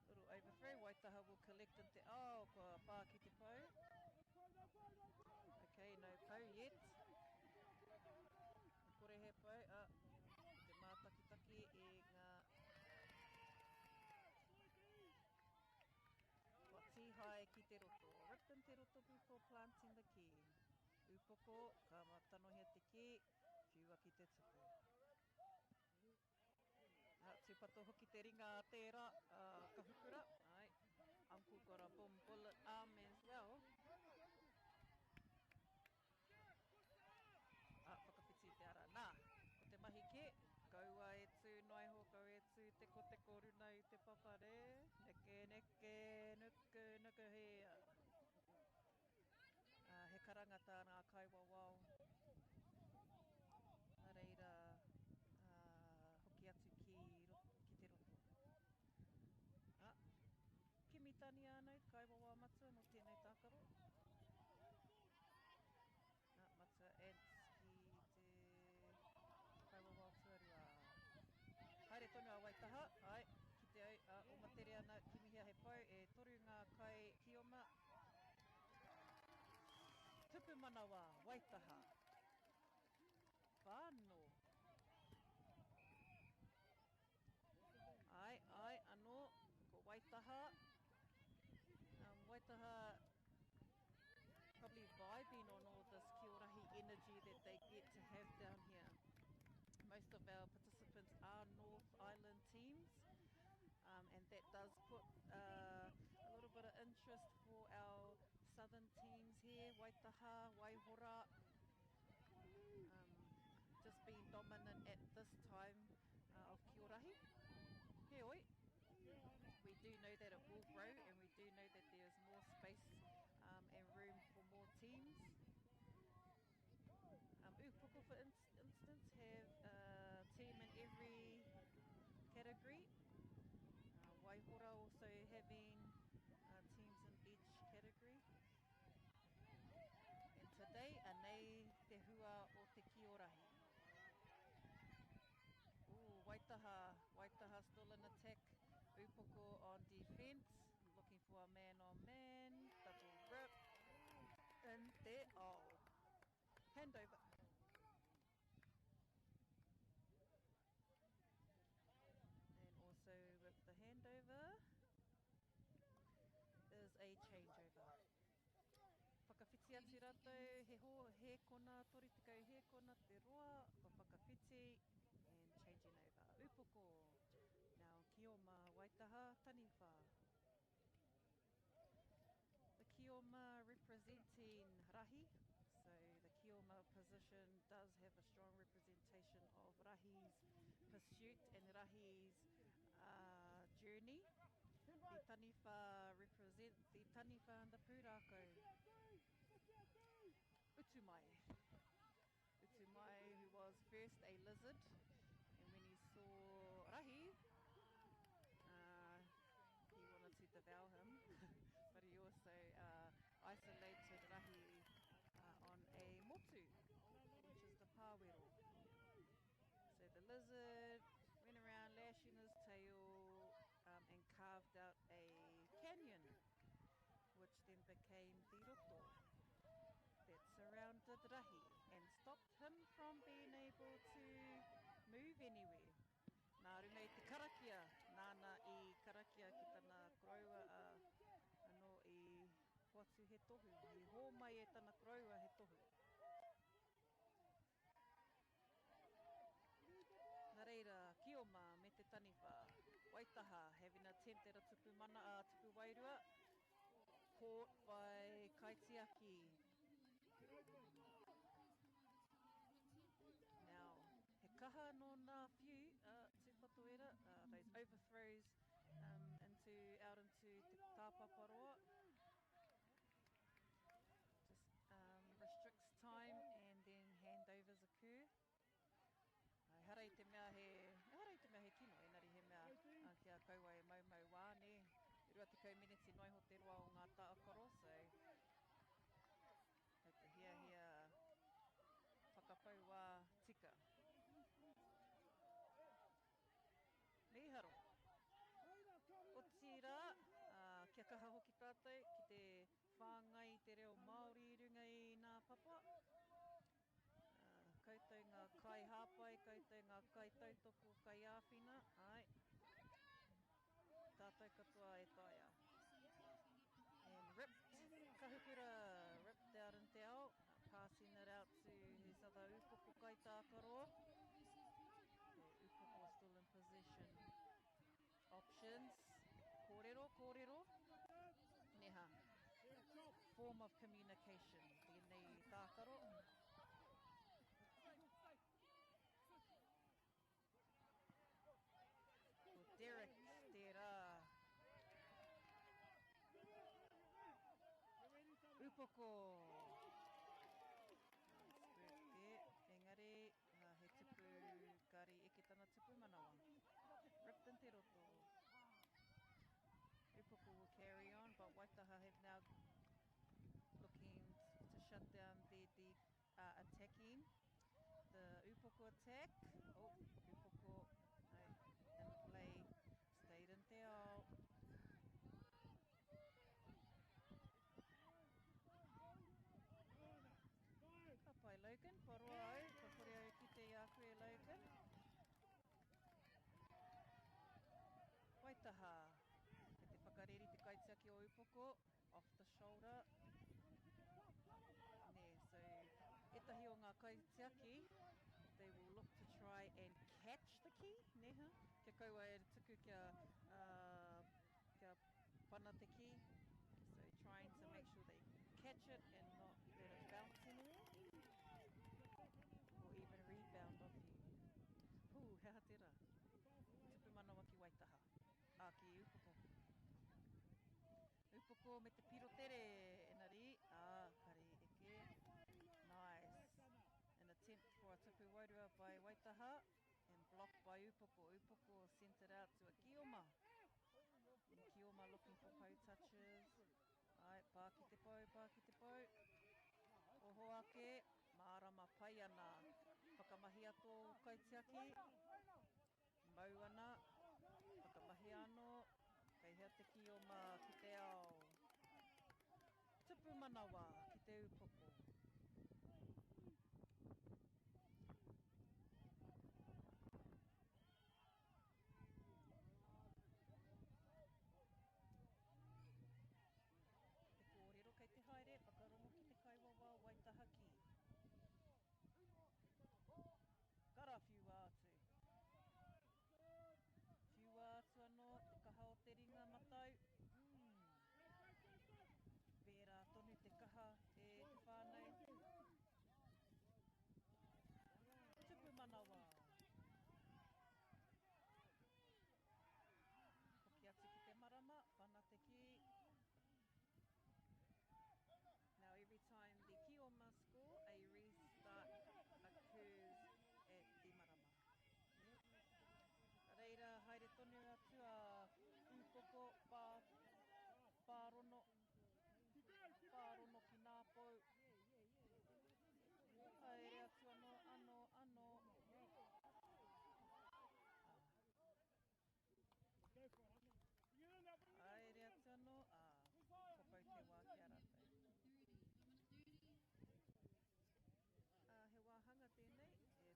Little overthrow, Waitaha will collect in te ao, kua pā ki te pou. Okay, no pou yet. Kore he pou, ah, te mātakitaki i ngā Kua tīhae ki te roto. Ripped in te roto before planting the key. Ūpoko, ka tanohia te kī, whiua ki te tupu. Ah, tūpato hoki te ringa a tērā, a Kahukura. Ai, Uncle got a boom bullet arm as well. Ah, whakawhiti te ara. Nā, ko te mahi kē, kaua e tū noa iho, kaua e tū tekoteko runa i te papa, nē? Neke, neke, nuku, nukuhia. Ā, he karanga tā ngā kaiwawao. Nā reira, ā, hoki atu ki, ki te roto. Ā, Kimi Taniano, kaiwawao matua mō tēnei tākaro. Ā, Matua Ants ki te kaiwawao tuarua. Haere tonu a Waitaha, āe, kite au, ā, oma tere ana, kimihia he pou, e toru ngā kai kioma. Tupu manawa, Waitaha. Whano. Āe, āe, anō, ko Waitaha. Waitaha probably vibing on all this Kiorahi energy that they get to have down here. Most of our participants are North Island teams, and that does put a little bit of interest for our southern teams here, Waitaha, Waihora, just being dominant at this time of Kiorahi. Heoi, we do know that it will grow, and we do know that there is more space and room for more teams. Ūpoko, for instance, have a team in every category. Waihora also having teams in each category. And today, anei te hua o te Kiorahi. Ooh, Waitaha, Waitaha still in attack. Ūpoko on defense, looking for a man on man, double rip, in te ao. Handover. And also with the handover is a changeover. Whakawhiti atu rātou, he ho, he kona, 30 he kona te roa, kua whakawhiti, and changing over. Ūpoko, now Kioma Waitaha, Taniwha. The Kioma representing Rahi, so the Kioma position does have a strong representation of Rahi's pursuit and Rahi's journey. The Taniwha represent the Taniwha and the Pūrākau. Utumai. Utumai, who was first a lizard, and when he saw Rahi, he wanted to devour him, but he also isolated Rahi on a motu, which is the pāwero. So the lizard went around lashing his tail and carved out a canyon, which then became the roto that surrounded Rahi and stopped him from being able to move anywhere. Nā runga i te karakia, nāna i karakia ki tana koroua a, anō i hoatu he tohu, i hōmai e tana koroua he tohu. Nā reira, Kioma me te taniwha, Waitaha having an attempt at a tupu mana, a tupu wairua, caught by Kaitiaki. Now, he kaha nō nā whiu a Tūpatoera, those overthrows into, out into te tāpaparoa. Just restricts time and then handovers occur. Ehara i te mea he, ehara i te mea he kino, engari he mea kia kaua e maumau wā, nē. 20 miniti noa iho te roa o ngā tākaro, so kei te hiahia whakapau wā tika. papa. Koutou ngā kaihāpai, koutou ngā kaitautoko, kaiāwhina, āe. Tātou katoa e taea. And ripped, Kahukura ripped out in te ao, passing it out to his other upoko kaitākaro. The upoko still in possession. Options, kōrero, kōrero, neha. Form of communication, tēnei tākaro. Ko Derek tērā. Upoko. Nice work there. Engari, he tupu kari eke tana tupu manawa. Ripped in te roto. Upoko will carry on, but Waitaha have now looking to shut down their deep attacking. The Upoko attack. Oh, Upoko no, in play. Stayed in te ao. Ka pai Logan, kua roa au, kua kore au kite i a koe Logan. Waitaha, kei te whakareri te kaitiaki o Upoko, off the shoulder. Nē, so ētahi o ngā kaitiaki, they will look to try and catch the key, nē ha? Kia kaua e tuku kia, uh, kia pana te key. So trying to make sure they catch it and not let it bounce anywhere. Or even rebound off you. Hū, he aha tērā? Tupu manawa ki Waitaha. Ā, ki Upoko. Upoko me te piro tere, engari, ā, kare eke. Nice. An attempt for a tupu wairua by Waitaha and blocked by Upoko. Upoko sent it out to a Kioma. And Kioma looking for pou touches. Ai, pā ki te pou, pā ki te pou. Oho ake, mārama pai ana. Whakamahia tō kaitiaki. Mau ana, whakamahia anō, kei hea te kioma ki te ao. Tupu manawa ki te upoko. Te kōrero kei te haere, whakarongo ki te kaiwawao Waitaha ki. Karawhiua atu. Whiua atu anō te kaha o te ringa matau. Mm. Pērā tonu te kaha e te whānau. Tupu manawa. Hoki atu ki te marama, pana te kī. Now every time the Kioma score, a restart occurs at the marama. Reira haere tonu atu a Ūpoko, Pā, Pārono, Pārono ki Nāpou. Haere atu anō, anō, anō. Haere atu anō, ā, kua pau te wā ki a rātou. Ā, he wāhanga tēnei e whakatā.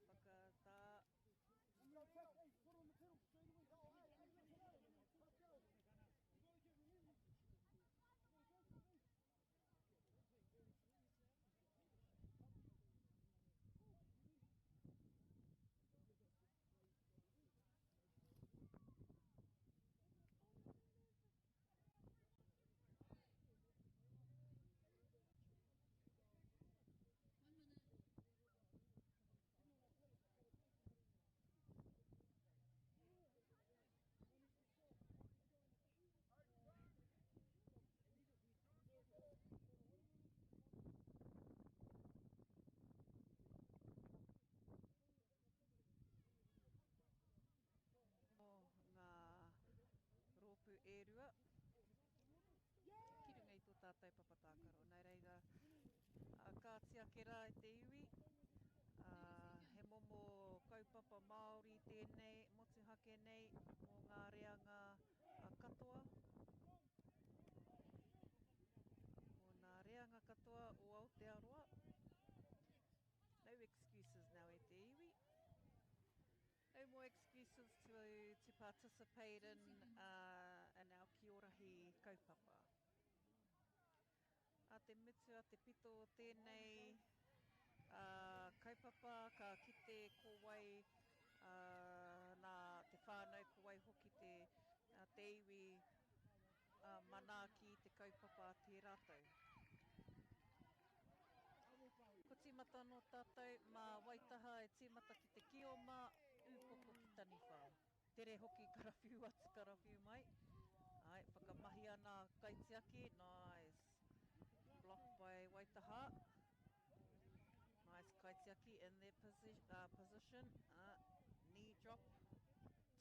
O ngā rōpū e rua ki runga i tō tātou papa tākaro. Nā reira, kāti ake rā e te iwi, he momo kaupapa Māori tēnei, motuhake nei, mō ngā reanga katoa, mō ngā reanga katoa o Aotearoa. more excuses to, to participate in, uh, in our Kiorahi kaupapa. A te mutu, a te pito o tēnei uh, kaupapa, ka kite ko wai uh, nā te whānau, ko wai hoki te, uh, te iwi uh, manaaki te kaupapa a tērā tau. Ko tīmata anō tātou mā Waitaha e tīmata ki te kioma, ūpoko ki Taniwha. Tere hoki karawhiu atu karawhiu mai. Ai, whakamahia nā kaitiaki, nice. Block by Waitaha. Nice kaitiaki in their posi position. Knee drop.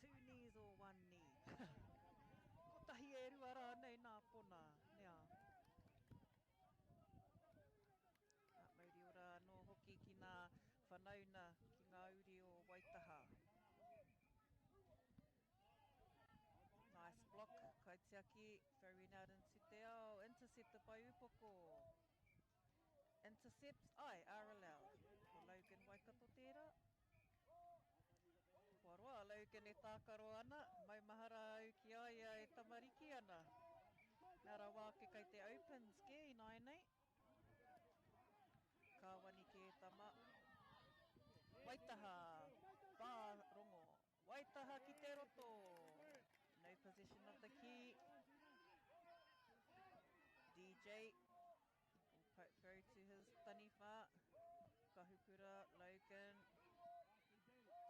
Two knees or one knee. Kotahi e rua rānei nā pona. Nea. Mauri ora anō hoki ki ngā whanauna, ki ngā uri o Waitaha. Nice block, kaitiaki, throwing out into te ao, intercepted by Upoko. Intercepts, ai, are allowed. Ko Logan Waikato tērā. Kua roa a Logan e tākaro ana, maumahara au ki a ia e tamariki ana. Nā rawa ake kei te Opens kē ināianei. Kāwani kē tama. Waitaha, whā rongo. Waitaha ki te roto. No possession of the key. DJ will throw to his taniwha. Kahukura, Logan,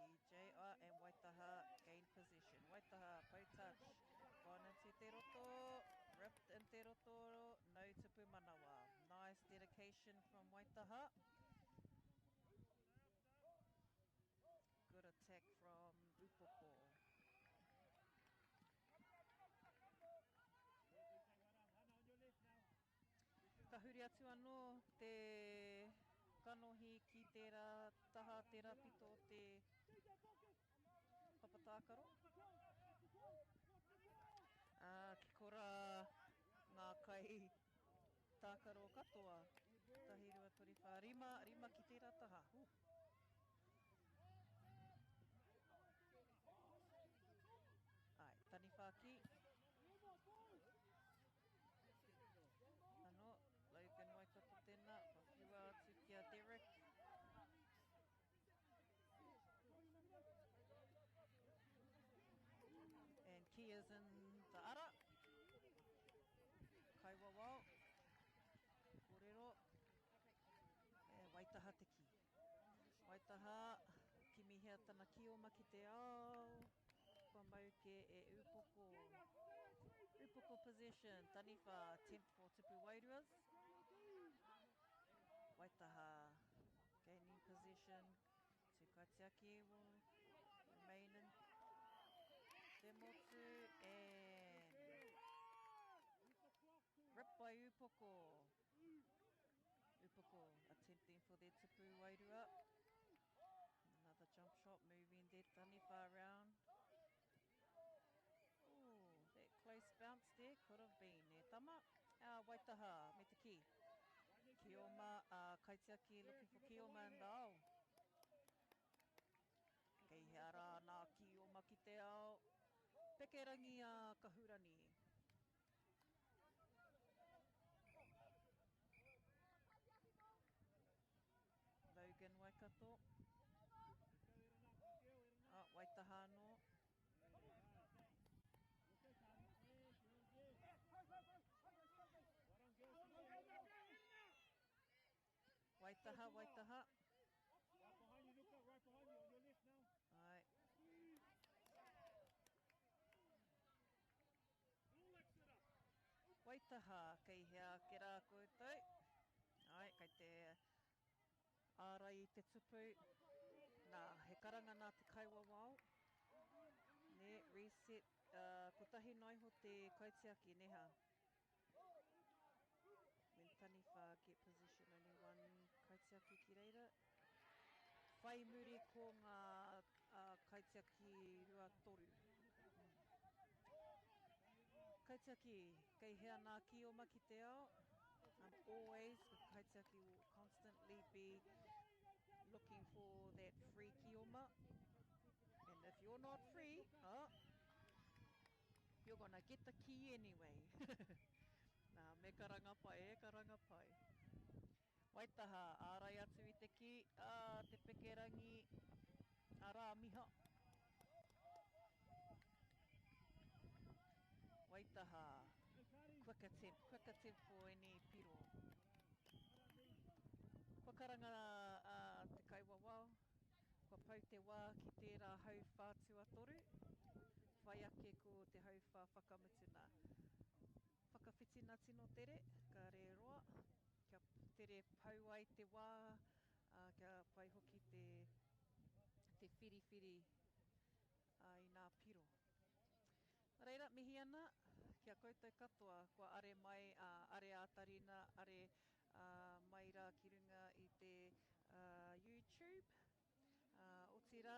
DJ, oh, and Waitaha gain possession. Waitaha, poe touch. Gone into te roto, ripped in te roto, no tupu manawa. Nice dedication from Waitaha. Good attack from Upoko. Ka huri atu anō te kanohi ki tērā taha, tērā pito o te papa tākaro. Ā, ki korā ngā kai tākaro katoa. Tahi, rua, toru, whā, rima, rima ki tērā taha. Ooh. Āe, taniwha ki. Ano, Logan Waikato tēnā, whawhiua atu ki a Derek. And Kia's in the ara. Kaiwawao. Kōrero. E, Waitaha te ki. Waitaha, kimihia tana kioma ki te ao. Kua mau ke e Upoko. Upoko possession, Taniwha attempt for Tupu Wairuas. Waitaha gaining possession to Kaitiaki will remain in te motu and ripped by Upoko. Upoko attempting for their Tupu Wairua. Another jump shot moving their taniwha around. Ooh, that close bounce there could have been. E tama, Waitaha me te ki. Kioma, Kaitiaki looking for Kioma in the ao. Kei hea rā nā Kioma ki te ao. Pekerangi a Kahurani. Logan Waikato. Ah, Waitaha anō. Waitaha, Waitaha. Ai. Waitaha, kei hea ake rā koutou? Ai, kei te ārai i te tupu. Nā, he karanga nā te kaiwawao. Nē, reset, kotahi noa iho te kaitiaki, nē hā? When taniwha get position only one kaitiaki ki reira. Whai muri ko ngā kaitiaki 2, 3. Kaitiaki, kei hea nā kioma ki te ao? Always, the kaitiaki will constantly be looking for that free kioma. And if You're not free. Oh, you're gonna get the key anyway. Nā, me karanga pai, e karanga pai. Waitaha, ārai atu i te kī, ā, te pekerangi, arā, miha. Waitaha, quick attempt, quick attempt for any piro. Kua karanga a te kaiwawao, kua pau te wā ki tērā hauwhā tuatoru, whai ake ko te hauwhā whakamutuna. Whakawhitina tino tere, ka rēroa, kia tere pau ai te wā, ā, kia pai hoki te, te whiriwhiri i nā piro. Nā reira, mihi ana ki a koutou katoa kua are mai, ā, are ā-tarina, are, ā, mai rā ki runga i te, ā, YouTube. Ā, otirā,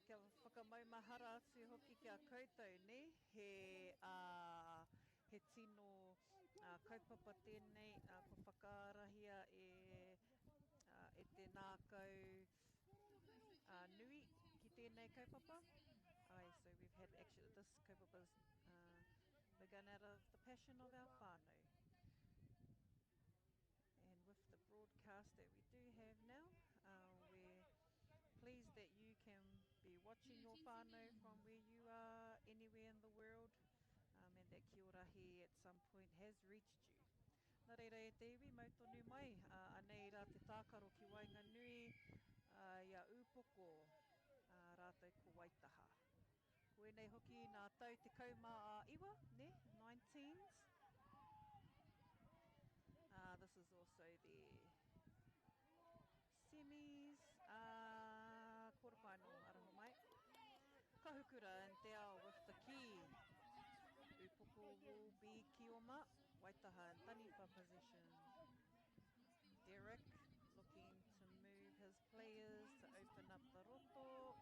kia whakamaumahara atu hoki ki a koutou, nē, he, ā, he tino, ā, kaupapa tēnei, ā, kua whakaarahia e, ā, e te nākau, ā, nui ki tēnei kaupapa. Aye, so we've had actually this kaupapa's uh, begun out of the passion of our whānau. And with the broadcast that we do have now, uh, we're pleased that you can be watching your whānau from where you are, anywhere in the world, um, and that Kiorahi at some point has reached you. Nā reira e te iwi, mau tonu mai, uh, anei rā te tākaro ki waenganui uh, i a Ūpoko, uh, rātou ko Waitaha. Ko ēnei hoki nā tau 19, ne? 19s. This is also the semis, quarterfinal, aroha mai. Kahukura and Te Ao with the key. Upoko will be Kioma, Waitaha and Taniwha possession. Derek looking to move his players to open up the roto.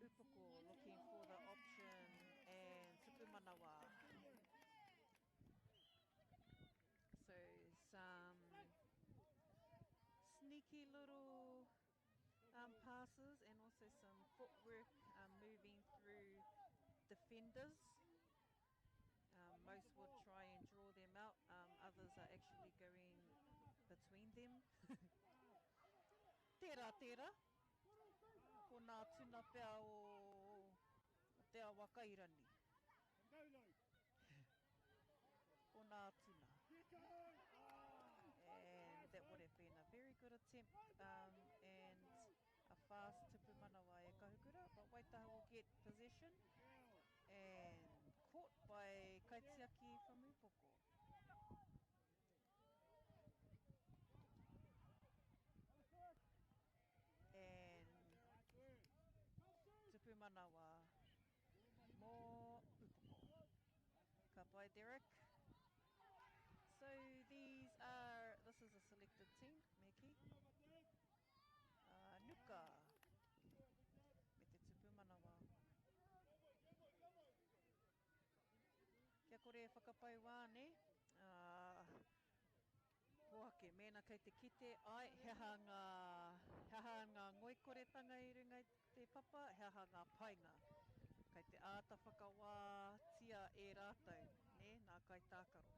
Upoko looking for the option and Tupu Manawa. So some sneaky little passes and also some footwork moving through defenders. Most would try and draw them out. Others are actually going between them. Tērā, tērā. Ko nā tuna pea o Te Awakairani. Ko nā tuna. And that would have been a very good attempt and a fast tupu manawa e Kahukura, but Waitaha will get possession and caught by Kaitiaki from Upoko. And tupu manawa mō Upoko. Ka pai, Derek. So these are, this is a selected team, me kī. Nuka me te tupu manawa. Kia kore e whakapau wā, nē? Hoake, mēnā kei te kite, ai, he aha ngā, he aha ngā ngoikoretanga i runga i te papa, he aha ngā painga. Kei te āta whakawātia e rātou, nē, nā kaitākaro.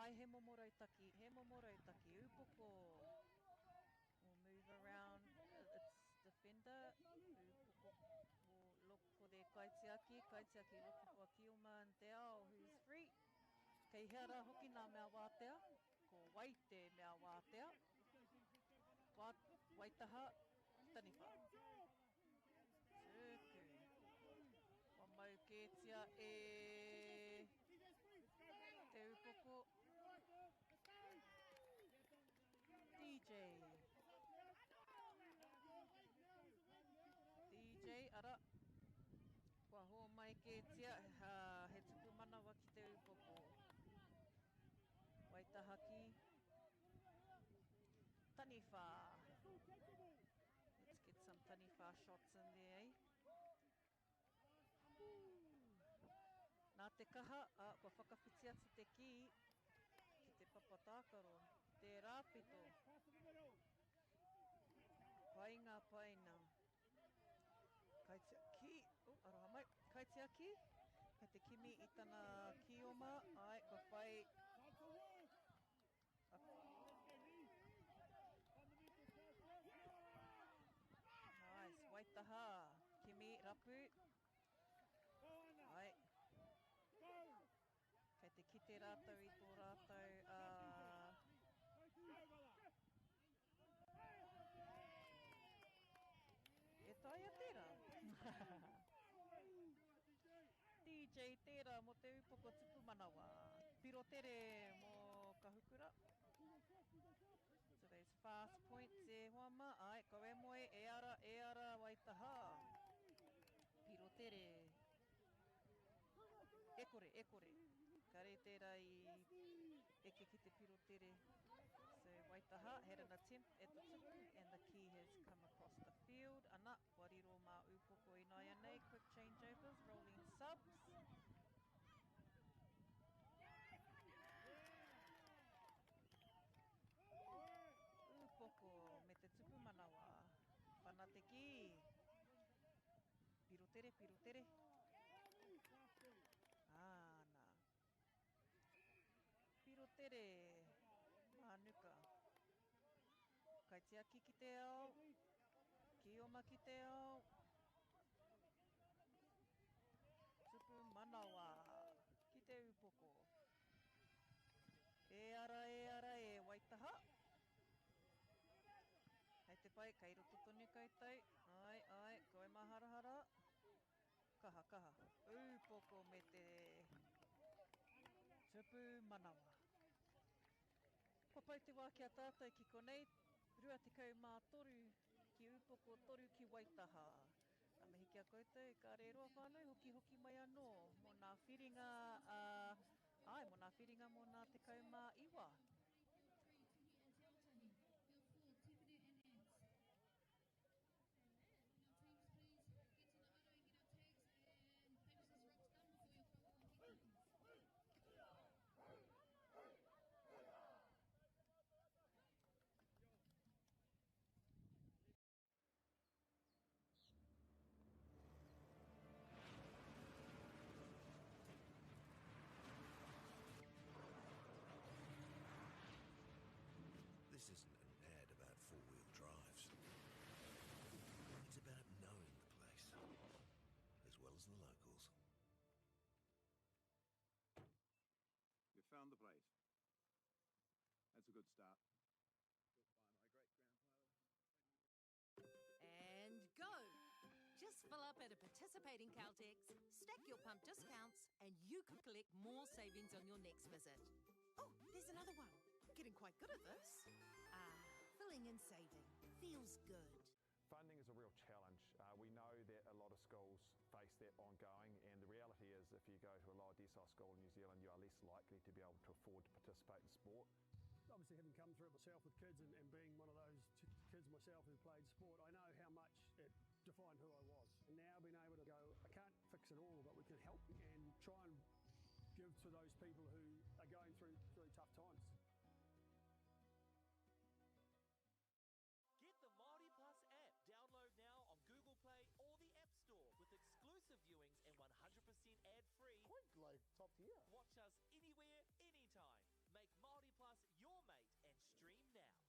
Ai, he momo rautaki, he momo rautaki, upoko will move around its defender, upoko will look for their kaitiaki, kaitiaki looking for Kioma and Te Ao who's free. Kei hea rā hoki nā mea wātea, ko wai te mea wātea, Wā, Waitaha, Taniwha. Tuku. Kua mau kētia e Te Upoko. DJ. DJ, ara. Kua hōmai kētia he tuku manawa ki Te Upoko. Waitahaki. Taniwha. Let's get some taniwha shots in there, eh? Nā te kaha, ā, kua whakawhiti atu te kī ki te papa tākaro. Tērā pito. Whai ngā paina. Kaitiaki, oh, aroha mai, kaitiaki, kei te kimi i tana kioma, ai, kua whai. Nice, Waitaha, kimi, rapu. Ai. Kei te kite rātou i tō rātou, E taea tērā? DJ tērā mō te upoko tupu manawa. Piro tere mō Kahukura. So those fast points e hoa mā. Ai, kau e moe, e ara, e ara, Waitaha. Piro tere. E kore, e kore. Kare tērā i eke ki te piro tere. So Waitaha had an attempt at the tuku and the key has come across the field. Ana, kua riro mā Ūpoko ināianei. Quick changeovers, rolling subs. Ūpoko me te tupu manawa. Pana te kī. Piro tere, piro tere. Āna. Piro tere, mānuka. Kaitiaki ki te ao, kioma ki te ao. Tupu manawa ki te upoko. E ara, e ara, e Waitaha. Hei te pai, kei roto tonu koutou. Ai, ai, koe maharahara. Kaha, kaha. Ūpoko me te tupu manawa. Kua pau te wā ki a tātou ki konei, 23 ki Ūpoko, 3 ki Waitaha. Ka mihi ki a koutou, ka rēroa whānau, hokihoki mai anō mō nā whiringa, āe, mō nā whiringa mō nā 19. This isn't an ad about four-wheel drives. It's about knowing the place, as well as the locals. We've found the place. That's a good start. And go! Just fill up at a participating Caltex, stack your pump discounts, and you could collect more savings on your next visit. Oh, there's another one. Getting quite good at this. Filling and saving. Feels good. Funding is a real challenge. We know that a lot of schools face that ongoing, and the reality is if you go to a lower decile school in New Zealand, you are less likely to be able to afford to participate in sport. Obviously, having come through it myself with kids and being one of those kids myself who played sport, I know how much it defined who I was. And now being able to go, I can't fix it all, but we can help and try and give to those people who are going through tough times. Get the Māori Plus app. Download now on Google Play or the App Store with exclusive viewings and 100% ad-free. Quite like top tier. Watch us anywhere, anytime. Make Māori Plus your mate and stream now.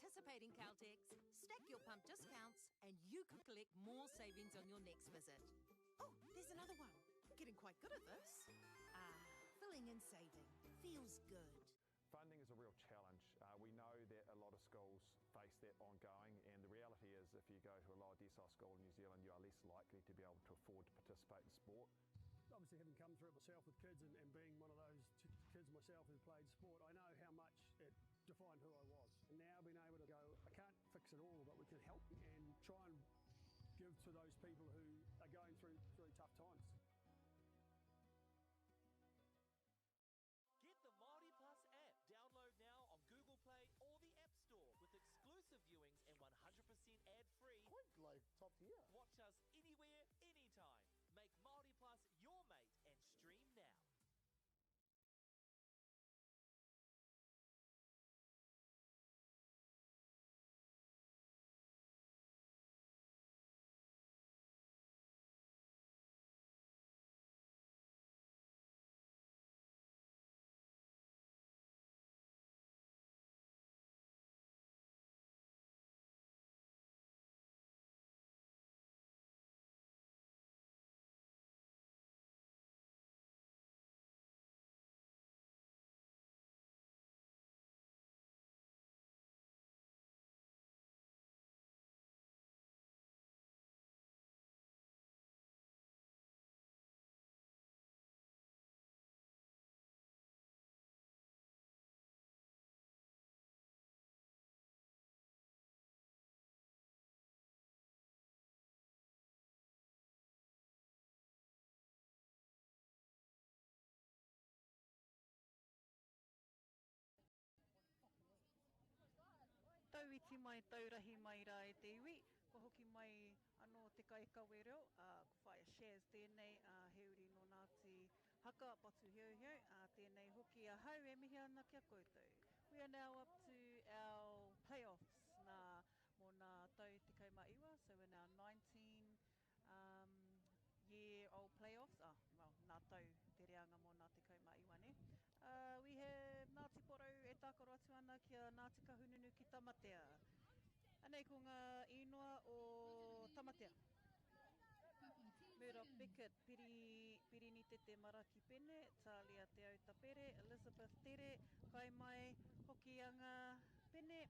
participating Caltex, stack your pump discounts, and you could collect more savings on your next visit. Oh, there's another one. I'm getting quite good at this. Ah, filling and saving feels good. Funding is a real challenge. Uh, we know that a lot of schools face that ongoing, and the reality is if you go to a lower decile school in New Zealand, you are less likely to be able to afford to participate in sport. Obviously, having come through it myself with kids and, and being one of those kids myself who played sport, I know how much it defined who I was. And now being able to go, I can't fix it all, but we can help and try and give to those people who are going through, through tough times. Get the Māori Plus app. Download now on Google Play or the App Store with exclusive viewings and 100% ad-free. Quite like top tier. Watch us anywhere, anytime. Make Māori Plus your mate and stream now. Tauiti mai, taurahi mai rā e te iwi, kua hoki mai anō te kaikawe reo, ā, ko Whaea Shaz tēnei, ā, he uri nō Ngāti Haka, Patuheuheu, ā, tēnei hoki ahau e mihi ana ki a koutou. We are now up to our playoffs nā, mō nā tau 19, so we're now 19 um, year old playoffs, ah, well, nā tau te reanga mō nā 19, nē. Uh, we have Ngāti Porou e tākaro atu ana ki a Ngāti Kahungunu ki Tamatea. Anei ko ngā īnoa o Tamatea. Murdoch Beckett, Piri, Pirinitete Maraki Pene, Talia Te Autapere, Elizabeth Tere, Kaimai Hokianga Pene,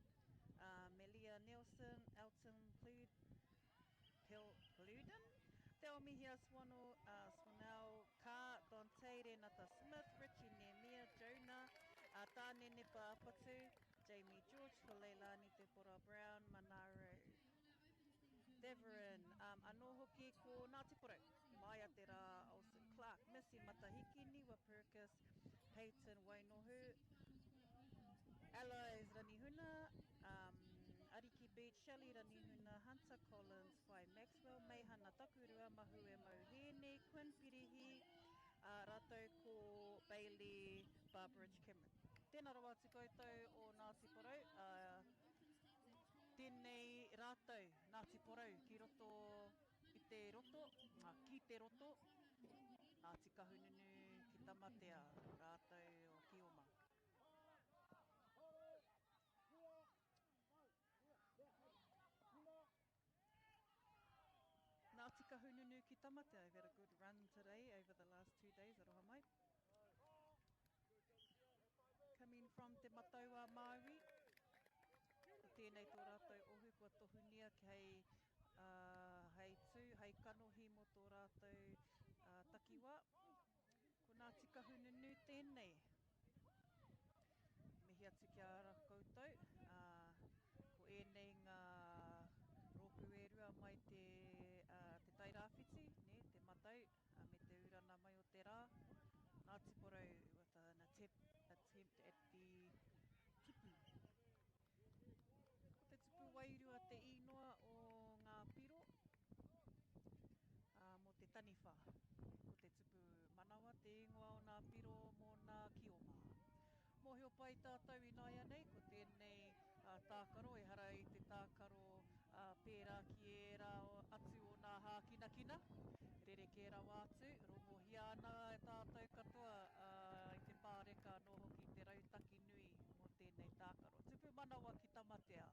uh, Melia Nelson, Elton Plud, Pil, Pluden, Te Aomihia Swano, uh, Swanell Carr, Dante Renata Smith, Richie Nemia, Jonah, uh, Tāne Nepa Apatu, Jamie George, Huleilani Deborah Brown, Manaro Deverin, um, anō hoki ko Ngāti Porou, Maia Te Rā, Olsen Clark, Missy Matahiki, Niwa Perkis, Peyton Wainohu, Allies Ranihuna, um, Ariki Beach, Shelley Ranihuna, Hunter Collins, Whai Maxwell, Meihana Takurua, Mahue Mauhene, Quinn Pirihi, ā, rātou ko Bailey Barbridge Cameron. Tēnā rawa atu koutou o Ngāti Porou, ā, tēnei rātou, Ngāti Porou, ki roto i te roto, ā, ki te roto, Ngāti Kahungunu ki Tamatea, rātou o Kioma. Ngāti Kahungunu ki Tamatea, I've had a good run today over the last 2 days, aroha mai. Coming from Te Matau-a-Māui, ko tēnei tō rātou ohu kua tohunia hei, uh, hei tū, hei kanohi mō tō rātou uh, takiwā. Ko Ngāti Kahungunu tēnei. Mihi atu ki a ra koutou. Uh, ko ēnei ngā rōpū e rua mai te, uh, te Tairāwhiti, ne, te Matau, uh, me te Urana mai o te rā. Ngāti Porou with an attempt, attempt at the tupu. Ko te tupu wairua te īnoa o ngā piro uh, mō te taniwha. Ko te tupu manawa te ingoa o ngā piro mō ngā kioma. Mōhio pai tātou ināianei, ko tēnei uh, tākaro, ehara i te tākaro uh, pērā ki ērā atu o ngā hākinakina. Rerekē rawa atu, rongohia ana e tātou katoa uh, i te pāreka anō hoki te rautaki nui mō tēnei tākaro. Tupu manawa ki Tamatea.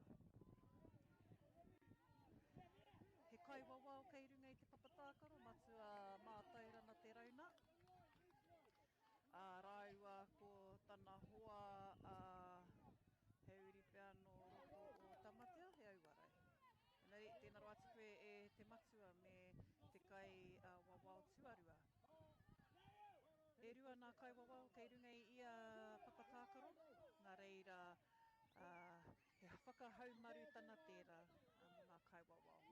Tēnā rawa atu koe e te matua me te kai wawao tuarua. E rua nā kaiwawao kei runga i ia papa tākaro, nā reira he whakahaumarutana tērā mō ngā kaiwawao.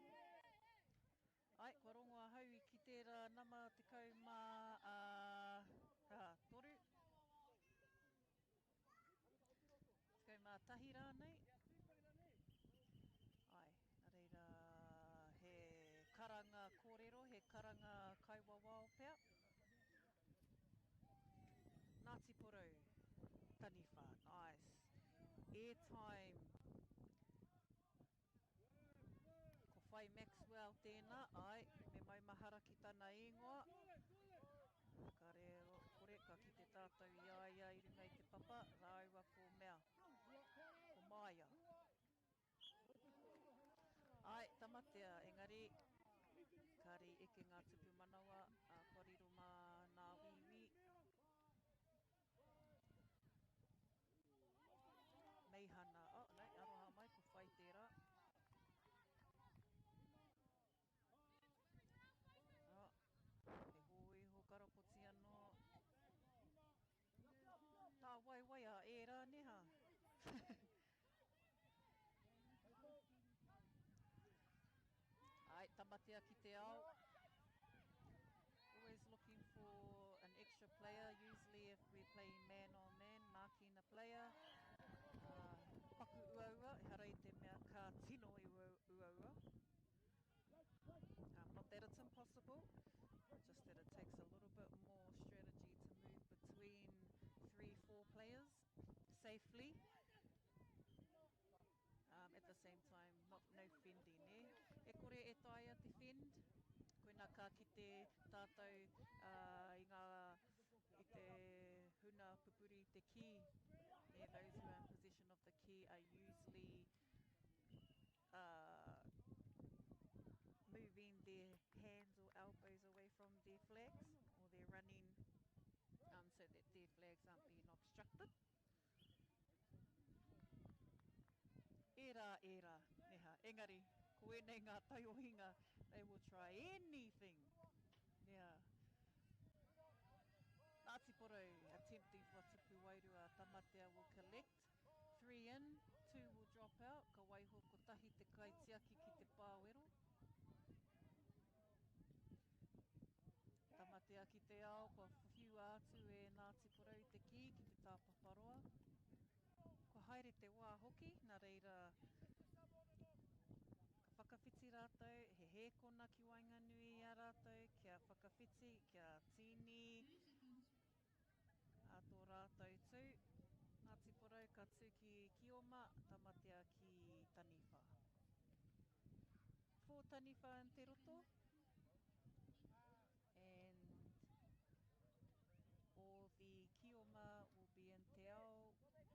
Ai, kua rongo ahau i ki tērā nama 13, 11 rānei. Ai, nā reira he karanga kōrero, he karanga kaiwawao pea. Ngāti Porou, Taniwha, nice. Airtime. Ko Whai Maxwell tēnā, āe, me maumahara ki tana īngoa. Ka reo kore, ka kite tātou i a ia i runga i te papa, rāua ko mea, ko Maia. Āe, Tamatea, engari, kāre i eke ngā tupu manawa, ā, kua riro mā nā Wīwī. Meihana, oh, no, aroha mai, ko Whai tērā. Oh, he hōiho karapoti anō. Tāwaiwai a ērā, neha. Ai, Tamatea ki te ao. Always looking for an extra player. Usually if we're playing man on man, marking a player. Paku uaua, ehara i te mea ka tino i uaua. Not that it's impossible, just that it takes a little bit more strategy to move between 3-4 players safely. At the same time, not, no fending, eh? E kore e taea te fend, koina ka kite tātou i ngā, i te huna pupuri i te kī, eh, those who are in possession of the key are usually moving their hands or elbows away from their flags, or they're running so that their flags aren't being obstructed. Ērā, ērā, neha. Engari, ko ēnei ngā taiohinga, they will try anything. Neha. Ngāti Porou attempting for Tupu Wairua, Tamatea will collect. 3 in, 2 will drop out, ka waiho kotahi te kaitiaki ki te pāwero. Tamatea ki te ao, kua whiua atu e Ngāti Porou te kī ki te tāpaparoa. Kua haere te wā hoki, nā reira ka whakawhiti rātou, he hēkona ki waenganui i a rātou kia whakawhiti, kia tīni a tō rātou tū. Ngāti Porou ka tū ki Kioma, Tamatea ki Taniwha. For Taniwha in te roto and all the Kioma will be in Te Ao with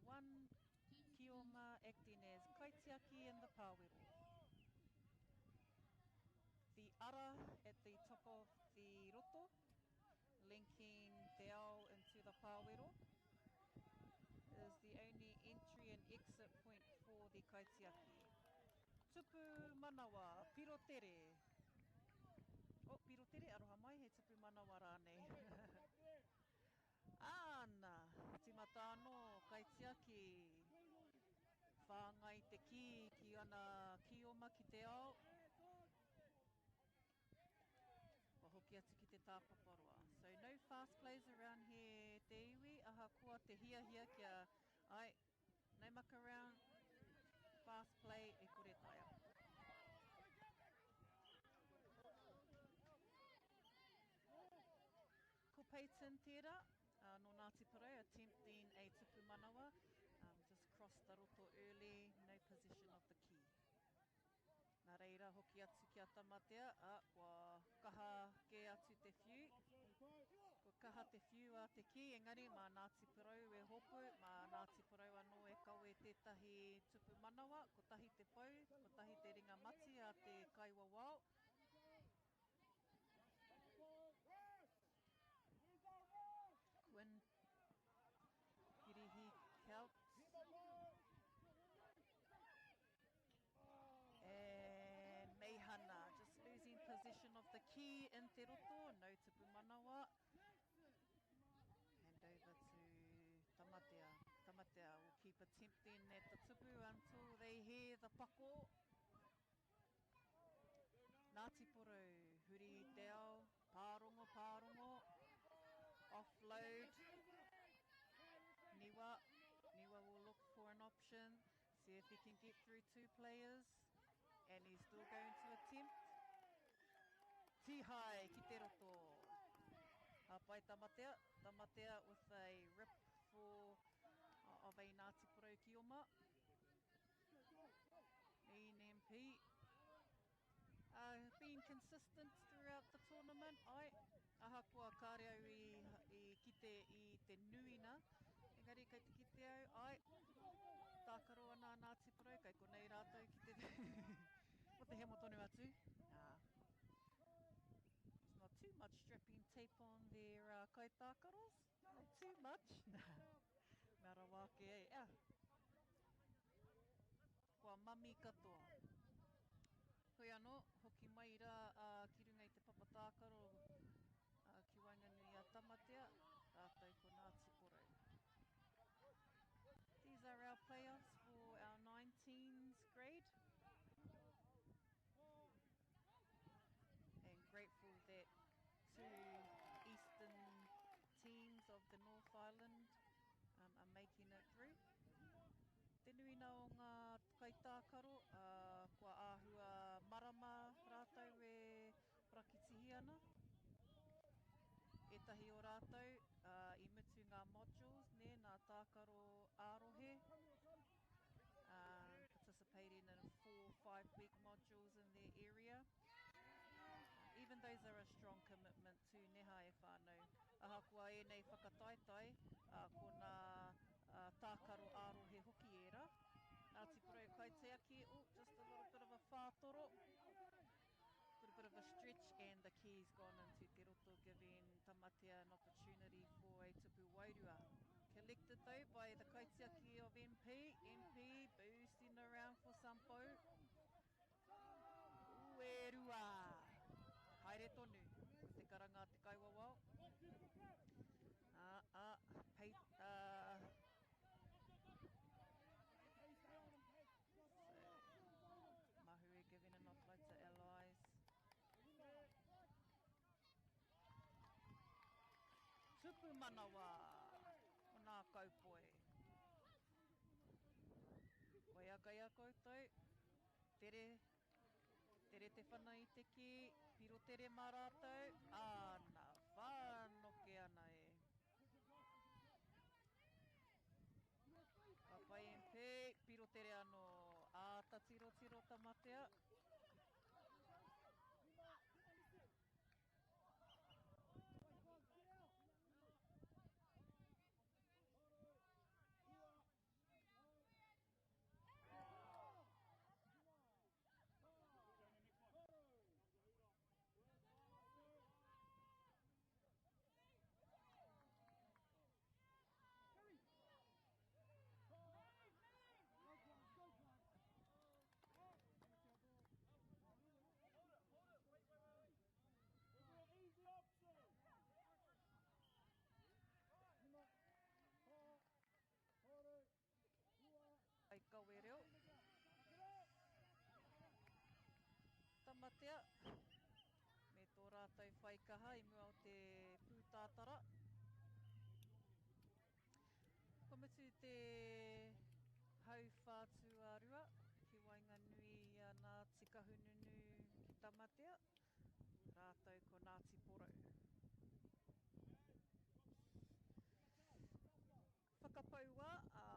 one Kioma acting as kaitiaki in the pāwero. The ara at the top of the roto linking Te Ao into the pāwero is the only entry and exit point for the kaitiaki. Tupu manawa, piro tere. Oh, piro tere, aroha mai, he tupu manawa rānei. Āna, tīmata anō, kaitiaki. Whāngai te kī ki ana kīoma ki te ao. Kua hoki atu ki te tāpaparoa. So no fast plays around here te iwi, ahakoa te hiahia kia, ai, no muck around, fast play e kore taea. Ko Peyton tērā, nō Ngāti Porou, attempting a tupu manawa, just crossed the roto early, no possession of the key. Nā reira hoki atu ki a Tamatea, ā, kua kaha kē atu te whiu. Kua kaha te whiu a te kī, engari mā Ngāti Porou e hopu, mā Ngāti Porou anō e kawe tētahi tupu manawa, kotahi te pou, kotahi te ringa mati a te kaiwawao. Quinn Pirihi Kelts. te roto, no tupu manawa. Hand over to Tamatea. Tamatea will keep attempting at the tupu until they hear the pako. Ngāti Porou, huri i te ao, pārongo, pārongo, offload. Niwa, Niwa will look for an option, see if he can get through two players, and he's still going to attempt. Tihai ki te roto. Hāpai Tamatea, Tamatea with a rip for of a Ngāti Porou Kioma. Mean MP. Been consistent throughout the tournament, ai, ahakoa kāre au i, i kite i te nuina, engari kei te kite au, ai, tākaro ana a Ngāti Porou, kei konei rātou ki te, mo te hemo tonu atu. There's not too much strapping tape on their kaitākaros, not too much. Mea rawa ake e, ah. Kua mami katoa. Hoi anō, hoki mai rā ki runga i te papa tākaro ki waenganui a Tamatea, rātou ko Ngāti Porou. These are our playoffs for our 19s grade. And grateful that two eastern teams of the North Island are making it through. Te nuina o ngā kaitākaro, kua āhua marama rātou e parakitihi ana. Ētahi o rātou i mutu ngā modules, nē, nā tākaro ā-rohe, participating in 4 5-week modules in their area. Even those are a strong commitment to neha e whānau. Ahakoa ēnei whakataetae, ko nā tākaro ā-rohe hoki ērā. Ngāti Porou Kaitiaki, oh, just a little bit of a whātoro. Little bit of a stretch and the key's gone into Te Roto, giving Tamatea an opportunity for a tupu wairua. Collected though by the Kaitiaki of MP. MP boosting around for some pau. E rua! Haere tonu, ko te karanga a te kaiwawao. Ah, ah, pei, ah. So, Mahue giving an offload to allies. Tupu manawa o nā kaupoi. Koia kai a koutou, tere, tere te whana i te kī, piro tere mā rātou, āna, whānoke ana e. Ka pai MP, piro tere anō, āta tirotiro Tamatea. Kai kawe reo. Tamatea, me tō rātou whaikaha i mua o te pūtātara. Kua mutu te hau whātuarua ki waenganui i a Ngāti Kahungunu ki Tamatea, rātou ko Ngāti Porou. Whakapaua a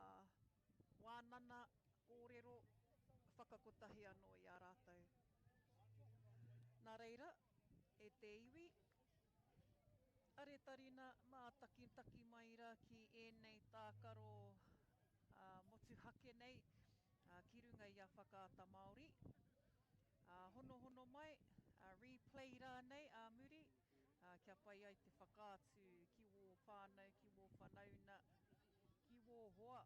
wānana, kōrero, whakakotahi anō i a rātou. Nā reira, e te iwi, aretarina mātakitaki mai rā ki ēnei tākaro motuhake nei ki runga i a Whakaata Māori. Honohono mai, replay rānei ā muri, kia pai ai te whakaatu ki wō whānau, ki wō whanauna, ki wō hoa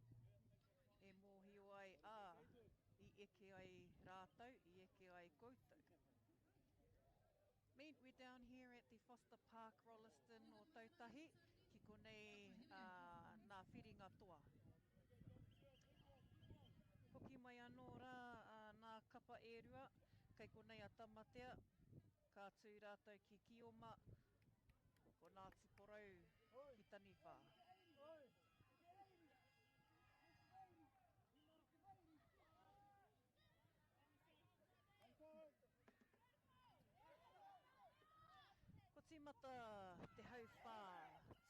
e mōhio ai, ā, i eke ai rātou, i eke ai koutou. Mean, we're down here at the Foster Park, Rolleston, Ōtautahi, ki konei nā whiringa toa. Hoki mai anō rā nā kapa e rua, kei konei a Tamatea, ka tū rātou ki Kioma, ko Ngāti Porou ki Taniwha. Kua tīmata te hauwhā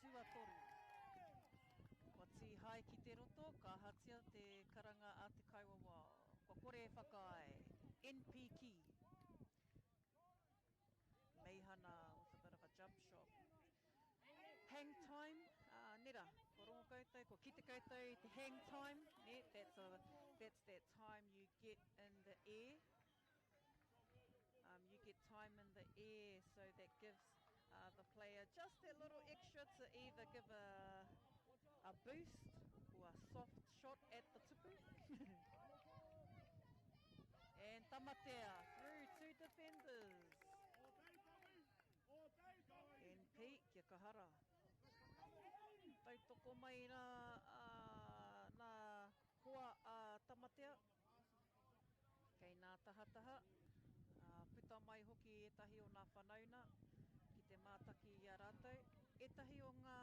tuatoru. Kua tīhae ki te roto, ka ahatia te karanga a te kaiwawao. Kua kore e whakaae. NP Ki. Meihana with a bit of a jump shot. Hang time, nera, kua rongo koutou, kua kite koutou i te hang time, ne, that's, a, that's that time you get in the air. You get time in the air, so that gives the player just that little extra to either give a, a boost or a soft shot at the tupu. And Tamatea through two defenders. NP, kia kahara. Tautoko mai rā nā hoa a Tamatea. Kei nā tahataha, puta mai hoki ētahi o nā whanauna ki te mātaki i a rātou. Ētahi o ngā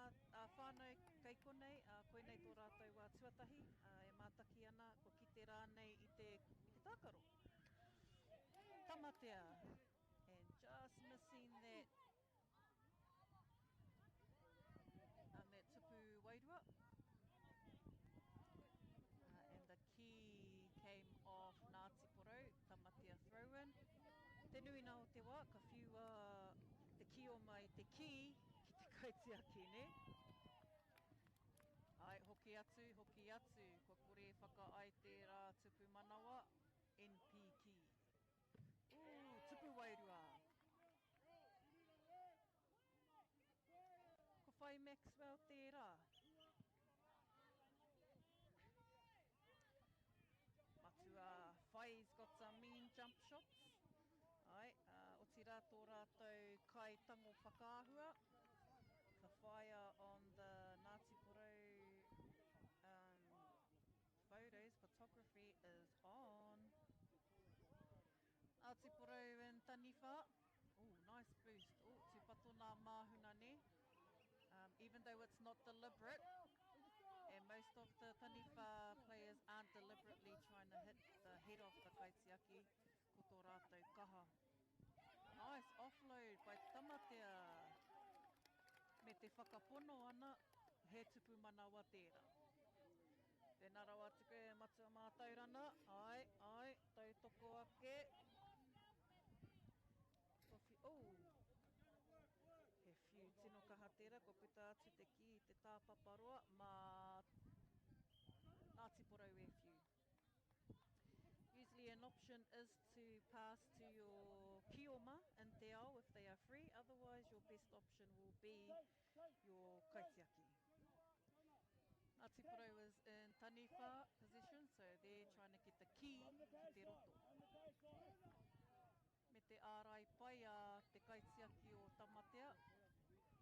whānau kei konei, koinei tō rātou wā tuatahi e mātaki ana, kua kite rānei i te, i te tākaro. Tamatea, and just missing that um, that tupu wairua. And the key came off Ngāti Porou, Tamatea throw-in. Te nuinga o te wā, ka whiua te kioma i te kī ki te kaitiaki, nē? Ai, hoki atu, hoki atu, kua kore e whakaae tērā tupu manawa, NP kī. Ooh, tupu wairua. Ko Whai Maxwell tērā. Matua Whai's got some mean jump shots. Ai, otirā tō rātou kai tango whakaahua. The fire on the Ngāti Porou photos, photography is on. Ngāti Porou and Taniwha. Oh, nice boost. Oh, tūpato nā māhuna ne. Even though it's not deliberate, and most of the Taniwha players aren't deliberately trying to hit the head off the kaitiaki, ko tō rātou kaha. Nice offload by Tamatea. Me te whakapono ana, he tupu manawa tērā. Tēnā rawa atu koe e Matua Mātaurana. Ai, ai, tautoko ake. Kua oh! He whiu tino kaha tērā, kua puta atu te kī i te tāpaparoa mā Ngāti Porou e whiu. Usually an option is to pass to your kioma in te ao if they are free, otherwise your best option will be your kaitiaki. Ngāti Porou is in taniwha position, so they're trying to get the key ki te roto. Me te ārai pai a te kaitiaki o Tamatea.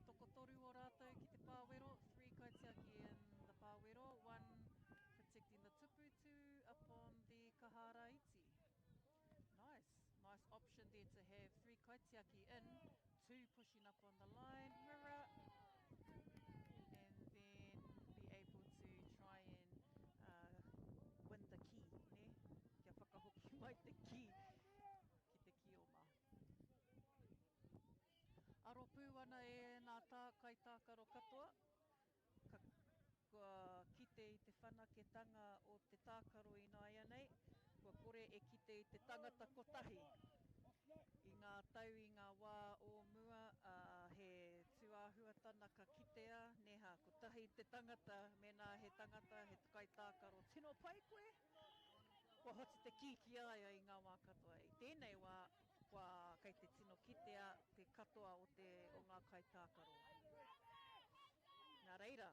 Tokotoru o rātou ki te pāwero, three kaitiaki in the pāwero, one protecting the tupu, two upon the kahara iti. Nice, nice option there to have three kaitiaki in, two pushing up on the line, mirror, and then be able to try and win the key, ne? Kia whakahoki mai te key ki te kioma. Aro pū ana e nā tā kaitākaro katoa, ka, kua kite i te whanaketanga o te tākaro ināianei, kua kore e kite i te tangata kotahi. I ngā tau i ngā wā o mua, ā, he tūāhuatana ka kitea, nē hā, kotahi te tangata, mēnā he tangata, he kaitākaro tino pai koe, kua hotu te kī ki a ia i ngā wā katoa. I tēnei wā, kua kei te tino kitea te katoa o te o ngā kaitākaro. Nā reira,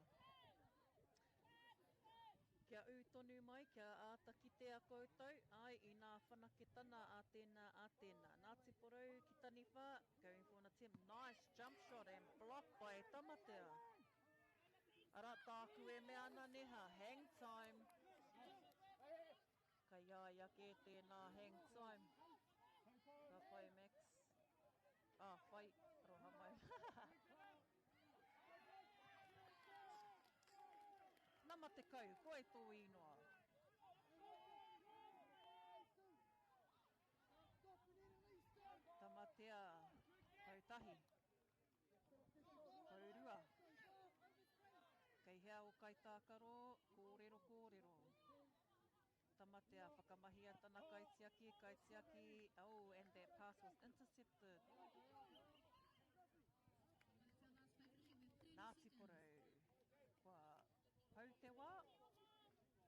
kia ū tonu. tonu mai kia āta kitea koutou, āe, i nā whanaketana a tēnā, a tēnā. Ngāti Porou ki Taniwha, going for an attempt, nice jump shot and block by Tamatea. Arā, tāku e mea ana neha, hang time. Kei a ia kē tēnā hang time. Ka pai Max. Ah, whai, aroha mai. Nama 10, ko ai tō īnoa? Tamatea, tau tahi. Taurua. Kei hea o kaitākaro, kōrero kōrero. Tamatea whakamahia tana kaitiaki, kaitiaki, oh, and that pass was intercepted. Ngāti Porou, kua pau te wā.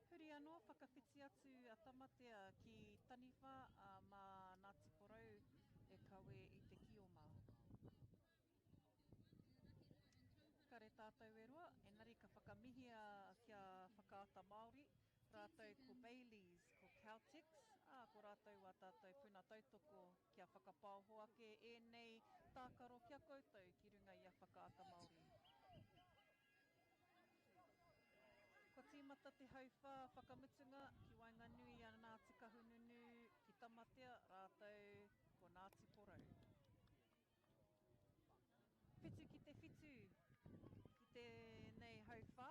Huri anō, whakawhiti atu a Tamatea ki Taniwha, ā, mā Ngāti Porou e kawe i te kioma. Kare tātou e roa, engari ka whakamihia kia Whakaata Māori, rātou ko Bayleys, ko Caltex, ā, ko rātou ā tātou puna tautoko kia whakapaoho ake ēnei tākaro ki a koutou ki runga i a Whakaata Māori. Kua tīmata te hauwhā whakamutunga ki waenganui i a Ngāti Kahungunu ki Tamatea rātou ko Ngāti Porou. 7 ki te 7 ki tēnei hauwhā.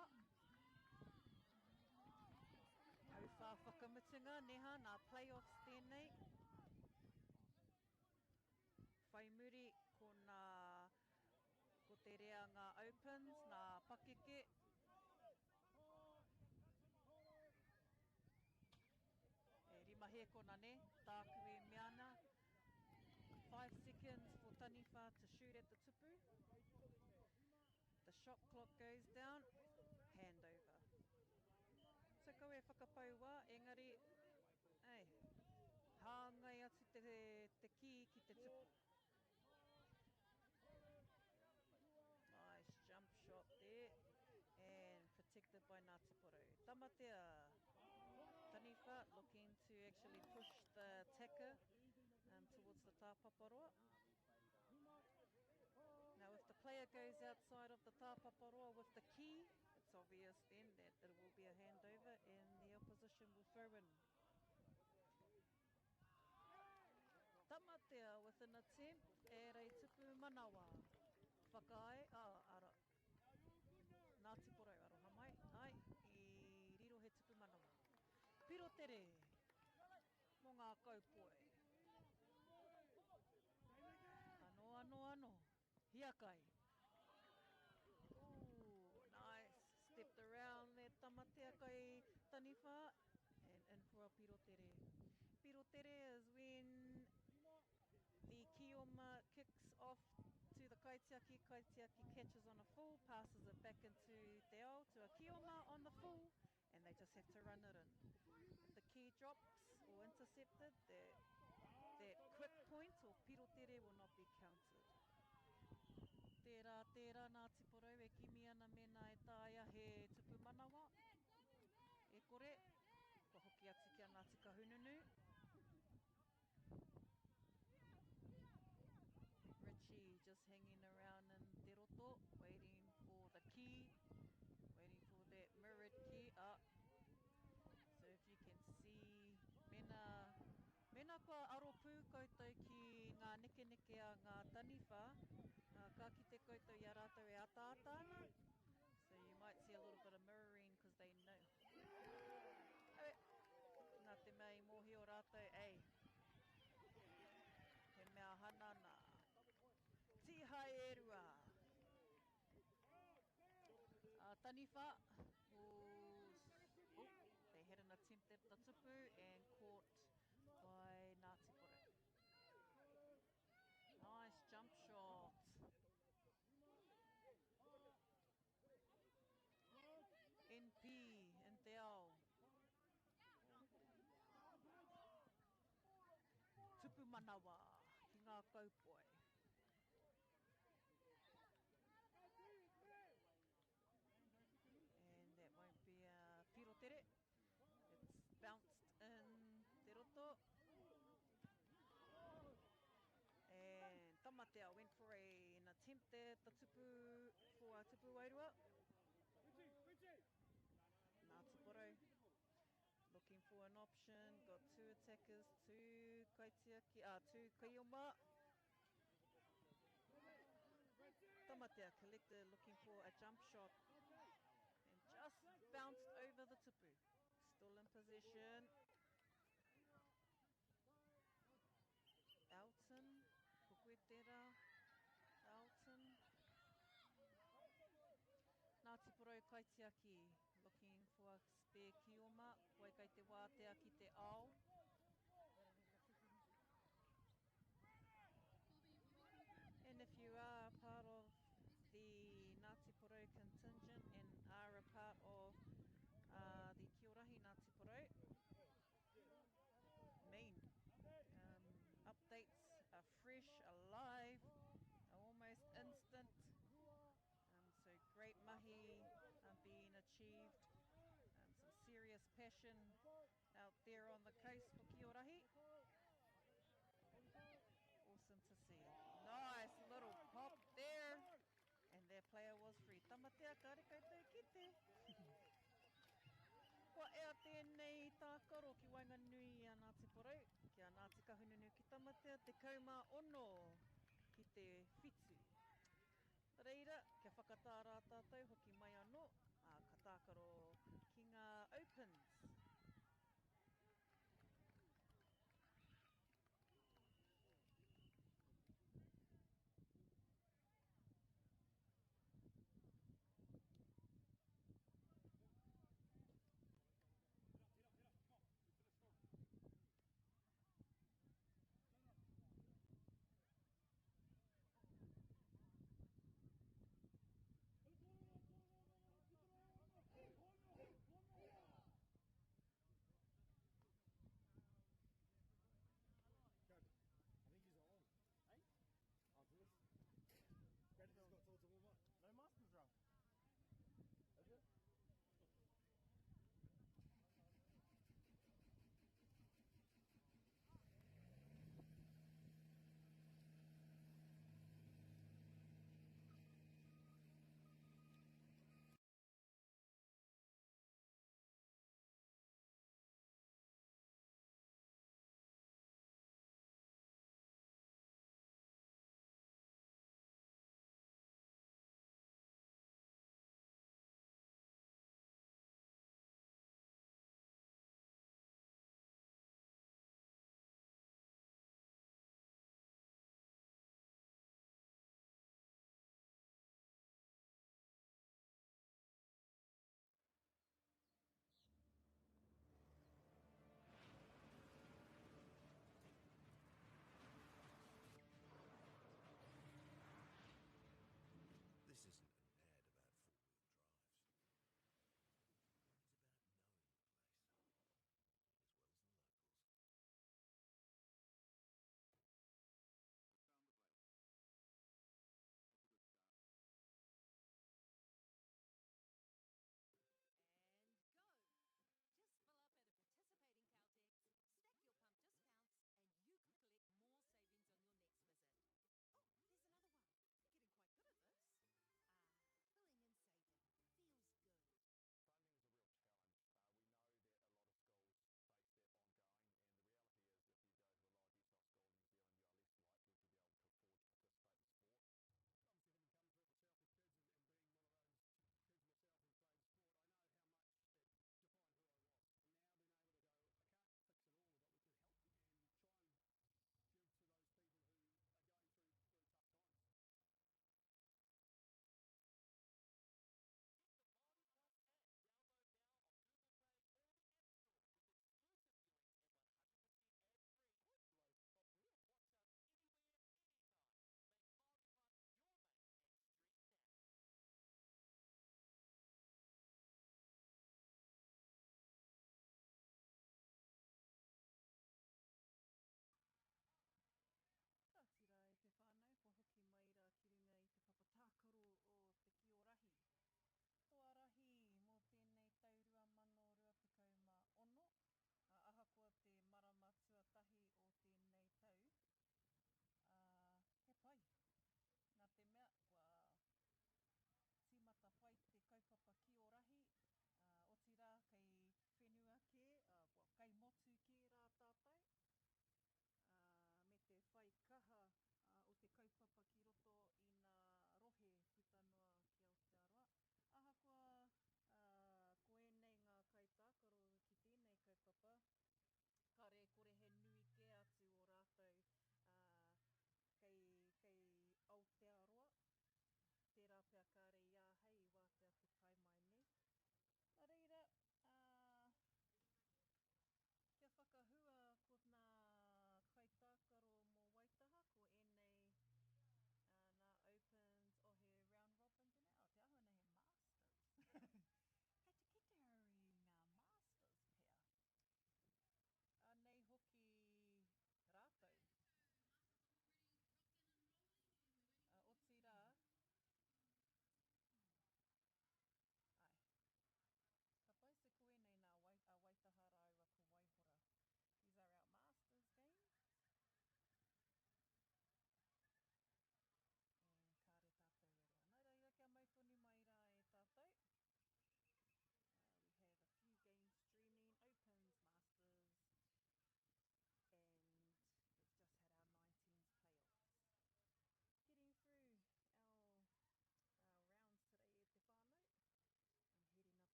Hauwhā whakamutunga, neha, nā play-offs tēnei. Whai muri ko nā, ko te reanga opens, nā pakeke. E rima hēkona, ne? Tāku e mea ana. 5 seconds for Taniwha to shoot at the tupu. The shot clock goes down. Handover. So kau e whakapau wā, engari, ei, hāngai atu te, te kī ki te tupu. Nice jump shot there and protected by Ngāti Porou. Tamatea Taniwha looking to actually push the tacker towards the tāpaparoa. Now if the player goes outside of the tāpaparoa with the key, it's obvious then that it will be a handover and the opposition will throw in. Tamatea with an attempt at a tupu manawa. Whakaae, ah, ara. Ngāti Porou, aroha mai. Ai, i riro he tupu manawa. Piro tere mō ngā kaupoi. Anō, anō, anō. Hiakai. Ooh, nice. Stepped around there Tamatea kai taniwha and in for a piro tere. Piro tere is when the kioma kicks off to the kaitiaki, kaitiaki catches on a full, passes it back into te ao to a kioma on the full, and they just have to run it in. If the key drops or intercepted, that, that quick point or piro tere will not be counted. Tērā, tērā Ngāti Porou e kimi ana mēnā e taea he tupu manawa. E kore, kua hoki atu ki a Ngāti Kahungunu. Richie just hanging around in te roto, waiting for the key, waiting for that mirrored key. Ah. So if you can see, mēnā, mēnā kua aro pū koutou ki ngā nekeneke a ngā taniwha, ka kite koutou i a rātou e ataata ana. So you might see a little bit of mirroring because they know. Aue, nā te mea i mōhio rātou, ei, he mea hanana. Tīhae e rua. Taniwha, was, oh, they had an attempt at the tupu and caught by Ngāti Porou. Nice jump shot. NP in te ao. Tupu manawa ki ngā kaupoi. And that won't be a piro tere. Tamatea went for an attempt there at the tupu for Tupu Wairua. Ngāti Porou looking for an option. Got 2 attackers, 2 kaitiaki, 2 kaioma. Tamatea collected, looking for a jump shot and just bounced over the tupu. Still in possession. Elton, Kukuetera, Elton. Ngāti Porou kaitiaki, looking for a spare kioma, wai kai te wātea ki te ao. And if you are part of the Ngāti Porou contingent and are a part of the Kiorahi Ngāti Porou, mean. Updates are fresh, alive, almost instant. So great mahi being achieved. Some serious passion out there on the coast for Kiorahi. Awesome to see. Nice little pop there. And that player was free. Tamatea kare koutou kite. Kua ea tēnei tākaro ki waenganui i a Ngāti Porou, ki a Ngāti Kahungunu ki Tamatea, 16 ki te 7. Reira, kia whakatā rā tātou hoki mai anō, ā, ka tākaro ki ngā Opens.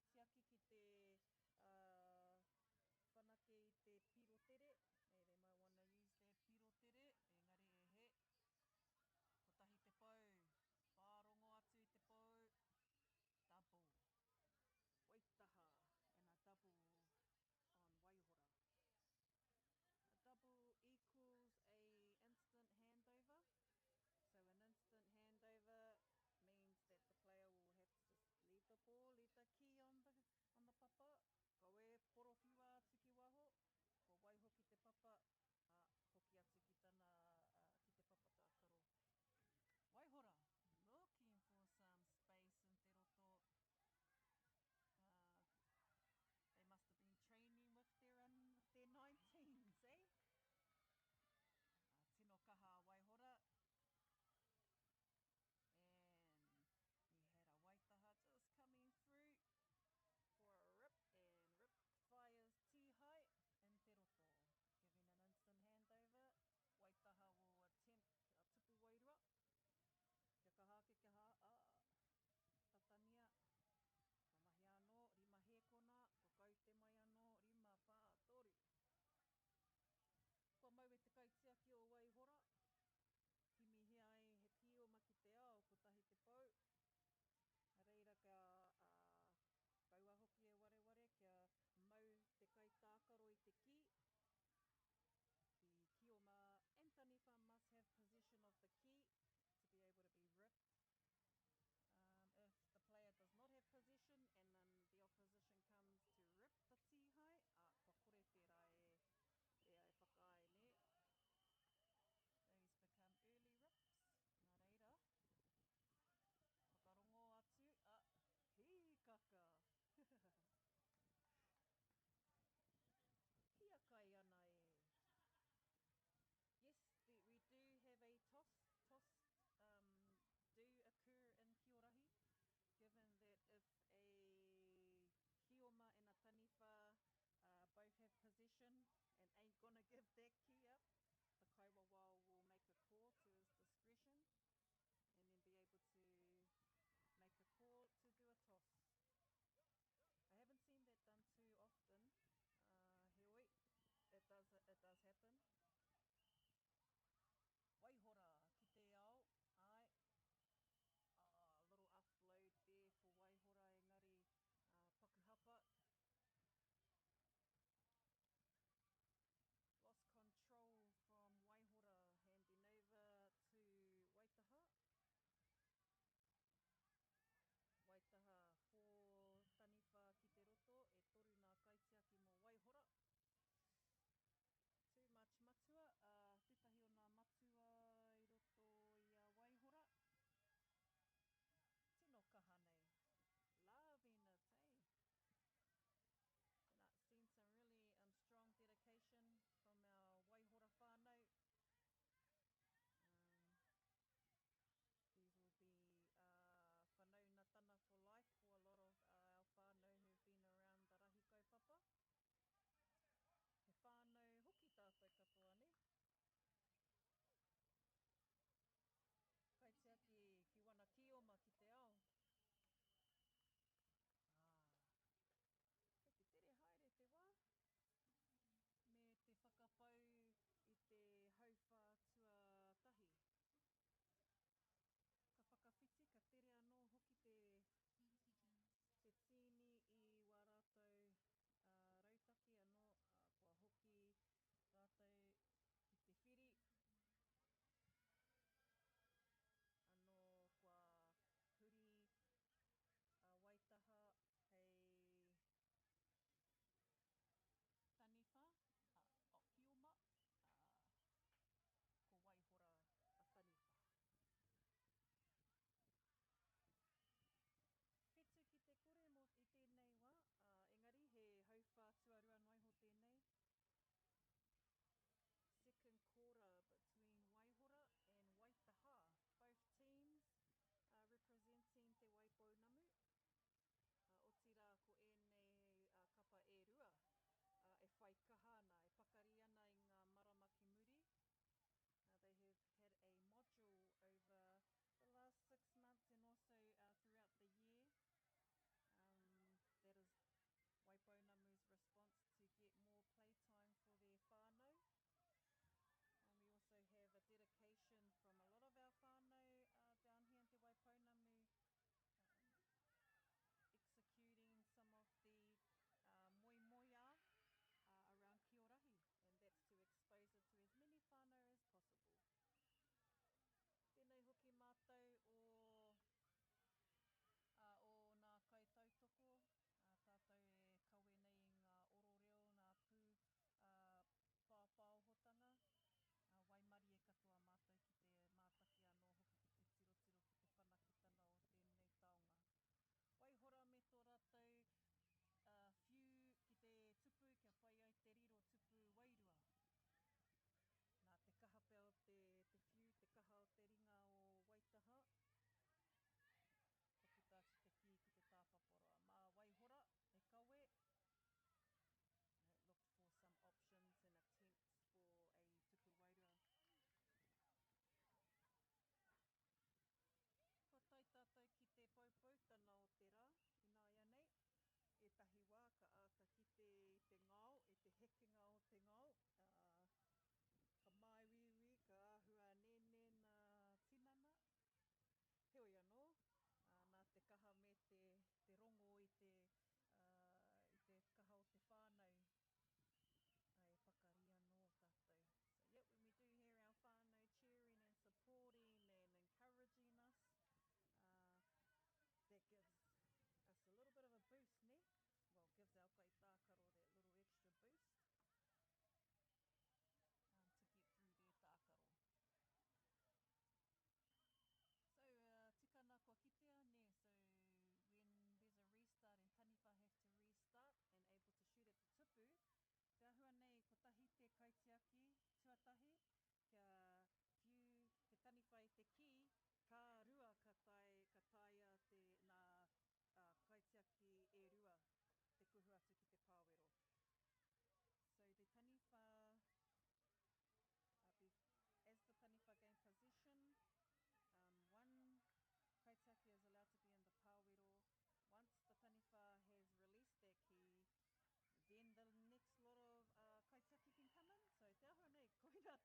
kaitiaki ki te uh, whanake i te piro tere. They might wanna use their piro tere, engari e he. Kotahi te pou, whārongo atu i te pou, double. Waitaha and a double on Waihora. A double equals a instant handover. So an instant handover means that the player will have to just leave the ball, leave the key on the on the papa, kaua e porowhiua atu ki waho, kua waiho ki te papa, ā, hoki atu ki tana, ki te papa tākaro. Waihora, looking for some space in te roto. They must have been training with their, um, with their 19s, eh? Tino kaha a Waihora. And we had a Waitaha just coming through for a rip, and rip fires tihai in te roto. Giving an instant handover. Waitaha will attempt a tupu wairua. Kia kaha ake, kia ha, ah, tatania. Kua mahi anō, rima hēkona, kua kaute mai anō, rima, whā, toru. Kua mau e te kaitiaki o Waihora. Kimihia ai he kioma ki te ao, kotahi te pou. Reira ka, kaua hoki e wareware kia mau te kaitākaro i te kī. The kioma and taniwha must have possession of the key to be able to be ripped. If the player does not have possession and then the opposition come to rip the tihai, ā, kua kore tērā e, e, e whakaae, nē? Those become early rips. Nā reira, whakarongo atu a Hīkaka! Hiakai ana e! Yes, the, we do have a toss. Toss um, do occur in Kiorahi, given that if a kioma and a taniwha both have possession and ain't gonna give that key up, the kaiwawao will make a call to his discretion and then be able to make a call to do a toss. I haven't seen that done too often, heoi, it does, it does happen. Waihora ki te ao, āe. Oh, a little offload there for Waihora engari paku hapa. Lost control. te ngao, ā, ka māuiui, ka āhua nēnē nā tinana. Heoi anō, ā, nā te kaha me te, te rongo i te, ā, i te kaha o te whānau, ā, e pakari anō tātou. So yep, when we do hear our whānau cheering and supporting and encouraging us, uh, that gives us a little bit of a boost, ne? Well, gives our kaitākaro that little extra boost um, to get through their tākaro. So, tikana kua kitea, ne? So, when there's a restart and taniwha have to restart and able to shoot at the tupu, te ahua nei kotahi te kaitiaki tuatahi kia whiu te taniwha i te kī, ka rua ka tae, ka taea te, nā kaitiaki e rua te kuhu atu ki te pāwero. So the taniwha, be, as the taniwha gain possession, one kaitiaki is allowed to be in the pāwero. Once the taniwha has released that key, then the next lot of kaitiaki can come in. So te ahua nei, koina te, tētahi tikanga hou kua kitea i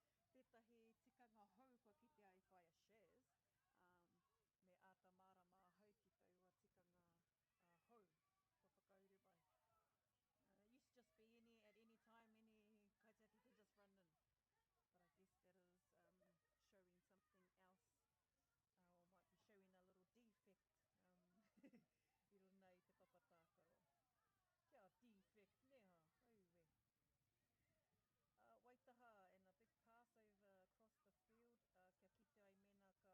Whaea Shaz, me āta mārama ahau ki taua tikanga hou kua whakauru mai. It used to just be any, at any time, any kaitiaki can just run in. But I guess that is showing something else, or might be showing a little defect i runga i te papa tākaro. Kia defect, nē ha? Aue. Waitaha and a big pass over across the field kia kite ai mēnā ka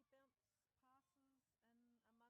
bounce passes in amongst players or even used on the field.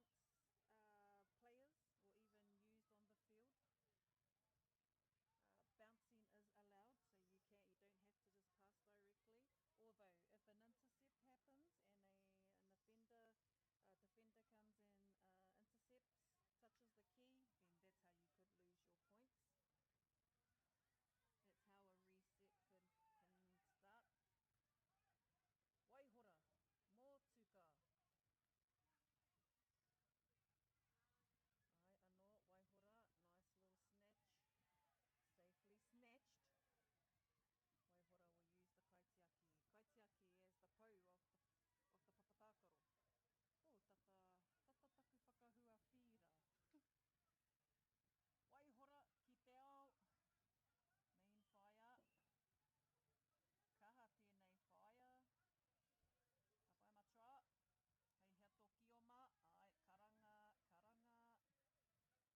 Bouncing is allowed, so you don't have to just pass directly. Although if an intercept happens and an defender comes and intercepts, touches the key, then that's how you could lose your points. That's how a reset can start. Waihora, Motuka. Ai, anō, Waihora, nice little snatch. Safely snatched. Waihora will use the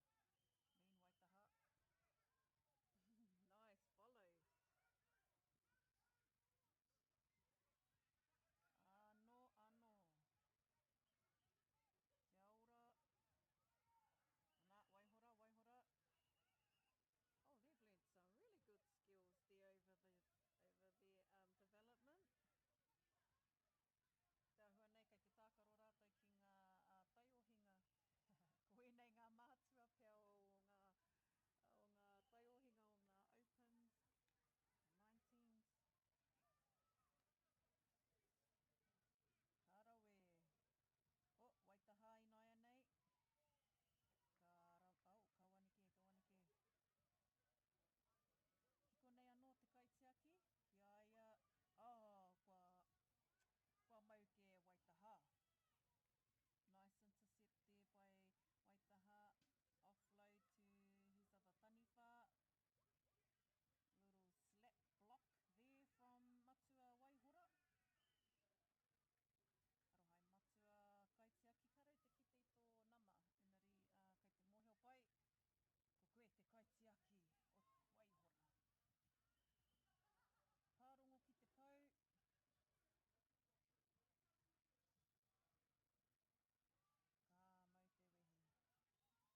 kaitiaki. Kaitiaki as the pou of the papatākaro. Oh, tata taku whakahua whīra. Waihora ki te ao. Main whaia. Kaha tēnei whaia. Ka pai matua. Hei hea tō kioma. Ai, karanga, karanga. Mean Waitaha. Nice follow. Anō, anō. Kia ora. Ana, Waihora, Waihora. Oh, they've learnt some really good skills there over their development. Te āhua nei kei te tākaro rātou ki ngā taiohinga. Ko ēnei ngā mātua pea o ngā taiohinga o ngā Opens, 19s. Ka rawe. Oh, Waitaha ināianei. Ka ra, oh, ka waneke, ka waneke. Ki konei anō te kaitiaki, ki a ia, oh, kua mau kē Waitaha. Nice intercept there by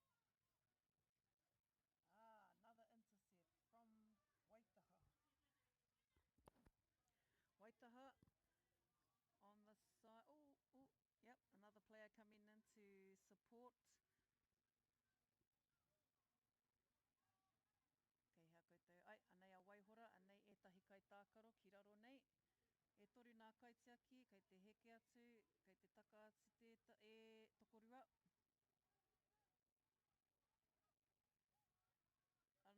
Waitaha, offload to his other taniwha. Little slap block there from Matua Waihora. Aroha e Matua Kaitiaki, ka rau te kite i tō nama, engari kei te mōhio pai, ko koe te kaitiaki o Waihora. Pārongo ki te pou. Ka mau te wehi. Another intercept from Waitaha. Waitaha on the side. Oh, oh, yep, another player coming in to support. Kei hea koutou ai, anei a Waihora, anei ētahi kaitākaro ki raro nei. E toru nā kaitiaki, kei te heke atu, kei te taka atu tēta, e, tokorua.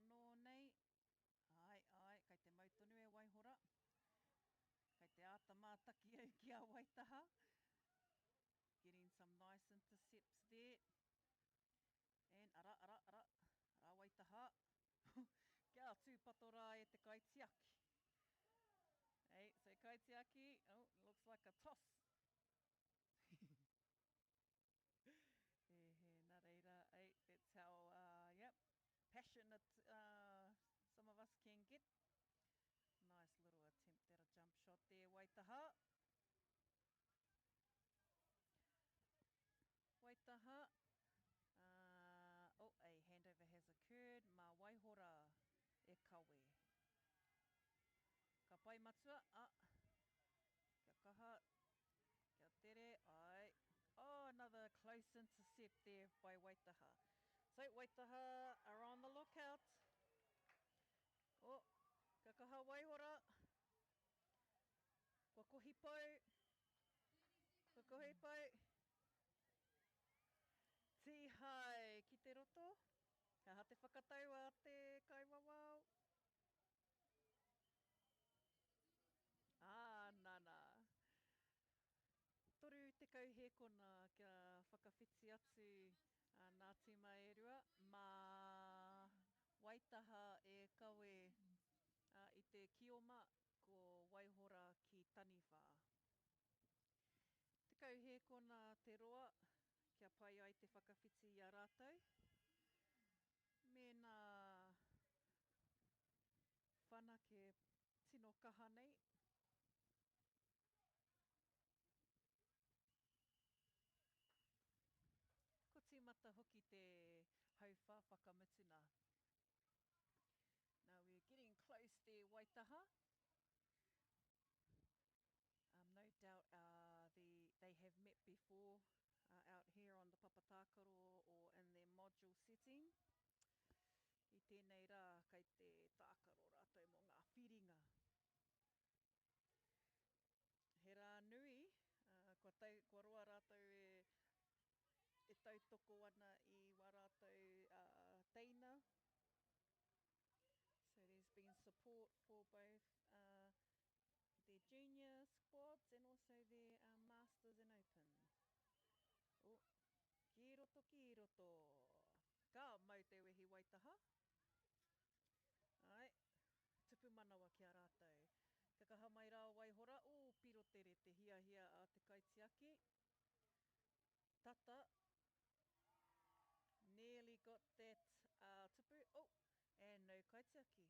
Anō nei, āe, āe, kei te mau tonu e Waihora. Kei te āta mātaki au ki a Waitaha. Getting some nice intercepts there. And ara, ara, ara, ara Waitaha. Kia tūpato rā e te kaitiaki. Hey, so kaitiaki, oh, looks like a toss. E he, nā reira, hey, that's how, yep, passionate some of us can get. Nice little attempt at a jump shot there, Waitaha. Waitaha. Oh, a handover has occurred. Mā Waihora e kawe. Ka pai matua, ah, kia kaha, kia tere, ai. Oh, another close intercept there by Waitaha. So, Waitaha are on the lookout. Oh, ka kaha Waihora. Kua kohi pau. Kua kohi pau. Tīhae ki te roto. He aha te whakatau a te kaiwawao? Ā, nana. 30 hēkona kia whakawhiti atu nā tīma e rua, mā Waitaha e kawe i te kioma ko Waihora ki Taniwha. 10 hēkona te roa kia pai ai te whakawhiti i a rātou. Mēnā whanake tino kaha nei. whakamutuna. Now we're getting close there, Waitaha. Um, no doubt the, they have met before out here on the papatākaro or in their module setting. I tēnei rā, kei te tākaro rātou mō ngā whiringa. He rā nui, kua, tau, kua roa rātou e, e tautoko ana i wā rātou teina. So there's been support for both their junior squads and also their masters and open. Oh, ki roto, ki roto. Ka mau te wehi Waitaha. Ai, tupu manawa ki a rātou. Ka kaha mai rā o Waihora, o pirotere te hiahia a te kaitiaki. Tata, nearly got that tupu. Oh, and no kaitiaki.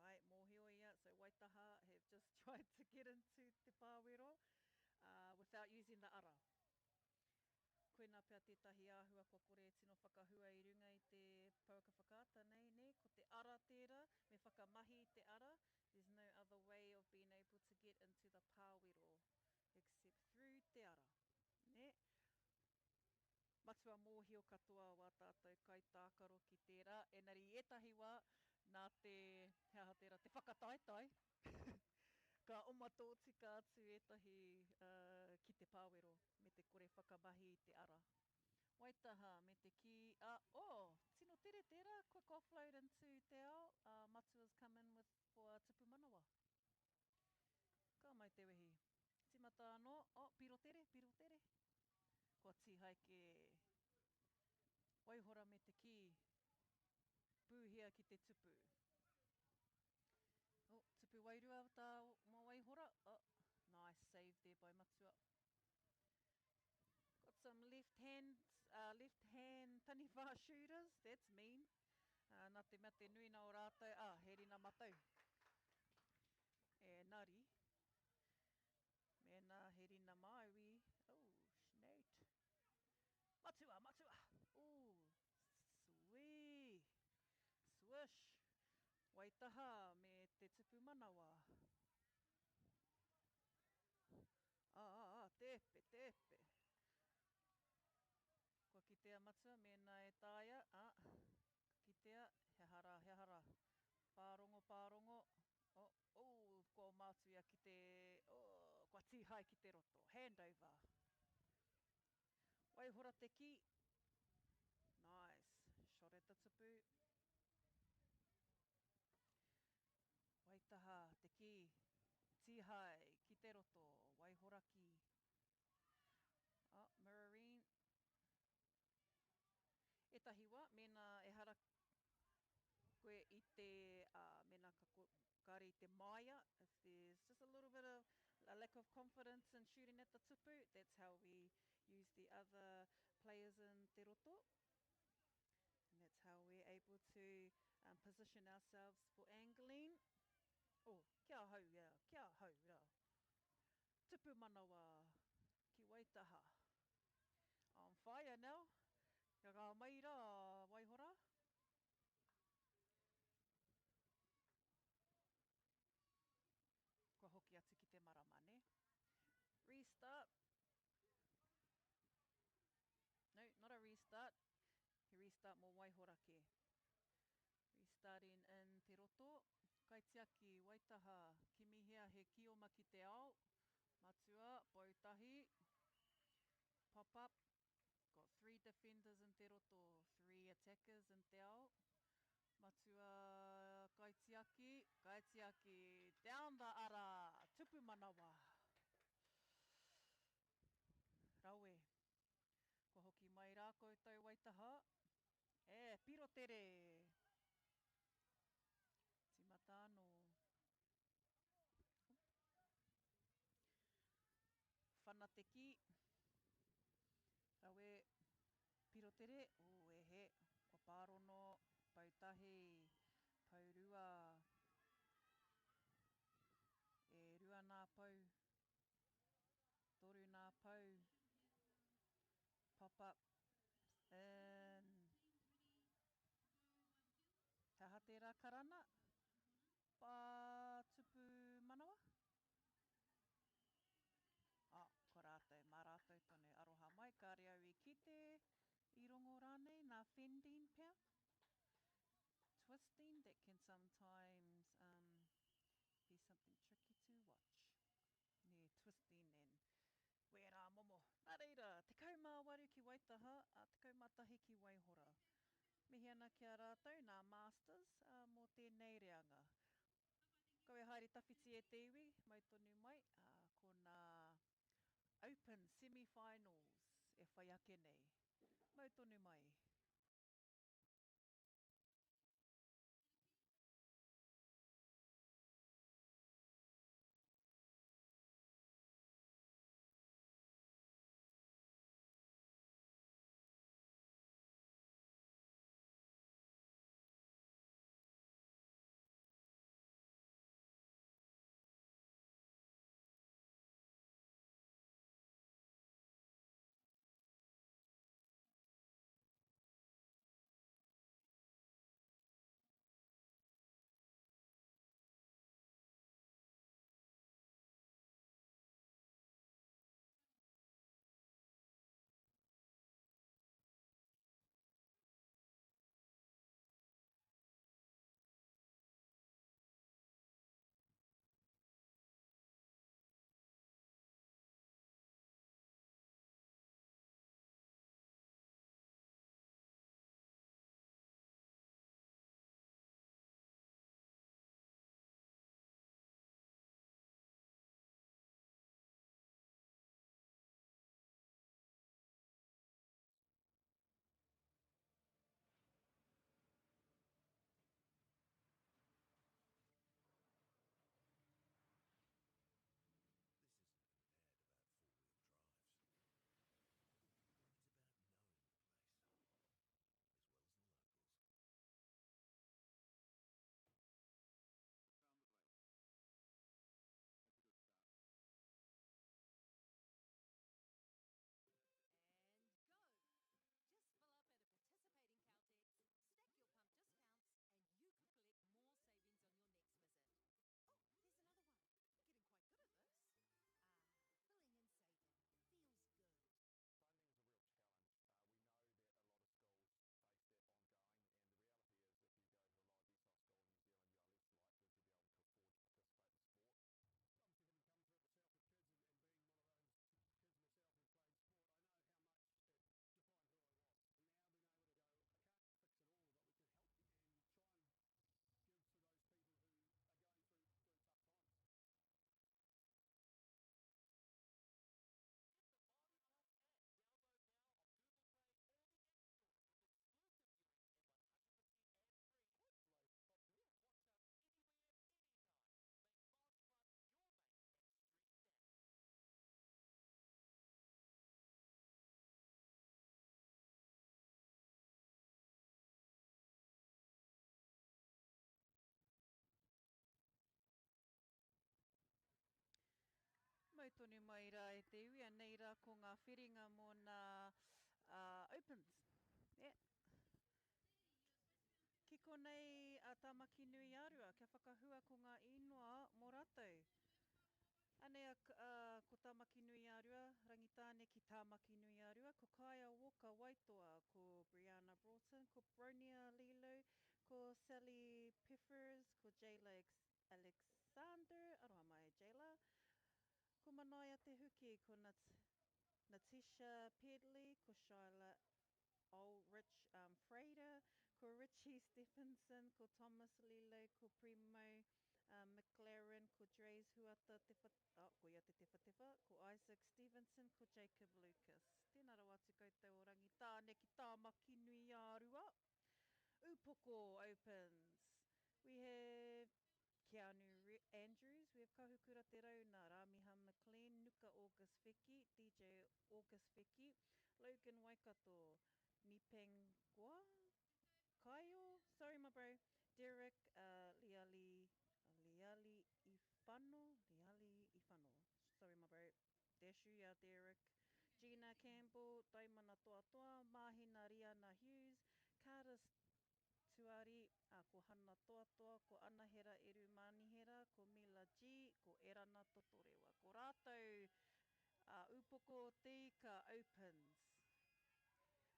Ai, mōhio ia, so Waitaha have just tried to get into te pāwero without using the ara. Koinā pea tētahi āhua kua kore e tino whakahua i runga i te pouaka whakaata nei, nē? Ko te ara tērā, me whakamahi i te ara. There's no other way of being able to get into the pāwero except through te ara, nē? Matua mōhio katoa wā tātou kaitākaro ki tērā, engari i ētahi wā, nā te, he aha tērā, te whakataetae, ka oma tōtika atu ētahi ki te pāwero me te kore whakamahi i te ara. Waitaha me te kī, a, oh, tino tere tērā, quick offload into te ao, uh, Matua's come in with for a tupu manawa. Ka mau te wehi. Timata anō, oh, piro tere, piro tere. Kua tīhae kē. Waihora me te kī, pūhia ki te tupu. Oh, tupu wairua tā mā Waihora. Oh, nice save there by Matua. Got some left hand, left hand taniwha shooters, that's mean. Nā te mea te nuina o rātou, ah, he rina matau. E nari, mēnā he rina Māui, oh, snout. Matua, matua! Ooh, sweet! Swish! Waitaha me te tupu manawa. Ah, ah, ah, tepe, tepe. Kua kitea matua, mēnā e taea, ah, ka kitea, he aha rā, he aha rā. Pārongo, pārongo, oh, oh, kua oma atu ia ki te, oh, kua tīhae ki te roto. Handover. Waihora te kī. Nice. Shot at the tupu. Waitaha te kī. Tīhae ki te roto. Waihora ki. Oh, mirroring. Ētahi wā, mēnā ehara koe i te, uh, mēnā ka, kāre i te māia, if there's just a little bit of a lack of confidence in shooting at the tupu, that's how we use the other players in te roto. And that's how we're able to position ourselves for angling. Oh, kia hau, yeah, kia hau rā. Tupu manawa ki Waitaha. On fire now. Kia ngā mai rā, Waihora. Kua hoki atu ki te marama, ne? Restart. No, not a restart. He restart mō Waihora kē. Restarting in te roto. Kaitiaki, Waitaha, kimihia he kioma ki te ao. Matua, Poutahi. Pop up. Got three defenders in te roto, three attackers in te ao. Matua, Kaitiaki, Kaitiaki, down the ara, tupu manawa. Rawe. Kua hoki mai rā koutou Waitaha. E, piro tere! Timata anō. Whana te ki. Rawe, piro tere. Oh, e he. Kua pārono, pau tahi, pau rua. E rua nā pau. Toru nā pau. Pop up. In. Akarana, Pā Tupu Manawa? Oh, ko rātou, mā rātou tonu. Aroha mai, kāre au i kite, i rongo rānei, nā Fendine pea? Twisting that can sometimes um, be something tricky to watch. Nē, twisting and wērā momo. Nā reira, 18 ki Waitaha, a 11 ki Waihora. Mihi ana ki a rātou, nā Masters, ā, mō tēnei reanga. Kau e haere tawhiti e te iwi, mau tonu mai, ā, ko nā Open Semi-Finals e whai ake nei. Mau tonu mai. Mau tonu mai rā e te iwi, anei rā ko ngā whiringa mō nā Opens. Yeah. Ki konei a Tāmaki-nui-ā-Rua, kia whakahua ko ngā īnoa mō rātou. Anei a, ko Tāmaki-nui-ā-Rua, Rangitāne ki Tāmaki-nui-ā-Rua, ko Kaia Walker Waitoa, ko Brianna Broughton, ko Bronia Lilo, ko Sally Peffers, ko Jayla Alexander, aroha mai Jayla, ko Manaia Te Huki, ko Nat Natisha Pedley, ko Shyla Ulrich um, Freider, ko Richie Stephenson, ko Thomas Lilo, ko Primo um, McLaren, ko Drays Huata Te Wha, oh, ko ia Te Tewhatewha, ko Isaac Stevenson, ko Jacob Lucas. Tēnā rawa atu koutou o Rangitāne ki Tāmaki-nui-ā-Rua. Upoko opens. We have Keanu Andrews, we have Kahukura Te Rauna, Ramiha McLean, Nuka August Feki, DJ August Feki, Logan Waikato, Nipeng Gua, Kaio, sorry my bro, Derek uh, Liali, Liali Ifano, Liali Ifano, sorry my bro, Dashu ya Derek, Gina Campbell, Taimana Toatoa, Mahina Riana Hughes, Karis Tuari, uh, ko Hana Toatoa, ko Anahera Eru Manihera, ko Mila G, ko Erana Totorewa. Ko rātou a Upoko o te Ika Opens.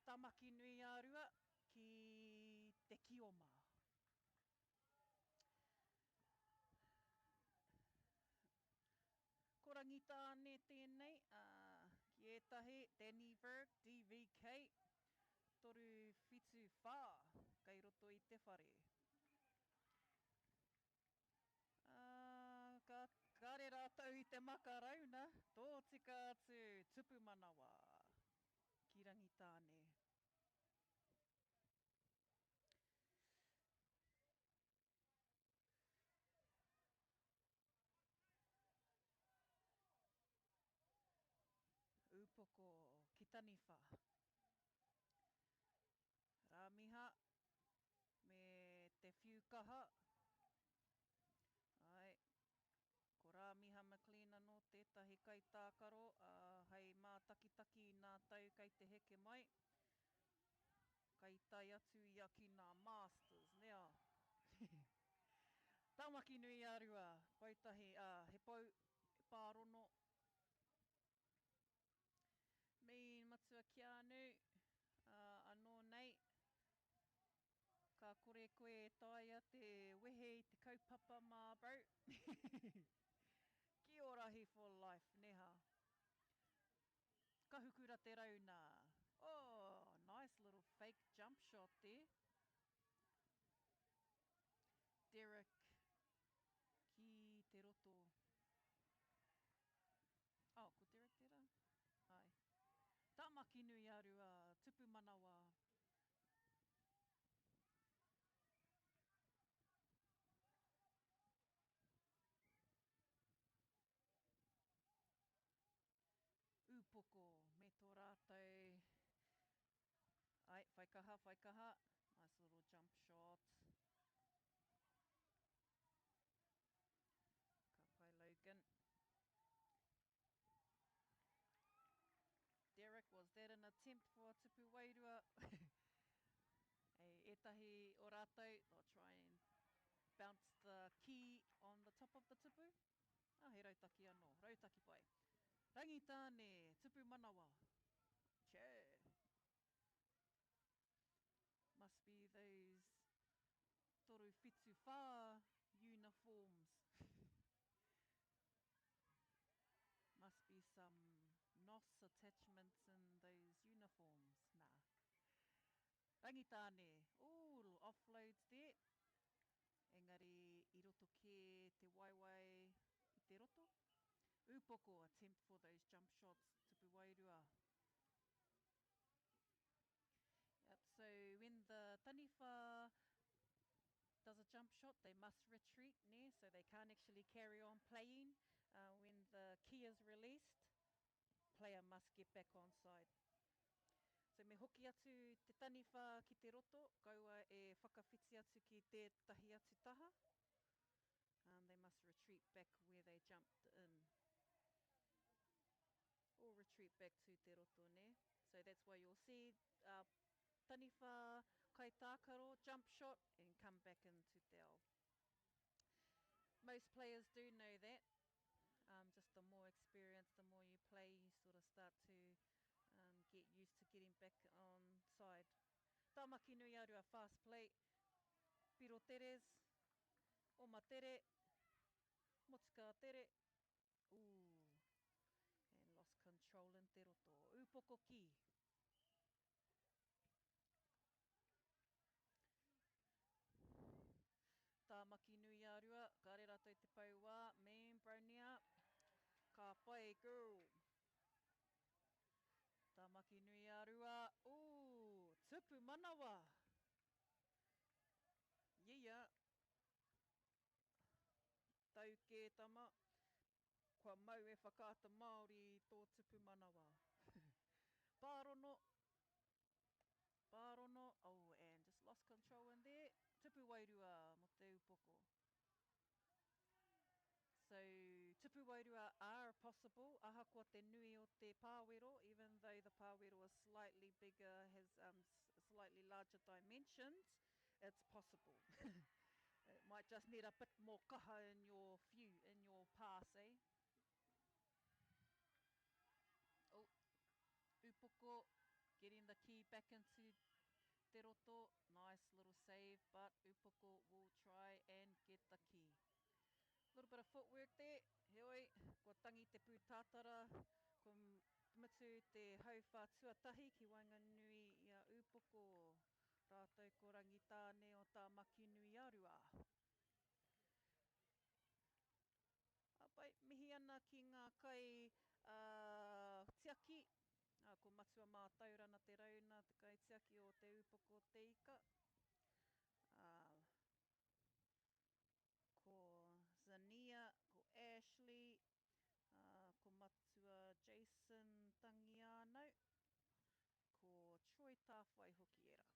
Tamaki-nui-ā-Rua ki te Kioma. Ko Rangitāne tēnei, ā, ki ētahi, Danny Burke, DVK, 374 kei roto i te whare. Ā, ka, kāre rātou i te maka rauna, tōtika atu, tupu manawa ki Rangitāne. Ūpoko ki Taniwha. Rāmiha me Te Whiukaha. Āe, ko Rāmiha McLean anō tētahi kaitākaro, ā, hei mātakitaki i nā tau kei te heke mai. Kai tae atu ia ki nā Masters, nē ā? Tamaki nui a Rua, poutahi, ā, he pou, he pārono. Me Matua Keanu, ā, anō nei, ka kore koe e taea te wehe i te kaupapa mā, bro. Ki Orahi for life, nē hā? Kahukura te rauna. Oh, nice little fake jump shot there. Derek ki te roto. Oh, ko Derek tērā? Ai. Tamaki nui a Rua, tupu manawa. Ūpoko me tō rātou, ai, whai kaha, whai kaha, nice little jump shot. Ka pai Logan. Derek, was that an attempt for a tupu wairua? Ei, ētahi o rātou, they'll try and bounce the key on the top of the tupu. Ah, he rautaki anō, rautaki pai. Rangitāne, tupu manawa. Che. Must be those toru whitu whā uniforms. Must be some nos attachments in those uniforms. Nah. Rangitāne, ooh, little offloads there. Engari i roto kē te waewae i te roto. Ūpoko, attempt for those jump shots, tupu wairua. Yep, so when the taniwha does a jump shot, they must retreat, ne? So they can't actually carry on playing. Uh, when the key is released, player must get back on side. So me hoki atu te taniwha ki te roto, kaua e whakawhiti atu ki tētahi atu taha. Um, they must retreat back where they jumped in. Or retreat back to te roto, ne? So that's why you'll see uh, taniwha kaitākaro, jump shot, and come back into te ao. Most players do know that. Um, just the more experience, the more you play, you sort of start to um, get used to getting back on side. Tamaki nui a Rua fast play. Piro Teres, Oma Tere, Motuka Tere. Ooh, and lost control in te roto. Ūpoko ki. Tāmaki nui a Rua, kāre rātou te pau wā, me Brownia, ka pai girl. Tamaki nui a Rua, ooh, tupu manawa! Yeah! Tau kē tama, kua mau e Whakaata Māori i tō tupu manawa. Pārono, pārono, oh and just lost control in there, tupu wairua mo te upoko. So, tupu wairua are possible, ahakoa te nui o te pāwero, even though the pāwero is slightly bigger, has um, slightly larger dimensions, it's possible. Might just need a bit more kaha in your few, in your pass, eh? Oh, Upoko getting the key back into Te Roto. Nice little save, but Upoko will try and get the key. Little bit of footwork there. Heoi, kua tangi te pūtātara, kua mutu te hauwhā tuatahi ki waenganui i a Upoko rātou ko Rangitāne o Tāmaki-nui-a-Rua. Pai, mihi ana ki ngā kai tiaki, ko Matua Mātaurana Te Rauna te kaitiaki o Te Upoko o Te Ika, ko Zania, ko Ashley, ko Matua Jason Tangiānau, ko Troy Tāwhai hoki ērā.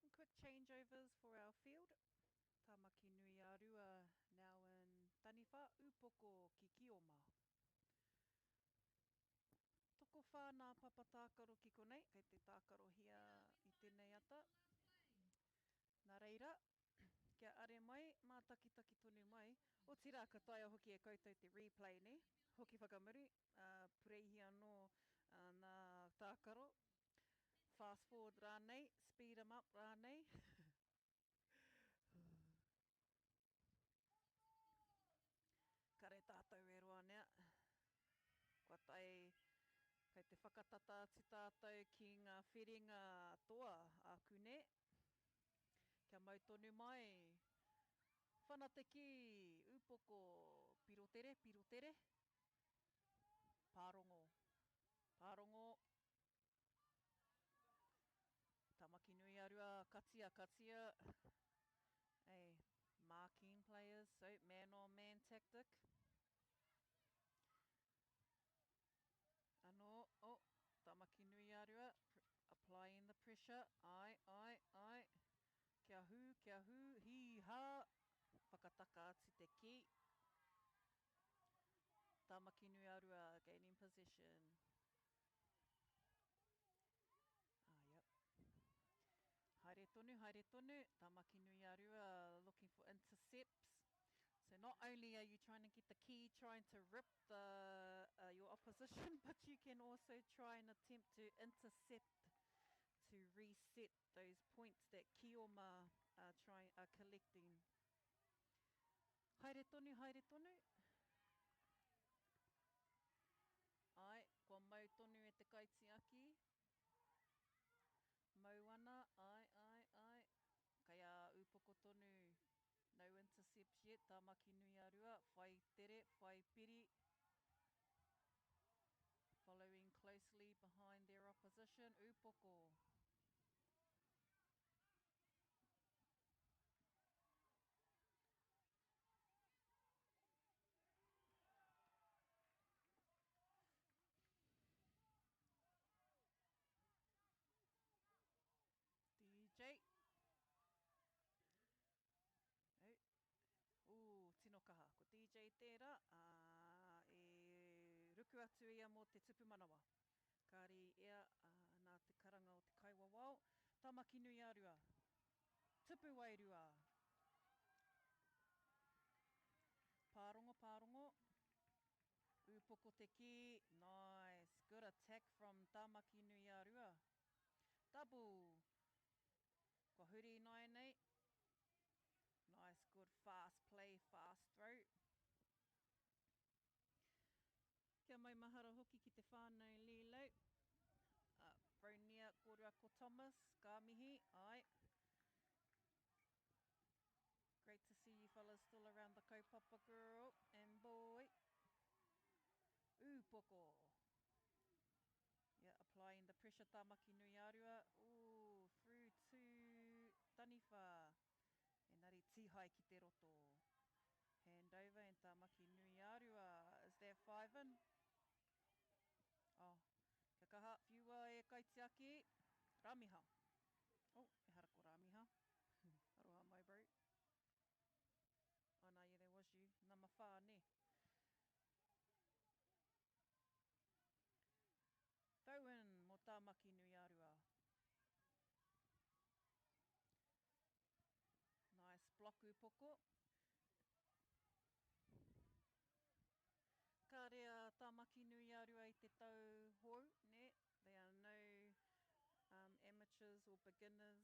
Some quick changeovers for our field. Tamaki nui a Rua now in Taniwha, Upoko ki Kioma. Tokowhā nā papa tākaro ki konei, kei te tākarohia i tēnei ata. Nā reira, kia are mai, mātakitaki tonu mai. Otirā, ka taea hoki e koutou te replay, nē? Hoki whakamuri, ā, pureihi anō nā tākaro. Fast forward rānei, speed 'em up rānei. Kare tātou e roa nea. Kua tae, kei te whakatata atu tātou ki ngā whiringa toa ākune. Kia mau tonu mai. Whana te kī, upoko, piro tere, piro tere. Pārongo, pārongo. Tamaki-nui-a-Rua, katia, katia. Hey, marking players, so man on man tactic. Anō, oh, Tamaki-nui-a-Rua, applying the pressure, ai, ai, ai. Kia hū, kia hū, hī, hā, whakataka atu te kī. Tamaki-nui-a-Rua gaining possession. Ah, yep. Haere tonu, haere tonu. Tamaki-nui-a-Rua looking for intercepts. So not only are you trying to get the key, trying to rip the your opposition, but you can also try and attempt to intercept to reset those points that Kioma are trying are collecting. Haere tonu, haere tonu. Ai, kua mau tonu e te kaitiaki. Mau ana, ai, ai, ai. Kei a upoko tonu. No intercepts yet, Tāmaki-nui-a-Rua, whai tere, whai piri. Following closely behind their opposition, Upoko. DJ. Oh. Ooh, tino kaha. Ko DJ tērā, ā, e ruku atu ia mō te tupu manawa. Kāre i ea, ā, nā te karanga o te kaiwawao. Tamaki-nui-a-Rua. Tupu wairua. Pārongo, pārongo. Ūpoko. Ūpoko te kī, nice, good attack from Tāmaki nui-ā-Rua. Double! Kua huri ināianei. Nice, good fast play, fast throw. Kia maumahara hoki ki te whānau Lilo. Bronia kōrua ko Thomas, ka mihi, āe. Great to see you fellas still around the kaupapa girl and boy. Ūpoko. Yeah, applying the pressure Tāmaki nui-ā-Rua. Ooh, through to Taniwha. Engari tīhae ki te roto. Hand over and Tāmaki nui-ā-Rua. Is that 5 in? Oh, kia kaha, whiua e Kaitiaki. Ramiha. Oh, ehara ko Ramiha. Aroha mai, bro. Oh, no, yeah, that was you. Nama whā, ne? Throw in mō Tāmaki nui-ā-Rua. Nice block upoko. Kāre a Tāmaki nui-ā-Rua i te tau hou, nē? They are no amateurs or beginners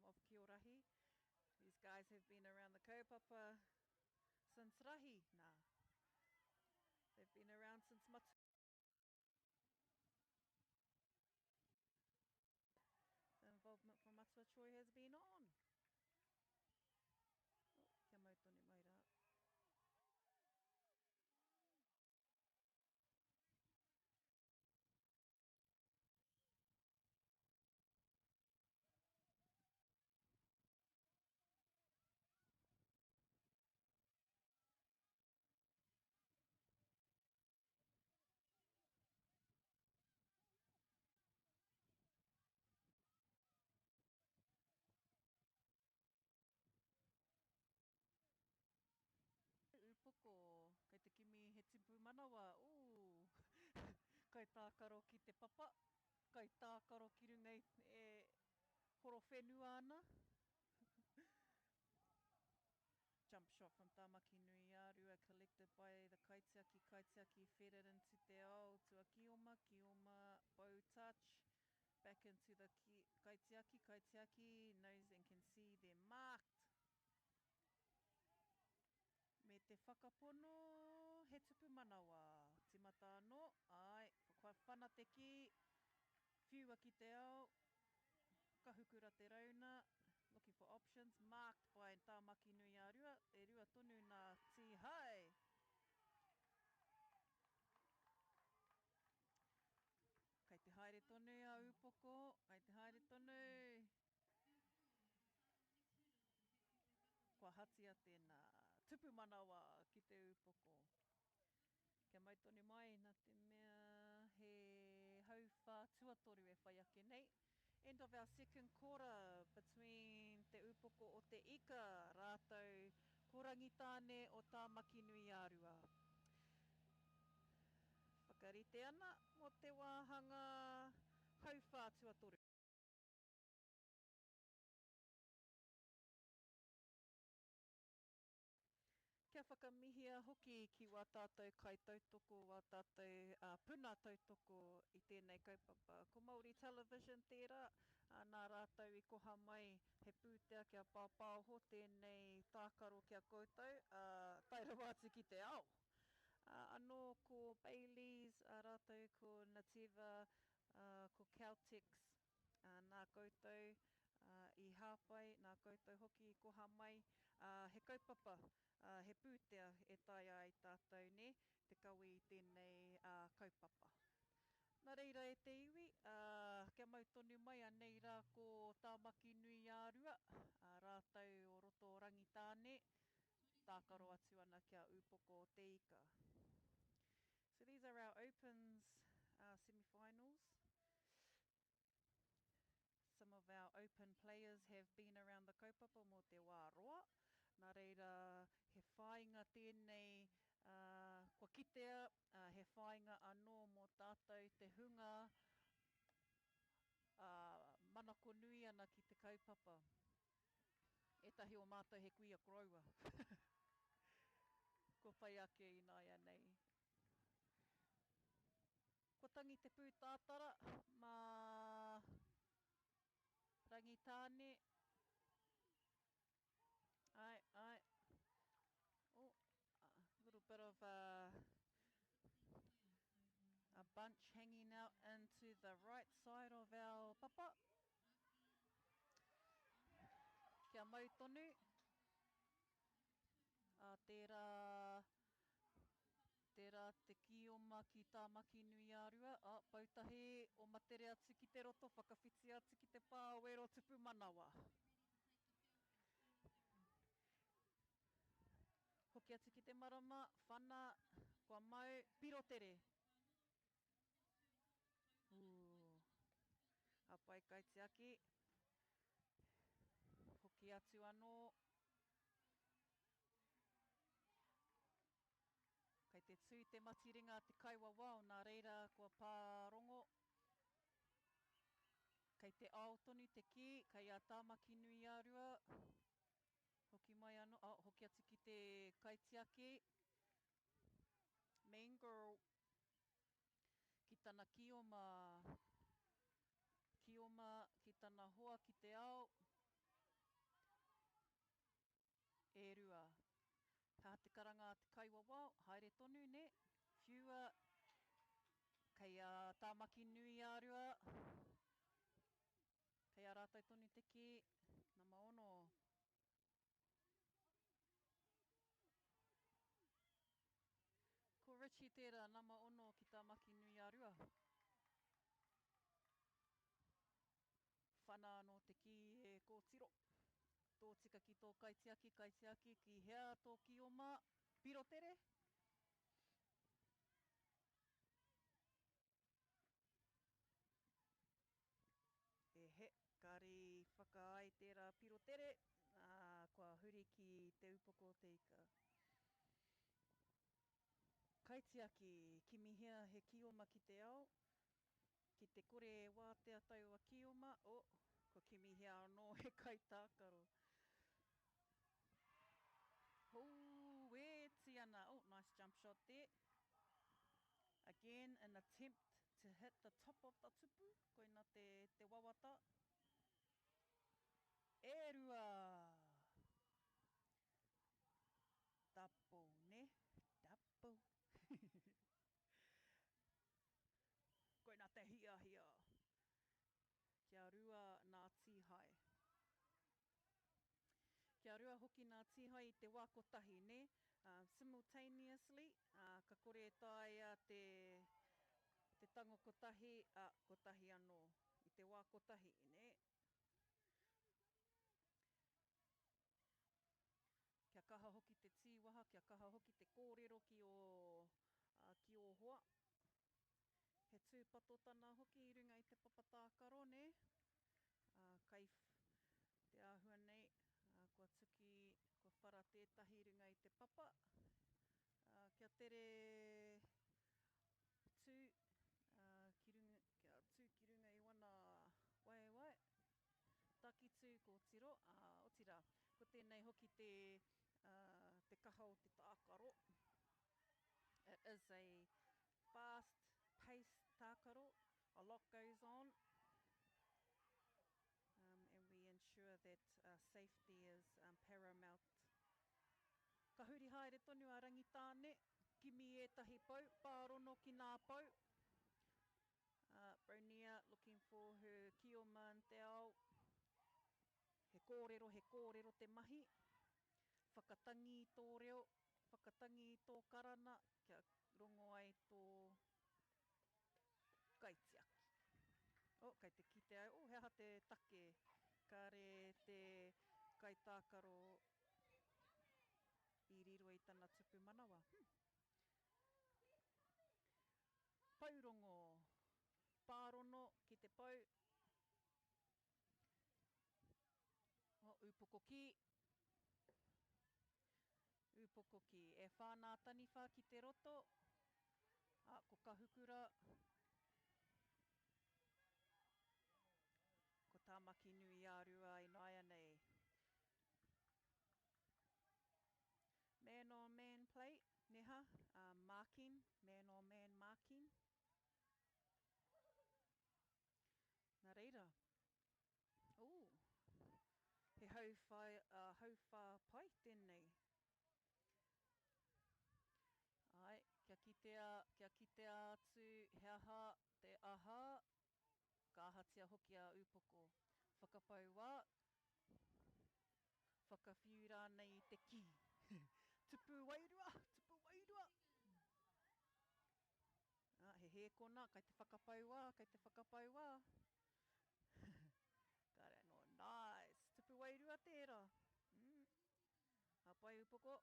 of Kiorahi. These guys have been around the kaupapa since rahi, nā. They've been around since Matua. The involvement from Matua Troy has been on. Oh, kia mau tonu mai rā. Upoko, kei te kimi he tipu manawa, ooh, kai tākaro ki te papa, kai tākaro ki runga i e horo whenua ana. Jump shot from Tāmaki nui-ā-Rua collected by the kaitiaki, kaitiaki fed it into te ao to a Kioma, Kioma bow touch, back into the kaitiaki, kaitiaki knows and can see they're marked. Me te whakapono he tupu manawa. Timata anō, āe, kua whana te kī, whiua ki te ao, kahukura te rauna, looking for options, marked by Tāmaki nui-ā-Rua, e rua tonu nā Tīhae. Kei te haere tonu a Ūpoko, kei te haere tonu. Kua hatia tēnā tupu manawa ki te ūpoko. Kia mau tonu mai, nā te mea he hauwhā tuatoru e whai ake nei. End of our second quarter between Te Ūpoko o Te Ika rātou ko Rangitāne o Tāmaki-nui-ā-Rua. Whakarite ana mō te wāhanga hauwhā tuatoru. Kia whakamihia hoki ki wā tātou kaitautoko, wā tātou puna tautoko i tēnei kaupapa. Ko Māori Television tērā, nā rātou i koha mai he pūtea kia pāpāoho tēnei tākaro ki a koutou, ā, tae rawa atu ki te ao. Anō ko Bayleys, rātou ko Nativa, ko Caltex, nā koutou i hāpai, nā koutou hoki i koha mai, he kaupapa, he pūtea e taea ai tātou, nē, te kawe i tēnei kaupapa. Nā reira e te iwi, kia mau tonu mai, anei rā ko Tāmaki-nui-ā-Rua, rātou o roto o Rangitāne, tākaro atu ana ki a Ūpoko o Te Ika. So these are our opens semi-finals. Some of our open players have been around the kaupapa mō te wā roa, nā reira he whāinga tēnei kua kitea, he whāinga anō mō tātou te hunga manako nui ana ki te kaupapa. Ētahi o mātou he kuia koroua kua whai ake ināianei. tangi te pūtātara mā Rangitāne. Ai, ai. Oh, a little bit of a, a bunch hanging out into the right side of our papa. Kia mau tonu. Ā, tērā, tērā te kīoma ki Tāmaki-nui-ā-Rua, ā, Poutahi o Matere atu ki te roto, whakawhiti atu ki te pā wero tupu manawa. Hoki atu ki te marama, whana, kua mau, piro tere. Ū. Ka pai kaitiaki. Hoki atu anō. Kei te tū te matiringa a te kaiwawao, nā reira kua pārongo. Kei te ao tonu te kī, kei a Tāmaki-nui-ā-Rua. Hoki mai anō, oh, hoki atu ki te kaitiaki. Mean girl. Ki tana kioma, kioma ki tana hoa ki te ao. E rua. He aha te karanga a te kaiwawao? Haere tonu, nē? Whiua kei a Tāmaki-nui-ā-Rua. Kei a rātou tonu te kī, nama ono. Ko Richie tērā, nama ono ki Tāmaki-nui-ā-Rua. Whana anō te kī e kōtiro. Tōtika ki tō kaitiaki, kaitiaki, ki hea tō kioma? Piro tere? E he, kāre i whakaae tērā piro tere, ā, kua huri ki Te Upoko o te Ika. Kaitiaki, kimihia he kioma ki te ao, Ki te kore e wātea taua kioma, oh, kua kimihia anō he kaitākaro. Houeti ana, oh, nice jump shot there. Again, an attempt to hit the top of the tupu, koina te, te wawata. E rua! Double, ne? Double. Koina te hiahia kia rua nā tīhae. Kia rua hoki nā tīhae i te wā kotahi, nē? Simultaneously, ka kore e taea te, te tango kotahi, ā, kotahi anō i te wā kotahi, nē? Kia kaha hoki te tīwaha, kia kaha hoki te kōrero ki ō, ki ō hoa. He tūpatotana hoki i runga i te papa tākaro, nē? Ā, kai te āhua nei, ā, kua tuki, kua whara tētahi i runga i te papa. Ā, kia tere tū, ā, ki runga, kia tū ki runga i wana waewae. Takitū kōtiro, ā, otirā, ko tēnei hoki te, ā, te kaha o te tākaro. It is a fast paced tākaro, a lot goes on, um, and we ensure that uh, safety is um, paramount. Ka huri haere tonu a Rangitāne, kimi ētahi pou, pārono ki nā pou. Bronia looking for her kioma in te ao. He kōrero, he kōrero te mahi. Whakatangi i tō reo, whakatangi i tō karana kia rongo ai tō kaitiaki. Oh, kei te kite au, oh, he aha te take kāre te kaitākaro i riro i tana tupu manawa. Hmm. Pourongo, pārono ki te pou. Oh, upoko ki. Upoko ki. E whā nā taniwha ki te roto. Ah, ko Kahukura. Ko Tāmaki-nui-ā-Rua ināianei. Man on man play, neha, marking, man on man marking. Hauwhā, hauwhā pai tēnei. Āe, kia kitea, kia kitea atu he aha te aha, ka ahatia hoki a upoko. Whakapau wā, whakawhiu rānei i te kī. Tupu wairua, tupu wairua! Ā, he hēkona, kai te whakapau wā, kai te whakapau wā. Kāre anō, nice! Tupu wairua tērā. Mm. Ka pai upoko.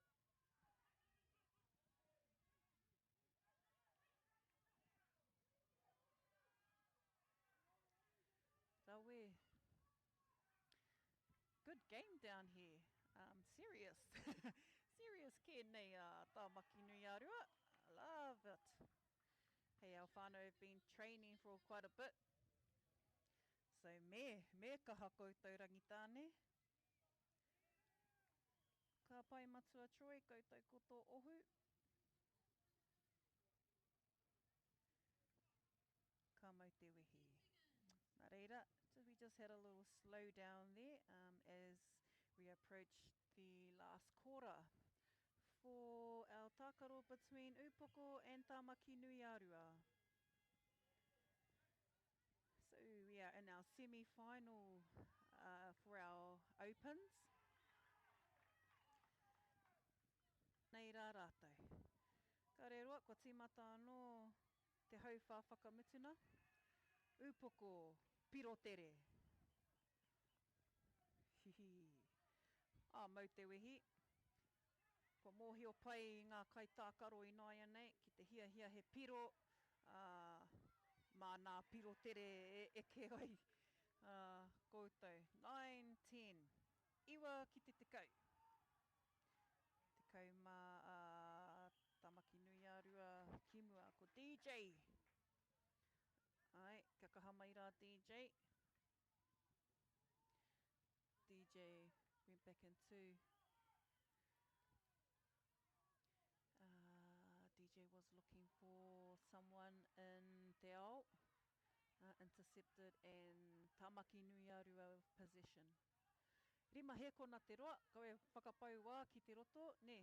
Rawe. Good game down here. Um, serious. serious kē nei a uh, Tāmaki nui a Rua. Love it. Hey, our whānau have been training for quite a bit. So me, me kaha koutou Rangitāne. Ka pai Matua Troy, koutou ko tō ohu. Ka mau te wehi. Nā reira, we just had a little slow down there um, as we approach the last quarter for our tākaro between Upoko and Tāmaki Nui-a-Rua. So we are in our semi-final uh, for our opens. Nei rā rātou. Ka reroa, kua tīmata anō te hauwhā whakamutuna. Upoko, piro tere. Hihi. Ā, mau te wehi. Kua mōhio pai ngā kaitākaro ināianei ki te hiahia he piro, ā, mā nā piro tere e eke ai ā koutou. Nine, ten. Iwa ki te tekau. 10 ā, Tamaki-nui-ā-Rua ki mua. Ko DJ. Āe, kia kaha mai rā DJ. DJ went back into uh, DJ was looking for someone in Te Ao, uh, intercepted and Tamaki Nui-a-Rua possession. Rima hēkona te roa, kau e whakapau wā ki te roto, nē.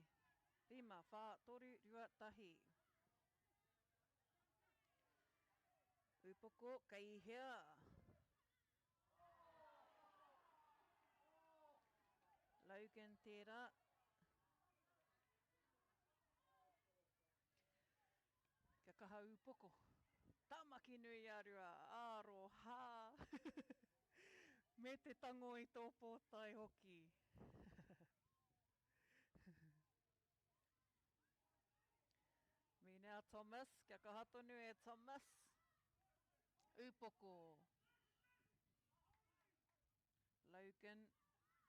Rima, whā, toru, rua, tahi. Upoko, kei hea? Logan tērā. Kia kaha upoko. Tamaki nui a Rua, aroha. Me te tango i tō pōtae hoki. Minea Thomas, kia kaha tonu e Thomas. Upoko. Logan,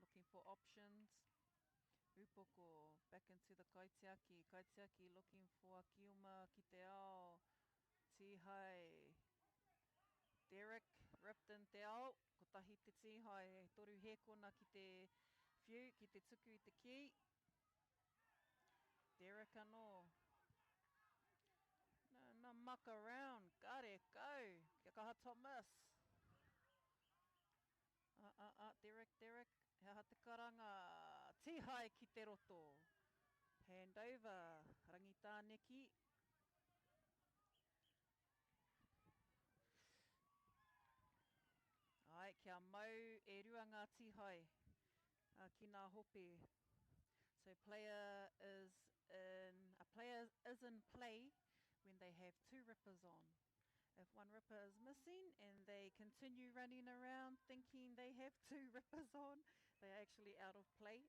looking for options. Upoko, back into the kaitiaki. Kaitiaki looking for Akiuma ki te ao. Tihai. Derek, Ripton te ao. Kotahi te tihai. Toru hēkona ki te whiu, ki te tuku i te kī. Derek anō. No, no muck around. Kare kau. Kia kaha Thomas. Ah, ah, ah, Derek, Derek. He aha te karanga. Tihai ki te roto. Hand over. Rangitāneki. Ai, kia mau e rua ngā tihai uh, ki ngā hope. So player is in, a player is in play when they have two rippers on. If one ripper is missing and they continue running around thinking they have two rippers on, they're actually out of play.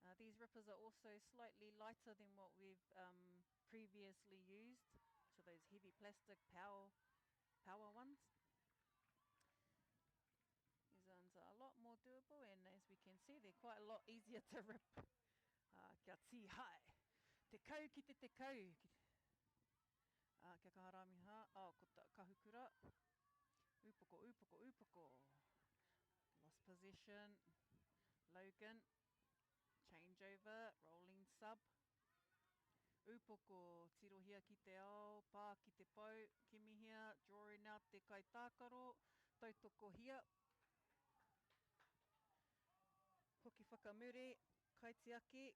Uh, these rippers are also slightly lighter than what we've um, previously used, which are those heavy plastic power, power ones. These ones are a lot more doable and as we can see they're quite a lot easier to rip. Uh, kia tīhae. Te kau ki te te kau. Uh, kia kaha rāmiha. Oh, ko ta, kahukura. Upoko, upoko, upoko. Lost possession. Logan. Changeover. Rolling sub. Upoko, tirohia ki te ao, pā ki te pou, kimihia, drawing out te kaitākaro, Tautokohia. Hoki whakamuri, kaitiaki,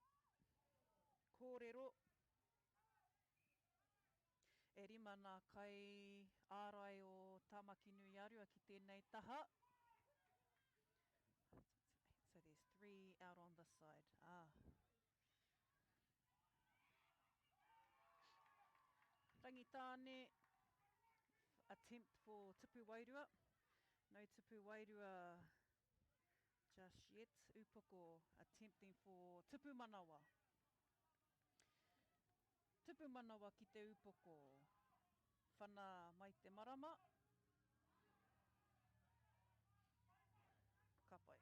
kōrero. E rima nā kai ārai o Tāmaki-nui-a-Rua ki tēnei taha. So there's three out on this side. Ah. Rangitāne, attempt for Tupu Wairua. No Tupu Wairua just yet. Upoko attempting for Tupu Manawa. Tupu manawa ki te upoko. Whana mai te marama. Ka pai.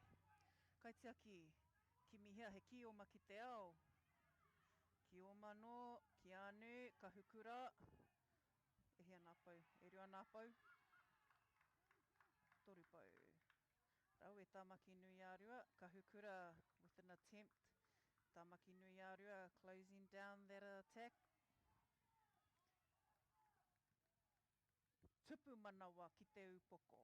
Kaitiaki, kimihia he kioma ki te ao. Kioma no, Keanu, Kahukura. E hia nā pou? E rua nā pou? Toru pou. Rawe Tamaki nui-ā-Rua, Kahukura with an attempt. Tamaki nui-ā-Rua closing down that attack. Tupu manawa ki te upoko.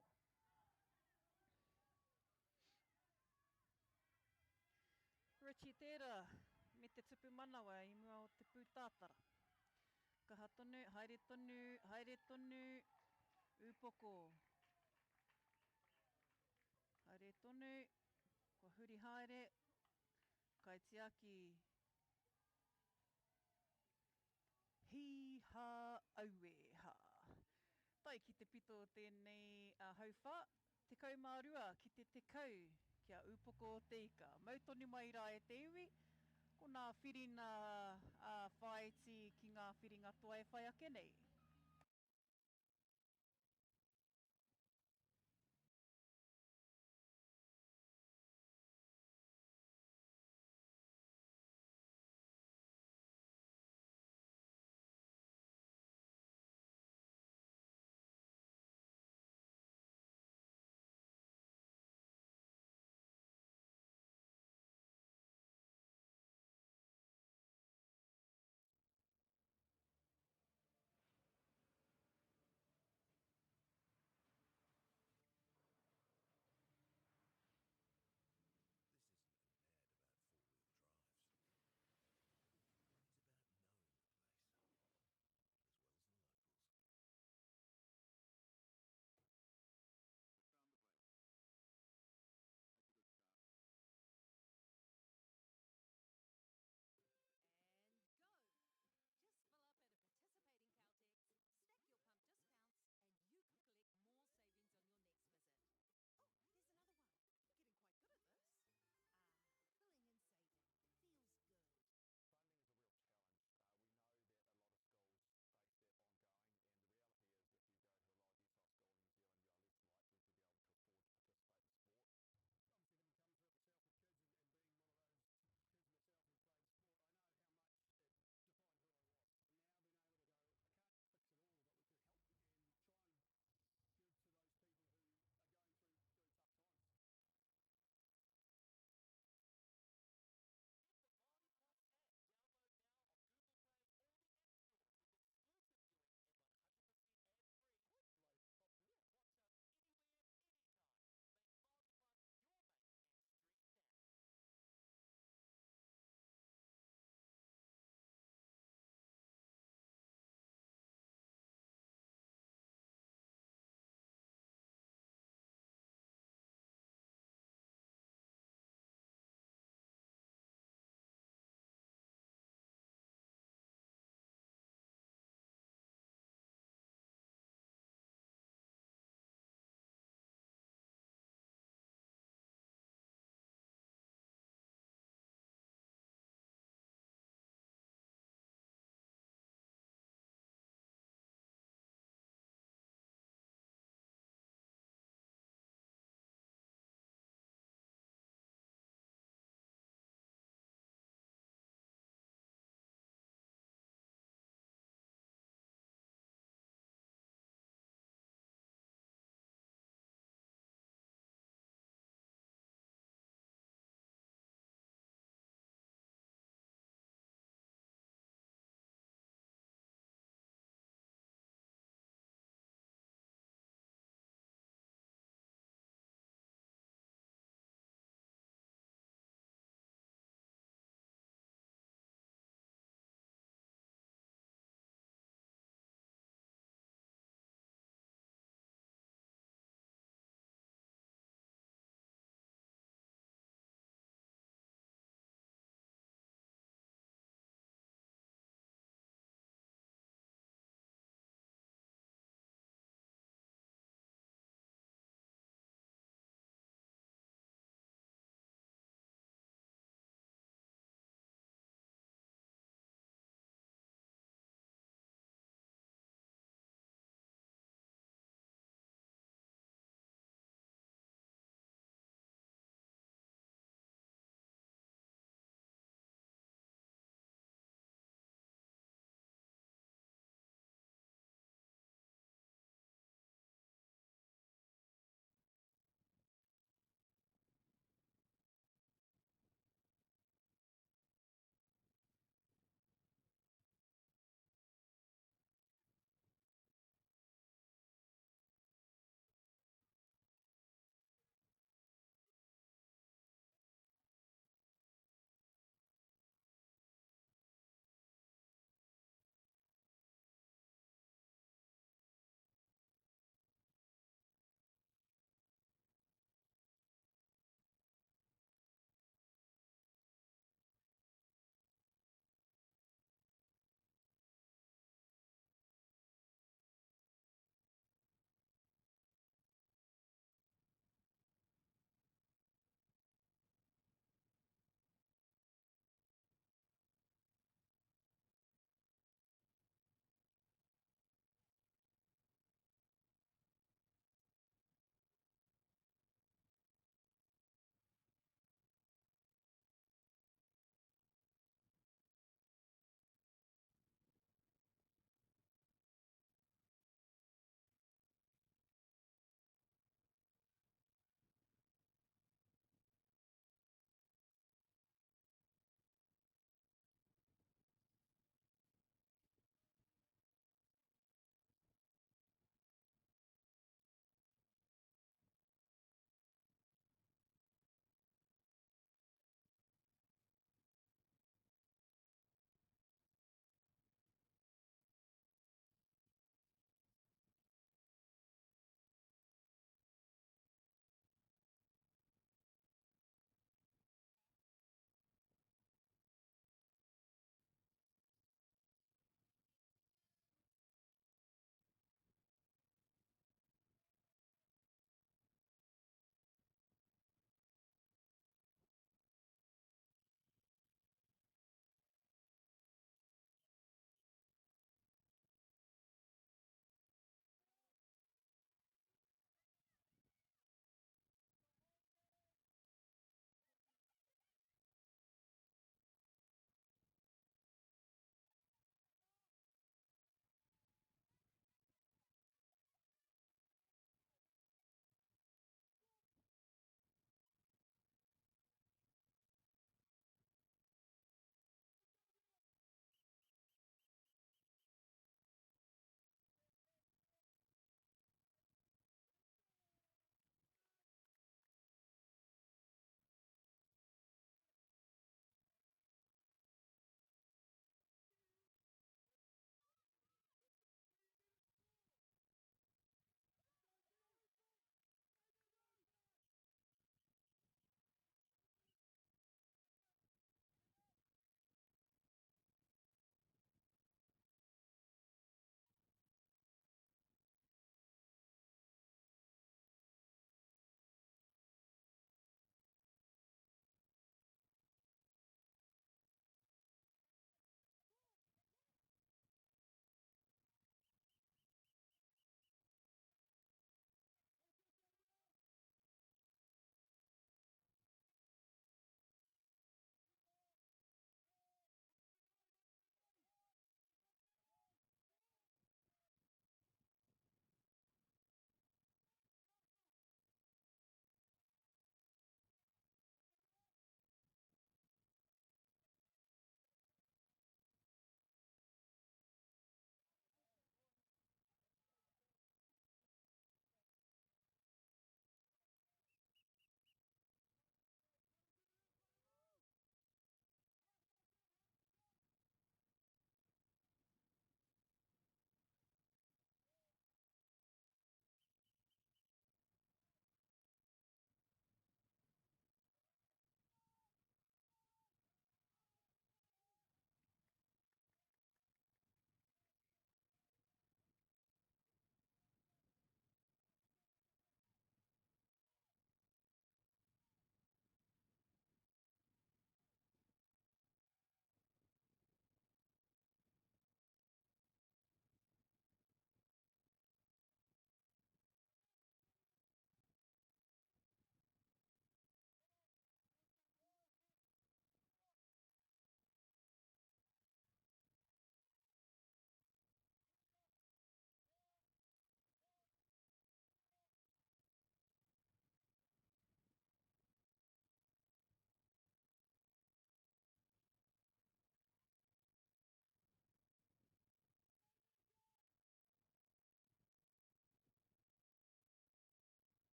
Richie tērā me te tupu manawa i mua o te pūtātara. Kaha tonu, haere tonu, haere tonu, upoko. Haere tonu, kua huri haere, kaitiaki. Hī hā aue hā. Tae ki te pito o tēnei hauwhā, 12 ki te 10 kia ūpoko o te ika. Mau tonu mai rā e te iwi, ko nā whirina whāiti ki ngā whiringa toa e whai ake nei.